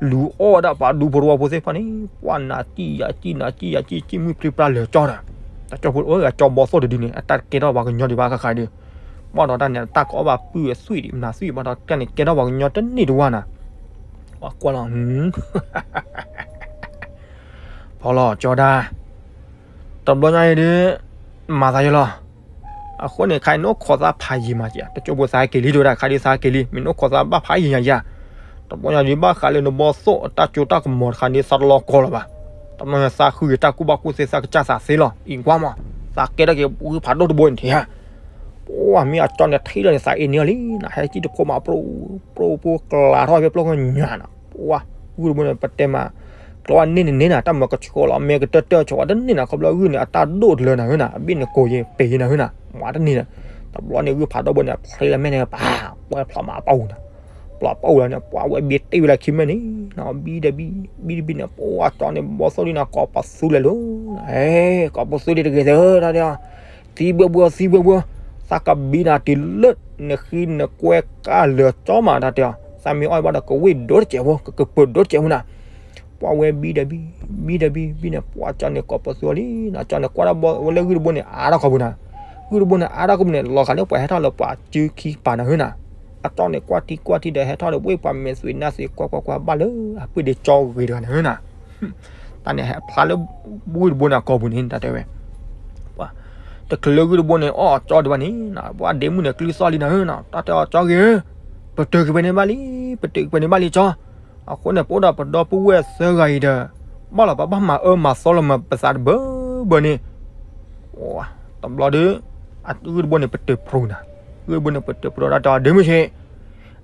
လူၤအီၣ်ဝဲဒၣ်ပှၤဒူဖိတဝီဖိသ့ၣ်တဖၣ်န့ၣ် ပှၤနၤတံၢ်ယၤတံၢ် နၤတံၢ်ယၤတံၢ် စံၣ်မုၢ်ပြံပြါလၢာ်ကၠီဒီး, တကၠိဖိ အၢ အကၠီဘီသိၣ်တဒုန့ၣ် အတၢ်တကဲထီၣ်ပှၤကညီဒံးဘၣ်ဃးဃးဒီး, ဘၣ်ဒီးတၢ်န့ၣ် တၢ်ကအီၣ်ဘၣ်ပုၢ်အသွံၣ်ဒံး မနၤသွံၣ်ဘၣ်ဒီး တၢ်န့ၣ်ကဲထီၣ်ပှၤကညီတန့ၢ်တဝါနၤ, ပှၤကွၢ်လီၤ ဖီလီၤကၠီဒၣ်, တဘျီညါအံၤဒ် မၤသးယလီၤ, အဃိန့ၣ် ခါအံၤနအိၣ်ခိးသးဖးယံာ်မးက့ၤ, တကၠိဖိသးက့ၤလံ တဲဝဲဒၣ် ခါဒ်သးက့ၤလံ မ့ၢ်နအိၣ်ခိးသးဘၣ်ဖးယံာ်ညါယၤ, တဘျီညါဒ်ဘၣ်ဃးလၢနဘီသိၣ်အတၢ်ကၠိတၢ်ကမီၤတခါန့ၣ် သးတလီၤကီလၢၤဘၣ်, တဘျီညါသးဃုက့ၤတၢ်ကူၣ်ဘၣ်ကူၣ်သ့ သးကစၢ်သးသ့လီၤ အံၤကွၢ်မး, သးကဲထီၣ်က့ၤဂုၢ်ဖးဒိၣ်တဘိန့ၣ်ထံဧါ ပှၤမ့ၢ်အကၠီန့ၣ်ထံၣ်လီၤန့ၣ် သးအ့န့ၢ်အီၤလံနၤ, ဟဲကံၣ်တဖိမး ပြိၣ်ပြိၣ်ပှိၢ်ကျးထီၣ်ဖဲပျီၢ်ကညီနၤ, ပှၤဂုၢ်တဘိန့ၣ် ပတဲမး ကျီဝဲန့ၢ်န့ၣ်န့ၣ်နၤ, တၢ်မၤကဆှီလီၤ အမဲာ်ကတၢၢ်တၢၢ် ဆှီဝဲတန့ၢ်နၤ, ခီဖျိဂုၢ်န့ၣ် အတၢ်ဒိၣ်တလၢနၤဧၢနၤ, အဘ့ၣ်န့ၣ်ကိးယံၤပ့ၤနၤဧၢနၤ, မၤတန့ၢ်နၤ, တဘျီန့ၣ်ဂုၢ်ဖးဒိၣ်ဘိန့ၣ် ဖျ့လၢမဲာ်န့ၣ် ပှၤဝဲဖျီမးအပီၣ်နၤ, ပျီပီၣ်လၢန့ၣ် ပှၤဝဲဘံတ့ၢ်ဝဲလၢခံမဲာ်န့ၣ်နၤ, ဘံဒီးဘံ ဘံဒီးဘံန့ၣ် ပှၤကၠီန့ၣ် ဘီသိၣ်လံနၤ ကိးပသူလဲၤလိၤ, အဲ ကိးပသူဒံးတဂ့ၤသၢ တၢ်တဲအီၤ သံဘှၢဘှၢ သံဘှၢဘှၢ, သးကဘံနၤတုၤလၢ နဃံနကွဲကၢ်လၢာ်ကၠီမး တၢ်တဲအီၤ, သးမ့ၢ်အီၣ်ဘၣ်ဒီးကဝ့ၢ်ဒိၣ်တစဲးဖိ ကကပၢၤဒိၣ်တစဲးဖိနၤ, ပှၤဝဲဘံဒီးဘံ ဘံဒီးဘံ ဘံန့ၣ် ပှၤကၠီန့ၣ်ကိးပသူအီၤလံနၤ, ကၠီန့ၣ်ကွၢ်တၢ်ဘီဝဲလၢဂုၢ်တဘိန့ၣ် အါထီၣ်ခီပူၤနၤ, ဂုၢ်တဘိန့ၣ် အါထီၣ်ခီပူၤန့ၣ် လီၤဂာ်လၢပှၤဟဲထီၣ်လၢပှၤစုခံပၤနၤဧၢနၤ, အကၠီန့ၣ်ကွၢ်ထံကွၢ်ထံဒီးဟဲထီၣ်ဒီးဝ့ၢ်ပှၤမဲာ်သွံးနါသွံးကွၢ်ကွၢ်ကွၢ်ဘၣ်လၢ အပုၢ်ဒ့ကၠီဂ့ၤတဂၤနၤဧၢနၤ တၢ်န့ၣ်ဟဲဖျါလၢ ဂုၢ်တဘိန့ၣ်အကိာ်ပူၤန့ၣ် တၢ်တဲဝဲ, ပှၤ တချုးလၢဂုၢ်တဘိန့ၣ် အီၣ်အကၠီဒံးဘၣ်န့ၣ် ပှၤဒ့မုၣ်န့ၣ် ကျုသီၣ်လံနၤဧၢနၤ, တၢ်တဲအီၤကၠီဂ့ၤဧၢ, ပတုာ်က့ၤပှဲၤန့ၣ်ဘၣ်လံ, ပတုာ်က့ၤပှဲၤန့ၣ်ဘၣ်လံကၠီ, အဃိန့ၣ် ပအိၣ်ဒီးပဒီပုၢ်ဝဲၢ်သၢဂၤအံၤဒီး ဘၣ်လီၤပဘၣ်မၤအၢမၤသီလီၤမးပသးတဘၢဘၢန့ၣ် တဘျီဒီး ဂုၢ်တဘိန့ၣ်ပတုာ်ဖျိနၤ, ဂုၢ်တဘိန့ၣ်ပတုာ်ဖျိတၢ်တဲအီၤ ဒ့မုၣ်ဆ့ၣ်,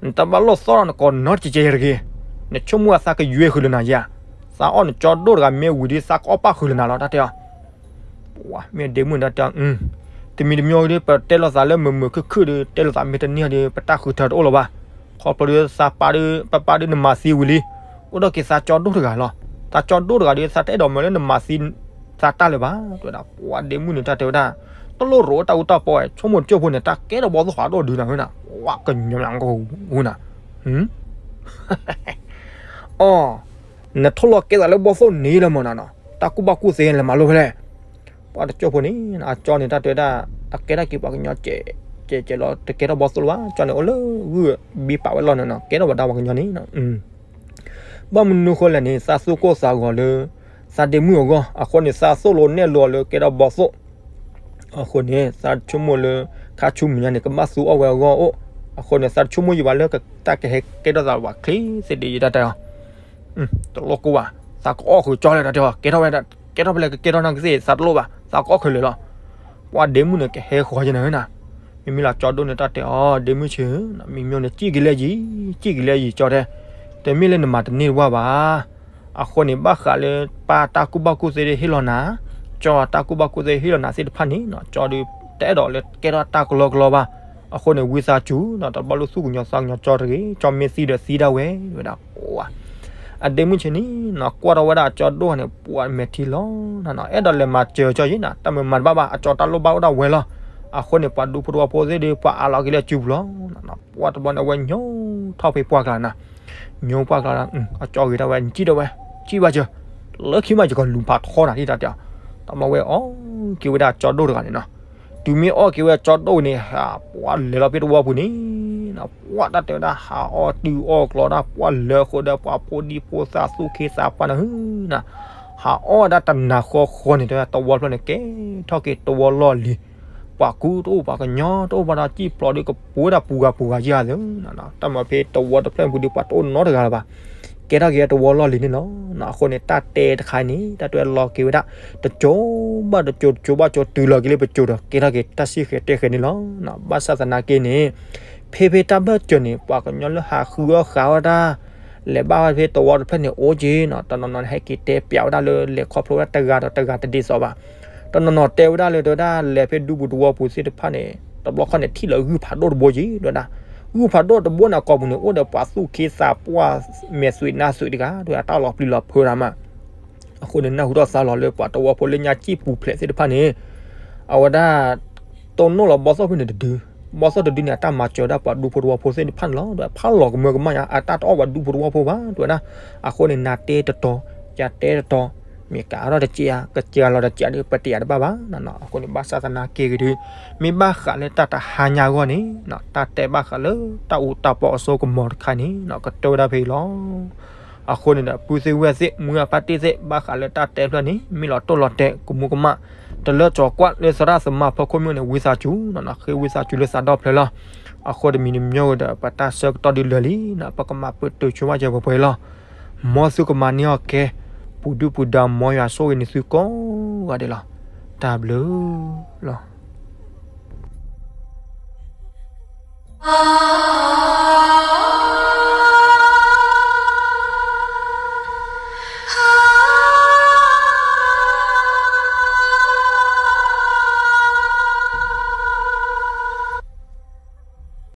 နတဘၣ်လိၣ်သီၣ်လီၤနကိာ်နီတစဲးစဲးတဂ့ၤ, နဆိကမိၣ်အသးကယွဲဃုာ်လၢနၤယၤ, သးအီၣ်နကၠီဒိၣ်တဂၤမ့ၢ်ဝံၤဒီး သးကအီၣ်ပၣ်ဃုာ်လၢနၤလီၤ တၢ်တဲအီၤ ပှၤမ့ၢ်ဒ့မုၣ်တၢ်တဲအီၤ, တမံၤတမံၤဒီး ပတဲလိာ်သးလၢမုာ်မုာ်ခုၣ်ခုၣ်ဒီး တဲလိာ်သးမ့ၢ်တန့ၢ်ဒီး ပတၢ်ဃုထၢတအိၣ်လၢၤဘၣ်, ခီဖျိဒီးသးပၢ်ဒီး ပပၢ်ဒီးနမၤသံဝံၤလံ, အိၣ်ဒီးက့ၤသးကၠီဒိၣ်တဂၤလီၤ, သးကၠီဒိၣ်တဂၤဒီး သးတအဲၣ်ဒိးမၢလၢနမၤသံ သးတၢ်လၢၤဘၣ်, တဲဝဲဒၣ် ပှၤဒ့မုၣ်န့ၣ်တၢ်တဲဝဲဒၣ်, တလိၣ်ရိးတၢ်အူတၢ်ပီ ဆိကမိၣ်တကၠိၢ်ဖိန့ၣ် တၢ်ကဲထီၣ်ဘီသိၣ်ဖးဒိၣ်ဒုးနၤဧၢနၤ, ပှၤကညီမၠးကဟူနၤ အီ နထိၣ်လီၤကဲသးလၢဘီသိၣ်န့ၣ်လၢမနုၤနီၤ, တၢ်ကူၣ်ဘၣ်ကူၣ်သ့လဲၤမၤလိဖဲလဲၣ်, ပှၤတကၠိၢ်ဖိန့ၣ် အကၠီန့ၣ်တၢ်တဲဝဲဒၣ်, အကဲထီၣ်က့ၤပှၤကညီကဲးကဲးလီၤ တကဲထီၣ်ဘီသိၣ်လၢၤဘၣ်, ကၠီန့ၣ်အိၣ်လၢဂုၢ်ဘံပာ်ဝဲလီၢ်န့ၣ်နီၤ, ကဲထီၣ်ဝဲဒၣ်ပှၤကညီန့ၣ် ဘၣ်မနုၤဃိလဲၣ်န့ၣ် သးသူၣ်ကိၢ်သးဂီၤလၢ သးဒ့မုၣ်အဂီၢ်, အဃိန့ၣ် သးသိၣ်လိနဲၣ်လိလၢကဲထီၣ်ဘီသိၣ်, အဃိန့ၣ် သးတဆိကမိၣ်လၢ ခါဆူမဲာ်ညါန့ၣ် ကဘၣ်သူအီၣ်ဝဲအဂီၢ်အိၣ်, အဃိန့ၣ် သးတဆိကမိၣ်ယံၤဘၣ်လၢတၢ်ကဟဲကဲထီၣ်သးဘၣ်ချ့သ့ဒ်ယတၢ်တဲအီၤ, တလိၣ်ကိၢ်ဘၣ်, သးကအီၣ်ဃုာ်ကၠီလဲၣ်တၢ်တဲအီၤ, ကဲထီၣ်ဝဲ ကဲထီၣ်ဖဲလဲၣ်ကကဲထီၣ်နီၢ်ကသ့ၣ် သးတလိၣ်ဘၣ်, သးကအီၣ်ဃုာ်လၢာ်လီၤ, ပှၤဒ့မုၣ်န့ၣ်ကဟဲဃီၤယဲနၤဧၢနၤ, မ့မ့ၢ်လၢကၠီဒိၣ်န့ၣ်တၢ်တဲအီၤ ဒ့မုၣ်ဆ့ၣ်ဧၢ, မ့မ့ၢ်န့ၣ် စံၣ်က့ၤလၢယံၤ စံၣ်က့ၤလၢယံၤကၠီတဲ, တမ့ၢ်လၢနမၤတန့ၢ်တဝၢ်ဘၣ် အဃိန့ၣ် ဘၣ်ဃးလၢပၢ်တၢ်ကူၣ်ဘၣ်ကူၣ်သ့ဟ့ၣ်လီၤနၤ, ကၠီတၢ်ကူၣ်ဘၣ်ကူၣ်သ့ဟ့ၣ်လီၤနၤသ့ၣ်တဖၣ်န့ၣ်နီၤ, ကၠီဒီးတအဲၣ်ဒိးလၢကဲထီၣ်တၢ်ကလီကလီဘၣ်, အဃိန့ၣ် ဝံသးစူၤနီၤ တဘၣ်လိၣ်သူၣ်ကညီၤသးကညီၤကၠီတဂ့ၤ, ကၠီမ့ၢ်သံဒီးသံဒၣ်ဝဲ ဝဲဒၣ်, အဒ့မုၣ်ဆ့ၣ်န့ၣ်နီၤ ကွၢ်ထီၣ်ဝဲဒၣ်အကၠီဒိၣ်န့ၣ် ပှၤမဲာ်ထံလီၤနၤနီၤ, အဲၣ်ဒိးလဲၤမၤစၢၤကၠီယံၤနၤ, တၢ်မၤမၤတဘၣ်ဘၣ် အကၠီတၢ်လိၣ်ဘၣ်အိၣ်ဒၣ်ဝဲလီၤ, အဃိန့ၣ် ပှၤဒူဖိတဝီဖိသ့ၣ်ဒီး ပှၤအးလီၤက့ၤလၢအစုပူၤလီၤ, ပှၤတဘျီန့ၣ် အဝဲညိထီၣ်ဖဲပှၢ်ကျါနၤ ညိပှၢ်ကျါဒီး အကၠီဂ့ၤဒၣ်ဝဲ နစံၣ်ဒၣ်ဝဲ, စံၣ်ဘၣ်စၢၤ, လၢခံမးယကလူၤဖးထီနၤဒ်တၢ်တဲအီၤ, တဘျီဝဲအီၣ်က့ၤဝဲဒၣ်ကၠီဒိၣ်တဂၤန့ၣ်နီၤ, တုၤမ့ၢ်အီၣ်က့ၤဝဲကၠီဒိၣ်န့ၣ် ဟးပှၤလဲၤလီၤဖဲတဝီပူၤန့ၣ်, ပှၤတၢ်တဲဝဲဒၣ်ဟးအီၣ်တုၤအီၣ်ကျီဒၣ် ပှၤလဲၤဃိဒီးပှၤဖိဒံဖိသၣ်သူၣ်ခ့သးပှၢ်နၤဧၢနၤ, ဟးအီၣ်ဝဲဒၣ်တနၤဃီဃီန့ၣ် တဲဝဲဒၣ်တဝီဖျၢၣ်န့ၣ် ကဲထီၣ်က့ၤတဝီလီၢ်လံၤ ပှၤကူတအိၣ် ပှၤကညီတအိၣ်ဘၣ်ဒီး စံၣ်ဖျိးဒီးကပှဲၤဒၣ်ပူၤဂၤပူၤဂၤယၤသၢ, တၢ်မၤဖဲတဝီတဖျၢၣ်ပူၤဒီး ပှၤတအိၣ်နီတဂၤလၢၤဘၣ်, ကဲထီၣ်က့ၤတဝီလီၢ်လံၤန့ၣ်လီၤ. အဃိန့ၣ် တၢ်တဲတခါအံၤန့ၣ် တၢ်တဲလီၤက့ၤဝဲဒၣ် တစိၤဘၣ်တစိၤ တစိၤဘၣ်တစိၤ တုၤလီၤက့ၤလၢပစိၤဒီး ကဲထီၣ်က့ၤတၢ်စံၣ်ဃဲၤတဲဃဲၤန့ၣ်လီၤ. ဘၣ်ဆၣ်သနာ်က့န့ၣ် ဖဲဖဲတၢ်ဘၢၣ်စၢၤန့ၣ် ပှၤကညီလၢဟးဃုအီၣ်ဃာ်ဝဲဒၣ် လဲၤဘၣ်ဖဲသဝီတဖျၢၣ်န့ၣ်အိၣ်က့ၤနီၤ, တနီၤနီၤန့ၣ် ဟဲက့ၤတဲပျးဝဲဒၣ်လၢလဲၤခီဖျိဝဲဒၣ်တဂၤဒီးတဂၤတဒ်သိးဘၣ်. တနီၤနီၤတဲဝဲဒၣ်လၢတဲဝဲဒၣ်လဲၤဖဲဒူပူၤသဝီပူၤသ့ၣ်တဖၣ်န့ၣ် တဘျီခီန့ၣ် ထံၣ်လီၤဂုၢ်ဖးဒိၣ်တဘိက့ၤ တဲဝဲဒၣ်. ဂုၢ်ဖးဒိၣ်တဘိန့ၣ် အကိာ်ပူၤန့ၣ် အိၣ်ဒီးပှၤသူၣ်က့သးပှၢ် မဲာ်သွံးနါသွံးတဂၤ တဲဝဲဒၣ် တၢ်လီၤပျံၤလီၤဖုးတၢ်မး. အဃိန့ၣ် နၢ်ဟူထီၣ်သါလီၤလၢပှၤသဝီဖိလၢညါစံၣ်ပူၤဖျဲးသ့ၣ်တဖၣ်န့ၣ် အဝဲဒၣ် တိၢ်နီၣ်လီၤဘီၣ်သိၣ်ဖဲန့ၣ်တဒု, ဘီၣ်သိၣ်တဒုန့ၣ် အတၢ်မၤစၢၤဝဲဒၣ်ပှၤဒူဖိသဝီဖိသ့ၣ်တဖၣ်န့ၣ်လီၤ. ဒီးဖးလီၤကမၢကမၣ်ညါ အတၢ်တအီၣ်ပှၤဒူဖိသဝီဖိဘၣ် တဲဝဲဒၣ်. အဃိန့ၣ် နၤတဲတတီၤ ယၤတဲတတီၤ မ့ၢ်ကးထီၣ်တစဲးဧါ ကစဲးလီၤတစဲးဒီး ပတယာ်တဘၣ်ဘၣ်နီၤ. အဃိန့ၣ် ဘၣ်ဆၣ်သနာ်က့ဂ့ၤဒုး မ့ၢ်ဘၣ်ဃးလၢတၢ်တဟါညါအဂီၢ်န့ၣ် တၢ်တဲဘၣ်ဃးလၢတၢ်အူတၢ်ပီအစိကမီၤတခါန့ၣ် ကတၢၢ်ဝဲဒၣ်ဖဲအံၤလီၤ. အဃိန့ၣ်ဒီး ပုၢ်သ့ၣ်ဝဲၢ်သ့ၣ် မုၢ်အပၢ်တ့ၢ်သ့ၣ် ဘၣ်ဃးလၢတၢ်တဲဖျၢၣ်န့ၣ် မ့ၢ်လီၤတိၢ်လီၤတဲာ် ကမူကမၣ် တလၢစီၤကွၢ်လၢသရၣ်သမါဖီခိၣ်မ့ၢ်န့ၣ် ဝံသးစူၤနီၤ ဃ့ဝံသးစူၤလၢသးဒီဖျၢၣ်လီၤ. အဃိတမံၤတမံၤညါဝဲဒီး ပတၢ်ဆၢကတီၢ်ဒုးလၢာ်လံနီၤ ပကမၤပတုာ်ဆိဝဲကဲပှဲၤပှဲၤလီၤ. မ်သုကမၤန့ၢ်အီၣ်ကဲ ပူၤဒုၣ်ပူၤဒါ မ်ယွၤဆိၣ်ဂ့ၤန့ၢ်သုကိးဂၤဒဲးလီၤ. တၢ်ဘျုးလီၤ.